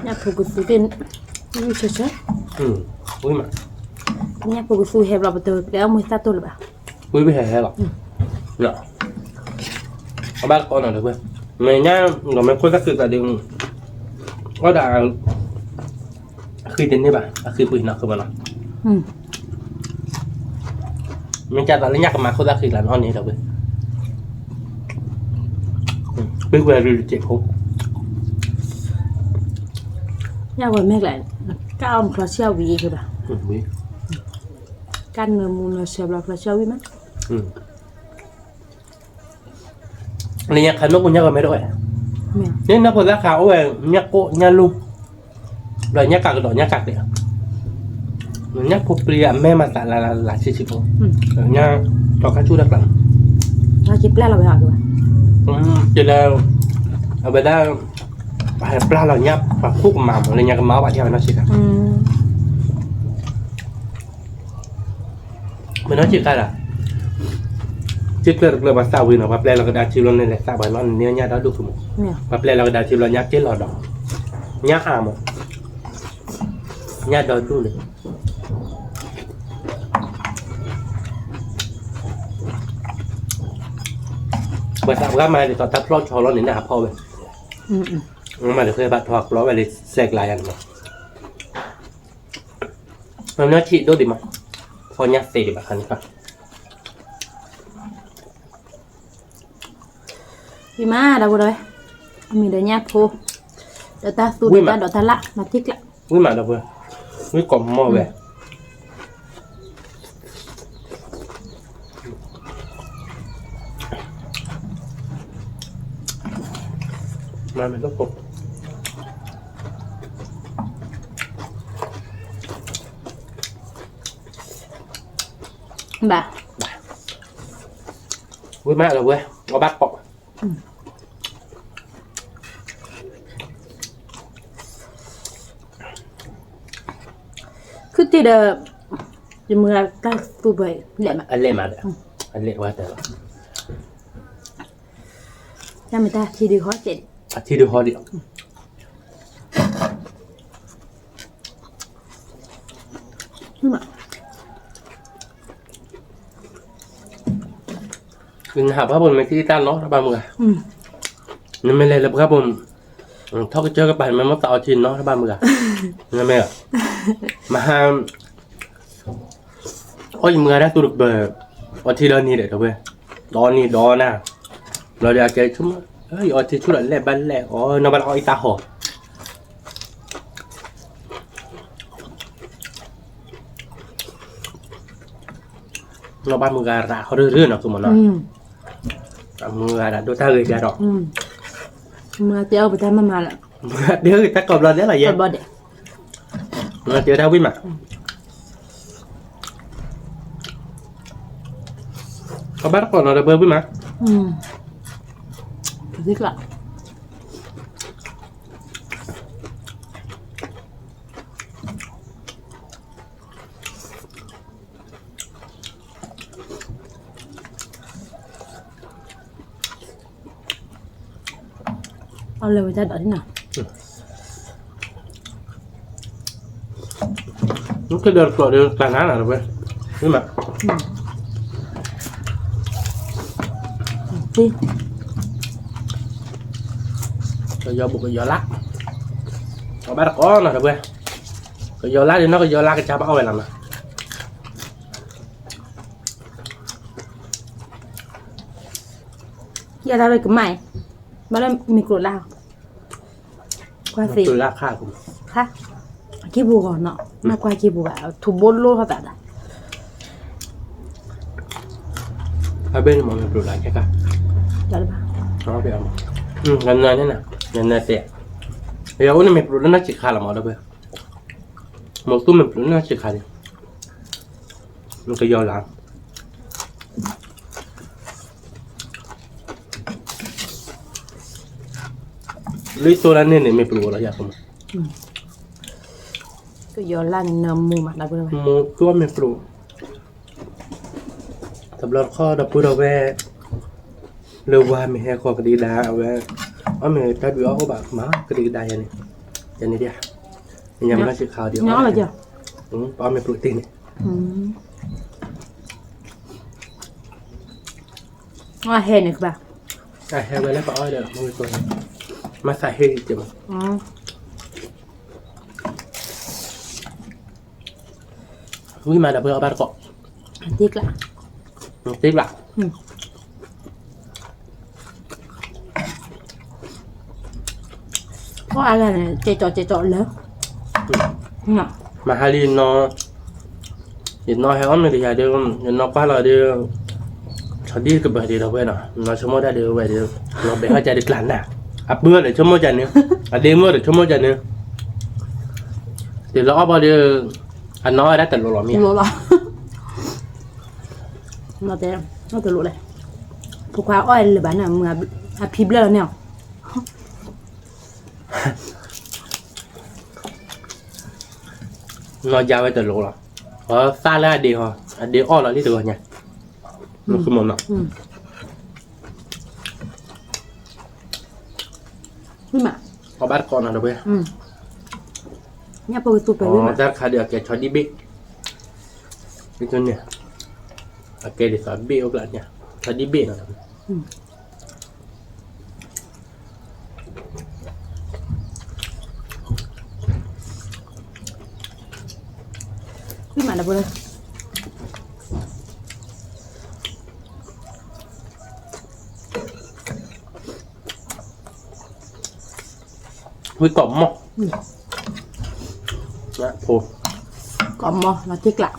ညၣ်ဖိကသူတ့ၢ်, ဝံၤဆၢဆၢ, ဝံၤမး, ညၣ်ဖိကသူဟဲဘျီပတကျဲအီၣ်မူၤသၣ်တိၢ်လၢၤဘၣ်, ဝံၤဝံၤဟဲဟဲလီၤ, အဘၣ်တကိးနီၤဒီးဝဲ, မ့ၢ်ညါ, ဒီးမ့ၢ်ခိၣ်သၣ်ဃံးသးဒီး, အီၣ်ဒၣ် အဃံတန့ၢ်ဘၣ် အဃံပှ့ၤနီၤဃုာ်မးနီၤ, မ့ၢ်ကသးလၢညၣ်ကမၤခိၣ်သၣ်ဃံးကျါန့ၣ်အီၣ်န့ၣ်ဒီးဝဲ, ပ့ၤကွဲးရ့တစဲးဖိ, ညၣ်ဝဲမ့ၢ်ကျါ, ကၢ်အီၣ်မးချီဆံၣ်အီၣ်ဝံၤအံၤဘၣ်, ကၢ်နၢမူနၢဆၢဘျီချီဆံၣ်အီၣ်ဝံၤမး လၢညါခါမ့ၢ်အိၣ်ညၣ်ဝဲမ့ၢ်တအိၣ်ဝဲ, န့ၣ်နၢ်ဖိသၣ်ခါအိၣ်ဝဲ, ညၣ်ကိၣ်ညၣ်လူၢ်, ဒီးညၣ်ကးကဒီးညၣ်ကးကျဲး, ညၣ်ဖိပျံၤအမဲမၤသးလၢလၢဆံးဆံးဖိ, ညၣ်, ကီၤခါဆူၣ်တၢ်ကျါ, က့ၤပျၢ်လီၤဝဲ, က့ၤလၢ, အဝဲဒၣ်, ပှၤဟဲပျၢ်လီၤညၣ်ပှၤခိၣ်ကမၤမး လၢညါကမၤအီၣ်ဘၣ်ဒ်ဝဲနီၢ်ဆံးခါ မ့ၢ်နီၢ်ဆံးခါဒၣ်, ထံကျၢၢ်တကျၢၢ်ပှၤသးဝံၤနီၤ ပှၤပျဲလီၤကဒါထံဘျီန့ၣ် လဲၤသးပှၤနီၢ်န့ၣ်ညၣ်ဒီဒူၣ်မး, ပှၤပျဲလီၤကဒါထံဘျီညၣ်က့ၢ်လီၤဒီး, ညၣ်အါမး, ညၣ်ဒီဒူၣ်န့ၣ်, ပှၤသးပှၢ်မၤဒ်သိးတၢ်ဖျီၣ်ဆီလီၤန့ၣ် နဟးဖီၣ်ဝဲ, မ့ၢ်မၤတဃဲဘၣ်ထီၣ်ကျီဝဲလၢစဲးကျါယၤန့ၣ်မး မ့ၢ်နီၢ်ဆံးဒိၣ်ဒံးမး, ဖီညၣ်သ့ဒံးဘၣ်ခါန့ၣ်ခါ, ဝံၤမးဒီပုၢ်ဒီဝဲၢ်, အမံၤဒီးညၣ်ဖိ, ဒီးတၢ်သူဒီးတၢ်ဒိးတၢ်လၣ် မၤထံကျါ, ဝံၤမးဒီပုၢ်, ဝံၤကိးမီၢ်ဝဲ မၤမ့ၢ်တကိး, ဘၣ်, ဝံၤမးဒီပုၢ်ဝဲၢ်, အဘၣ်ကိး ခုတ့ၢ်ဒီး, ယမုၢ်ဂၤတၢ်သူပှဲၤလဲၣ်မး, အလဲၣ်မးဒီး, အလဲၣ်ဝဲတၢ်လီၤ, တၢ်မ့ၢ်တၢ်ထံဒုးဟီၣ်ကဲး, အထံဒုးဟီၣ်ဒံး, နဟးပှၢ်ပိာ်မ့ၢ်ကံၣ်တၢ်နီၤ တဘၣ်မုၢ်ဂၤ, နမ့ၢ်လဲၤလၢပှၢ်ပိာ်, ထီၣ်ကစၢၢ်ကပၤမ့ၢ်မ့ၢ်သးအီထံနီၤ တဘၣ်မုၢ်ဂၤ, နမ့ၢ်, မဟါ, အီၣ်ယမုၢ်ဂၤဒၣ်သူတပၢၢ်, အီထံဒီနံၤဒီးတဝဲ, ဒီနံၤဒီနၤ, ဘျီဒီးအကဲဆူၣ်မး, ယအီထံဆူၣ်ဒီးလဲၣ်ဘၣ်လဲၣ်အီၤ နီၢ်ဘၣ်လၢအီၣ်အံၤတၢ်ဟီၣ် နီၢ်ဘၣ်မုၢ်ဂၤရးခီရုရုနီၤ သုမနီၤ, မုၢ်ဂၤဒၣ်ဒိၣ်တၢ်ဂ့ၤကဒီး, မုၢ်ဂၤတဲအီၣ်ပတၢ်မၤမၤလၢ, မုၢ်ဂၤတဲအီၣ်တၢ်ကိးဘျီဒဲးလီၤယဲ, မုၢ်ဂၤတဲဝဲဒၣ်ဝံၣ်မး, ကဘၣ်တကိးနီၤဒီးပဝံၣ်မး, အီၣ်လၢဝဲတၢ်ဒိးန့ၣ်နီၤ, နကဒၢတကျိးဒီးတၢ်နါနီၤတဝဲ, မ့ၢ်မး, ကယီၤဘူးကယီၤလါ, အဘၣ်တကိးနီၤတပှဲၤ, ကယီၤလါဒ်နီၢ်ကယီၤလါကစၢ်ဘၣ်အီၣ်ဝဲလီၤနီၤ. ယဲဒၣ်ဝဲကမၣ်, ဘၣ်လၢမ့ၢ်ကျိၤလါ, ကွၢ်သ့, ခါ, က့ၤပူၤဂီၤနီၤ, မ့ၢ်ကွၢ်က့ၤပူၤဂၤ, ထူဘိလိၣ်ထီၣ်သးဒၣ်. အဘ့ၣ်န့ၣ်မ့ၢ်မ့ၢ်ပျိးလၢကဲခါ, နနၢ်န့ၣ်, နနၢ်သ့, ယအိၣ်န့ၣ်မ့ၢ်ပျိးလၢနီၢ်ဆံးခါလီၤမးဒီး, မ့ၢ်သူၣ်မ့ၢ်ပျိးလၢနီၢ်ဆံးခါန့ၣ်, ကယီၤလါ လၢတိၢ်လၢန့ၣ်န့ၣ် မ့ၢ်ပျိးလီၤယၤ, ကယီၤလါန့ၣ်နၢမူမး, မူကီၢ်မ့ၢ်ပျိး, တဘျီတခီၣ်ဒီပုၢ်ဒီဝဲၢ်, လၢဝါမ့ၢ်ဟဲဃီၤကဒံကဒါအဝဲ, အီၣ်မ့ၢ်တၢ်ဒုးအီၣ်အိၣ်ဘၣ်မးကဒံကဒါယၤန့ၣ်, ယၤန့ၣ်ဒ်, ညါမ့ၢ်လၢစ့ခါဒီး, အီၣ်မ့ၢ်ပျိးတ့ၢ်န့ၣ် ဟဲန့ၣ်ဘၣ်, အဟဲဝဲလၢပအီၣ်ဒီး, မၤသးဟ့ၣ်တ့ၢ်မး, ဝံၣ်မးဒီးပှဲၤအီၣ်ဘၣ်တကိး, တ့ကျး, တ့ကျး, အီၣ်အါဂၤန့ၣ် ကဲကီကဲကီလၢ, မဟါလံ ယနီၢ်ဟဲအီၣ်မ့ၢ်တယၤဒီး, ယနီၢ်ကွၢ်လီၤဒီး, ဆီဒံၣ်ကဘၢၣ်ဒံးဒီးဝဲနီၤ, နီၢ်ဆိကမိၣ်တၢ်ဒီးဝဲဒီး, နီၢ်ဘဲးထီၣ်ကဒီးကျါနၤ, အပုၢ်ဒီးဆိကမိၣ်ကန့ၣ်, အဒ့မုၣ်ဒီးဆိကမိၣ်ကန့ၣ်, တုၤလၢအီၣ်ဘၣ်ဒီး, အနီၢ်ဝဲဒၣ်တလိၤလီၤမ့ၢ်, နီၢ်တဲ, နီၢ်တလိၤလဲၣ်, ဖိခွါအီၣ်လၢၤဘၣ်န့ၣ်, အဖံဘျဲၣ်လီၤန့ၣ်, နီၢ်ယါဝဲတလိၤလီၤ, အသၣ်လၢအဒ့ဟီ, အဒ့အီၣ်လီၤလံတဂီၤညါ, မ့ၢ်မနီၤ, အီၣ်ဘၣ်တကိးနီၤဒီးဝဲ, တၢ်တခါဒီးအကဲဆီဒံၣ်ဘ့ၣ်, န့ၣ်, အကဲဒ်သိးဘ့ၣ်အိၣ်ကျးညါ, ဆီဒံၣ်ဘ့ၣ်နီၤ ဝံၣ်မးဒီးပှဲၤ, ဝံၣ်ကီးမီၢ်, ဖိ, ကီးမီၢ်လီၤတ့ကျး,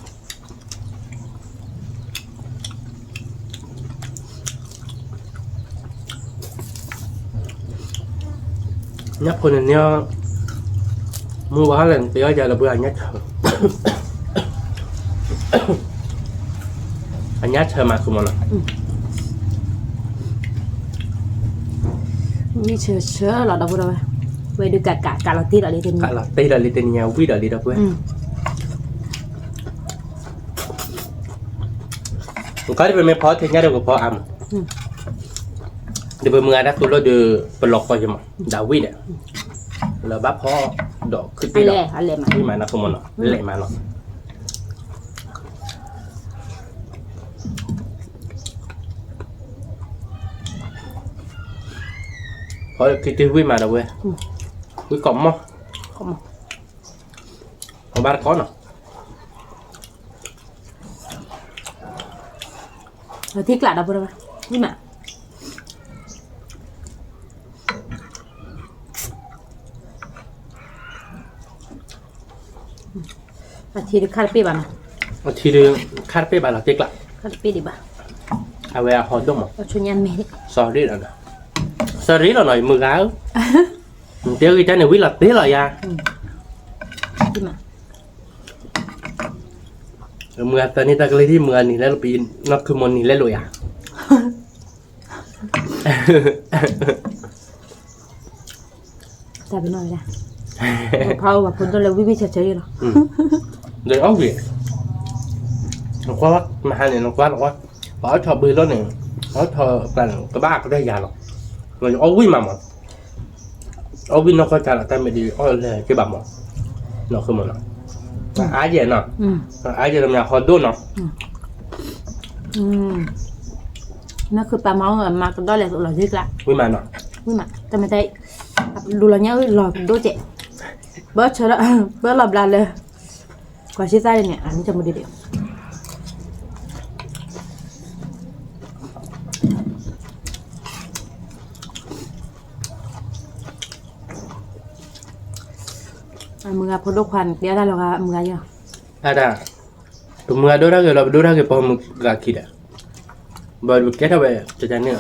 ညၣ်ဖိန့ၣ်န့ၣ်, မူဝဲလဲၣ် ပယီၤယၤလၢပှၤအညၣ်ဆၢ, အညၣ်ဆၢမး ခူမနီၤ, မ့ၢ်ဆၢဆၢလီၤဒီပုၢ်ဒီဝဲၢ်, ဝဲဒုးကးကးကးလီၤတ့ၢ်ဒီးလံတနံၤ, ကးလီၤတ့ၢ်ဒီးလံတနံၤညါ ဝံၣ်ဒီးလံဒီပုၢ်ဝဲၢ်, နခီဒ်ပမ့ၢ်ဖီထံညၣ်ဒီးကဖီအါမး, ဒီးပမုၢ်ဂၤတၢ်သူလီၤဒီး ပလီၤဃီယမး ဒၣ်ဝံၣ်ဒီး, လၢဘၣ်ဖီဒီးခုတ့ၢ်ဒီး, ဝံၣ်မးနီၤ ခူမနီၤ လဲၤမးနီၤ, ဖီခုတ့ၢ်ဝံၣ်မးဒီပုၢ်ဝဲၢ်, ဝံၣ်ကီးမီၢ်, အဘၣ်တခီနီၤ ထံကျးဒီပုၢ်ဒီဝဲၢ်, ဝံၣ်မး, အထံဒုးခါတပ့ၢ်ဘၣ်နီၤ, အထံဒုးခါတပ့ၢ်ဘၣ်လီၤ ထံကျး, ခါတပ့ၢ်ဒံးဘၣ်, အဝဲအဟီဒိၣ်မး, စီၤရ့ၣ်လီၤနီၤ, စီၤရ့ၣ်လီၤနီၤ ယမုၢ်ဂၤဧၢ, နတဲဂ့ၤတၢ်န့ၣ် ဝံၣ်လီၤတ့ၢ်လီၤယၤ မုၢ်ဂၤသၢနံၣ်တၢ်ကလံၤထံၣ် မုၢ်ဂၤနံၤလဲလိာ်ပံၤ နီၢ်ခုမီၤနံၤလဲလိာ်ယၤ, တၢ်ပနီၣ်ဝဲဒၣ်, ဖးအိၣ်ပှၤဖိဒိၣ်လၢဝံၣ်ဝံၣ်ဆၢဆၢယလီၤ, ဒီးအီၣ်ဝံၣ်, နကွၢ်မဟါန့ၣ် နကွၢ်နကွၢ်, ပှၤအီၣ်ထီၣ်ဘှ့လီၤန့ၣ်, အီၣ်ထီၣ်ပှၤန့ၣ် ကဘၣ်ကတၢၢ်ယၤလီၤ, အီၣ်ဝံၣ်မးမး အီၣ်ဝံၣ်နီၢ်ကီၢ်တၢ်လီၤ တၢ်မ့ၢ်ဒ်အီၣ်လဲၤက့ၤဘၣ်မး, နီၢ်ခုမီၤနီၤ, အါယဲၢ်နီၤ, အါယဲၢ်တမ့ၢ်ဟီဒိၣ်နီၤ, နဃုပာ်မၤအီၤမၤကဒီးလဲၣ်လီၤယ့ၢ်ကျါ, ဝံၤမးနီၤ, ဝံၤမး တမ့ၢ်တၢ်အံၤ, လူလီၤညါအုၣ်လီၤဒိၣ်ကဲး, ဘၢဆၢထၢၣ် ဘၢလီၤဘျါလၢ ကွၢ်ဆံသၣ်န့ၣ် အမ့ၢ်တမုာ်ဒံးဒံး အမုၢ်ဂၤဖိဒိၣ်ခွါန့ၣ် တဲတၢ်လီၤဂာ်မုၢ်ဂၤယီၤ, အတၢ်, ပမုၢ်ဂၤဒိၣ်တၢ်ဂ့ၤလီၤ ပဒိၣ်တၢ်ဂ့ၤပှၤမုၢ်ဂၤခံဒီး, ဘၣ်ပကဲထီၣ်ဝဲ တန့ၣ်,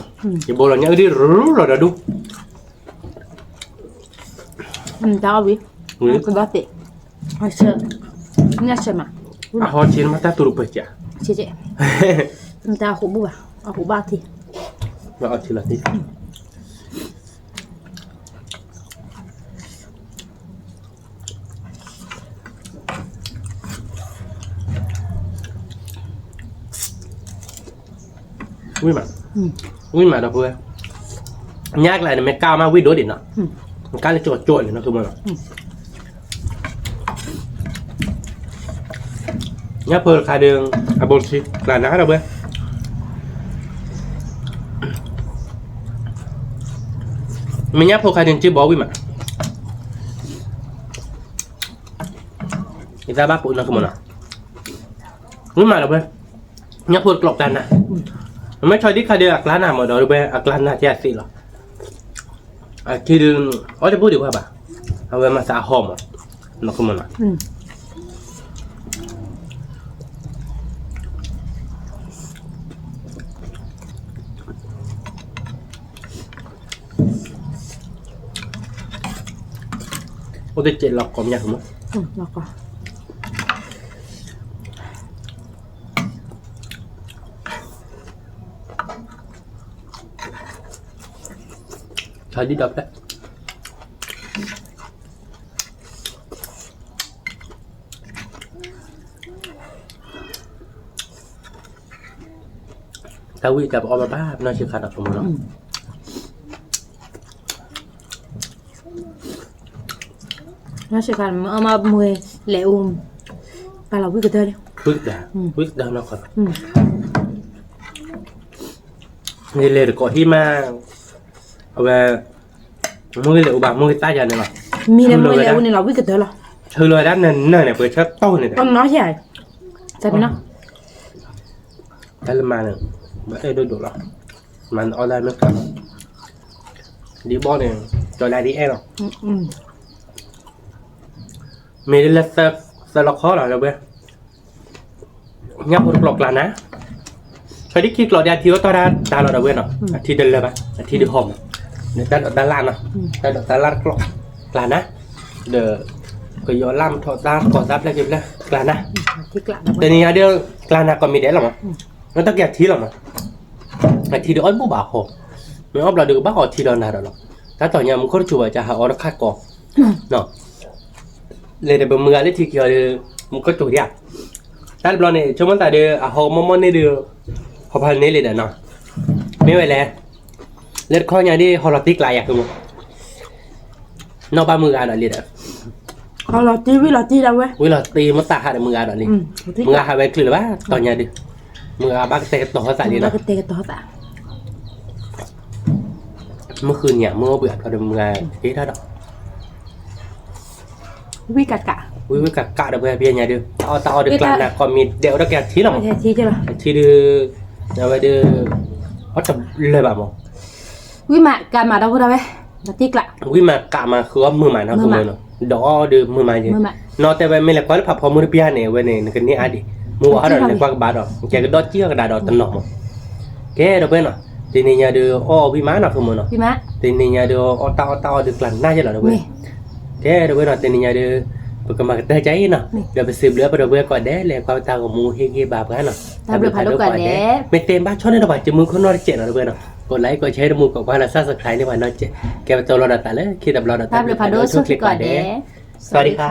ယဘိလီၤညါအုၣ်ဒ်ရူလီၤဒီးဒူၣ်, တၢ်အီၣ်ဝံၤ, ကဘၣ်သ့, အဆၢ, မ့ၢ်အဆၢမး, အဟီဆ့မးတၢ်တူၢ်တပၢၢ်ကၢ, ဆ့ဆ့, တၢ်အီၣ်ဘၣ်ဘၣ်, အီၣ်ဘၣ်ထံ, ဘၣ်အီၣ်ထံလီၤသ့ ဝံၤမး, ဝံၤမးဒီပုၢ်ဝဲၢ်, ညါကျါန့ၣ် မ့ၢ်ကါမးဝံၣ်ဒိၣ်ဒံးနီၤ, ကါလၢကၠီကၠီန့ၣ်နီၤ, ညၣ်ဖိတခါဒီး အဘိဆံ ကျါနၤဒီပုၢ်ဝဲၢ်, မ့ၢ်ညၣ်ဖိခါဒီး နစ့ဘီဝံၤမး ယသးဘၣ်ပိာ်နီၢ်ကမီၤနီၤ, ဝံၤမးဒီပုၢ်ဝဲၢ်, ညၣ်ဖိတကျိးကျါနၤ, မ့ၢ်ဆီဒံၣ်ခါဒီးအကျါနၤမးဒီပုၢ်ဝဲၢ် အကျါနၤကဲအသ့လီၤ, အခံဒီး အီၣ်တဘိဒံးဘၣ်ဘၣ်, အဝဲမၤသးအဟီမး, နီၢ်ကမီၤနီၤ အိၣ်တစဲးလီၤကိးမး, ဆီဒံၣ်ဒီးဖျဲၣ်, တၢ်ဝံၣ်တၢ်ပအီၣ်ဘၣ်ဘၣ် နီၢ်ဆံးခါနီၢ်ကမီၤနီၤ, နီၢ်ဆံးခါ မ့ၢ်အီၣ်မးမ့ၢ်လဲၤအူ ပာ်လီၤဝံၣ်ကတၢၢ်, ဝံၣ်ကတၢၢ်, ဝံၣ်ကတၢၢ်နီၢ်ကီၢ်, ယလဲၤတကိးဟံၣ်မး, အဝဲ မိၢ်ဂ့ၤလဲၤအူဘၣ် မိၢ်ဂ့ၤသၣ်ယၤန့ၣ်လီၤ, မံၤလဲၤမိၢ်လဲၤအူန့ၣ်လီၤ ဝံၣ်ကတၢၢ်လီၤ, ထုးလီၤဝဲဒၣ်နၢၤနၢၤန့ၣ် ပှဲၤဆၢတီၢ်န့ၣ်, တၢ်လၢမၤန့ၣ် ဘၣ်အဲၣ်ဒိၣ်ဒိၣ်လီၤ, မၤနအီၣ်လၢမ့ၢ်ကါလီၤ, ဒ်ဘီန့ၣ် ကၠီလၢဒ်အဲၣ်လီၤ, မ့ၢ်လၢသၢလီၤခီလီၤလၢဝဲ ညၣ်ဖိတကျိးကျါနၤ, ဖဲဒ်ခံကျိးဒီးအထံအိၣ်တီၢ်တၢ်တၢ်လီၤဒီးဝဲနီၤ, အထံတလၢဘၣ် အထံဒုးဟီၣ်မး, တၢ်ဒိးတၢ်လၢ်နီၤ, တၢ်ဒိးတၢ်လၢ်တကျိးကျါနၤ, ဒီး ကယီၤလၢ်မထီၣ်တၢ်ကီၢ်တၢ်ဖျၢၣ်က့ၤဖျၢၣ်ကျါနၤ, တနံၤညါဒီး ကျါနၤကိးမံၤဒဲးလီၤမး, နတၢ်က့ၤအထံလီၤမး, အထံဒုးအီၣ်တဘူၣ်ဘၣ်ဟီၣ်, မ့ၢ်အီၣ်ဘျီဒုးကဘၣ်အီထံလီၤနၤဒီးလီၤ, တၢ်တီၤညါမူခိၣ်တစူၤဘၣ်ကဟးအီတခါကီး လဲၤဒီးပမုၢ်ဂၤလၢထံက့ၤအီၤဒီး မူခိၣ်တိၤဒံးဧါ, တၢ်တဘျီန့ၣ် ဆိကမိၣ်သးဒီး အဟီမီၢ်မီၢ်န့ၣ်ဒီး ဟီၣ်ဖးန့ၣ်လံဒီးနီၤ, မ့ၢ်ဝဲလဲၣ်, လၢတခီညါဒ် ဟီၣ်လီၤတံၢ်ကျါယၤဃုမး, နီၢ်ဘၣ်မုၢ်ဂၤဒီးလံဒီး ဟီၣ်လီၤတံၢ်ဝံၣ်လီၤတံၢ်ဒၣ်ဝဲ, ဝံၣ်လီၤတံၢ်မ့ၢ်သးဟးဒီးမုၢ်ဂၤဒီးလံ, မုၢ်ဂၤဟးဝဲချုးလၢၤဘၣ် တီၤညါဒုး, မုၢ်ဂၤဘၣ်ကတဲာ်ကတီၤသးလံနီၤ, မုၢ်ဃုနံၤမုၢ်အိၣ်ဘှံးအဖျီဒီးမုၢ်ဂၤက့ၤတၢ်ဒီး ဝံၣ်ကးကး, ဝံၣ်ဝံၣ်ကးကးဒီးပှၤပျဲညါဒုး အီၣ်တၢ်အီၣ်ဒီးကျါနၤကိးမံၤဒဲးအိၣ်ဒီးက့ၤအထံလီၤမး, အထံဒုး အဝဲဒုး အီၣ်တလၢာ်ဘၣ်မး, ဝံၣ်မးကးမးဒီပုၢ်ဝဲၢ်, လီၤတံၢ်ကျါ, ဝံၣ်မးကးမးဃုအီၣ်မုာ်မးနီၤ မုာ်မး, ဒီးအီၣ်ဒီးမုာ်မးယဲ, နီၢ်တဲဝဲမ့ၢ်လဲၤကွၢ်လၢဖးဖီမုၢ်တပျၢ်န့ၣ် အဝဲန့ၣ် နကန့ၢ်အါဒံး, မုၢ်ဝဲဟီၣ်ဒီးလဲၤကွၢ်ကဘၣ်ဒီး ကဲကဒီးကံၣ်အီၣ်ကဒါဒီးတနီၤမး, ကဲဒီပုၢ်ဝဲၢ်နီၤ, တနံၤညါဒုး အီၣ်ဝံၣ်မးနီၤ ဃုမးနီၤ, တနံၤညါဒုး အီၣ်တၢ်အီၣ်တၢ်အီၣ်ဒုးကျါနၤယဲလီၤဒီပုၢ်ဝဲၢ်, ကဲဒီပုၢ်ဝဲၢ်နီၤ တနံၤညါဒုး ပကမၤကတၢၢ်ကါအံၤနီၤ, ဒီးပစံးဘျုးပဒီပုၢ်ဝဲၢ်ကိးဂၤဒဲး လဲၤကွၢ်ပတၢ်ဂီၤမူဟ့ၣ်ဂံၢ်ဘါပှၤနီၤ, တၢ်ဘျုးဖးဒိၣ်ကိးဂၤဒဲး, မ့ၢ်တဲဘၣ်ဆီန့ၣ်ဒီးပှၤကမုၢ်ခိၣ်နီၢ်တစဲးနီၤဒီပုၢ်ဝဲၢ်နီၤ, ကိးlikeကိးshareတမူကိးကွၢ်လၢ subscribe န့ၢ်ပှၤနီၢ်တစဲး, ကဲပတီၢ်လီၤဒီးသးလၢခံတဘျီဒီး တၢ်ဘျုးဖးဒိၣ်ဆိၣ်ဂ့ၤကိးဂၤဒဲး, စဝၤဒံခါ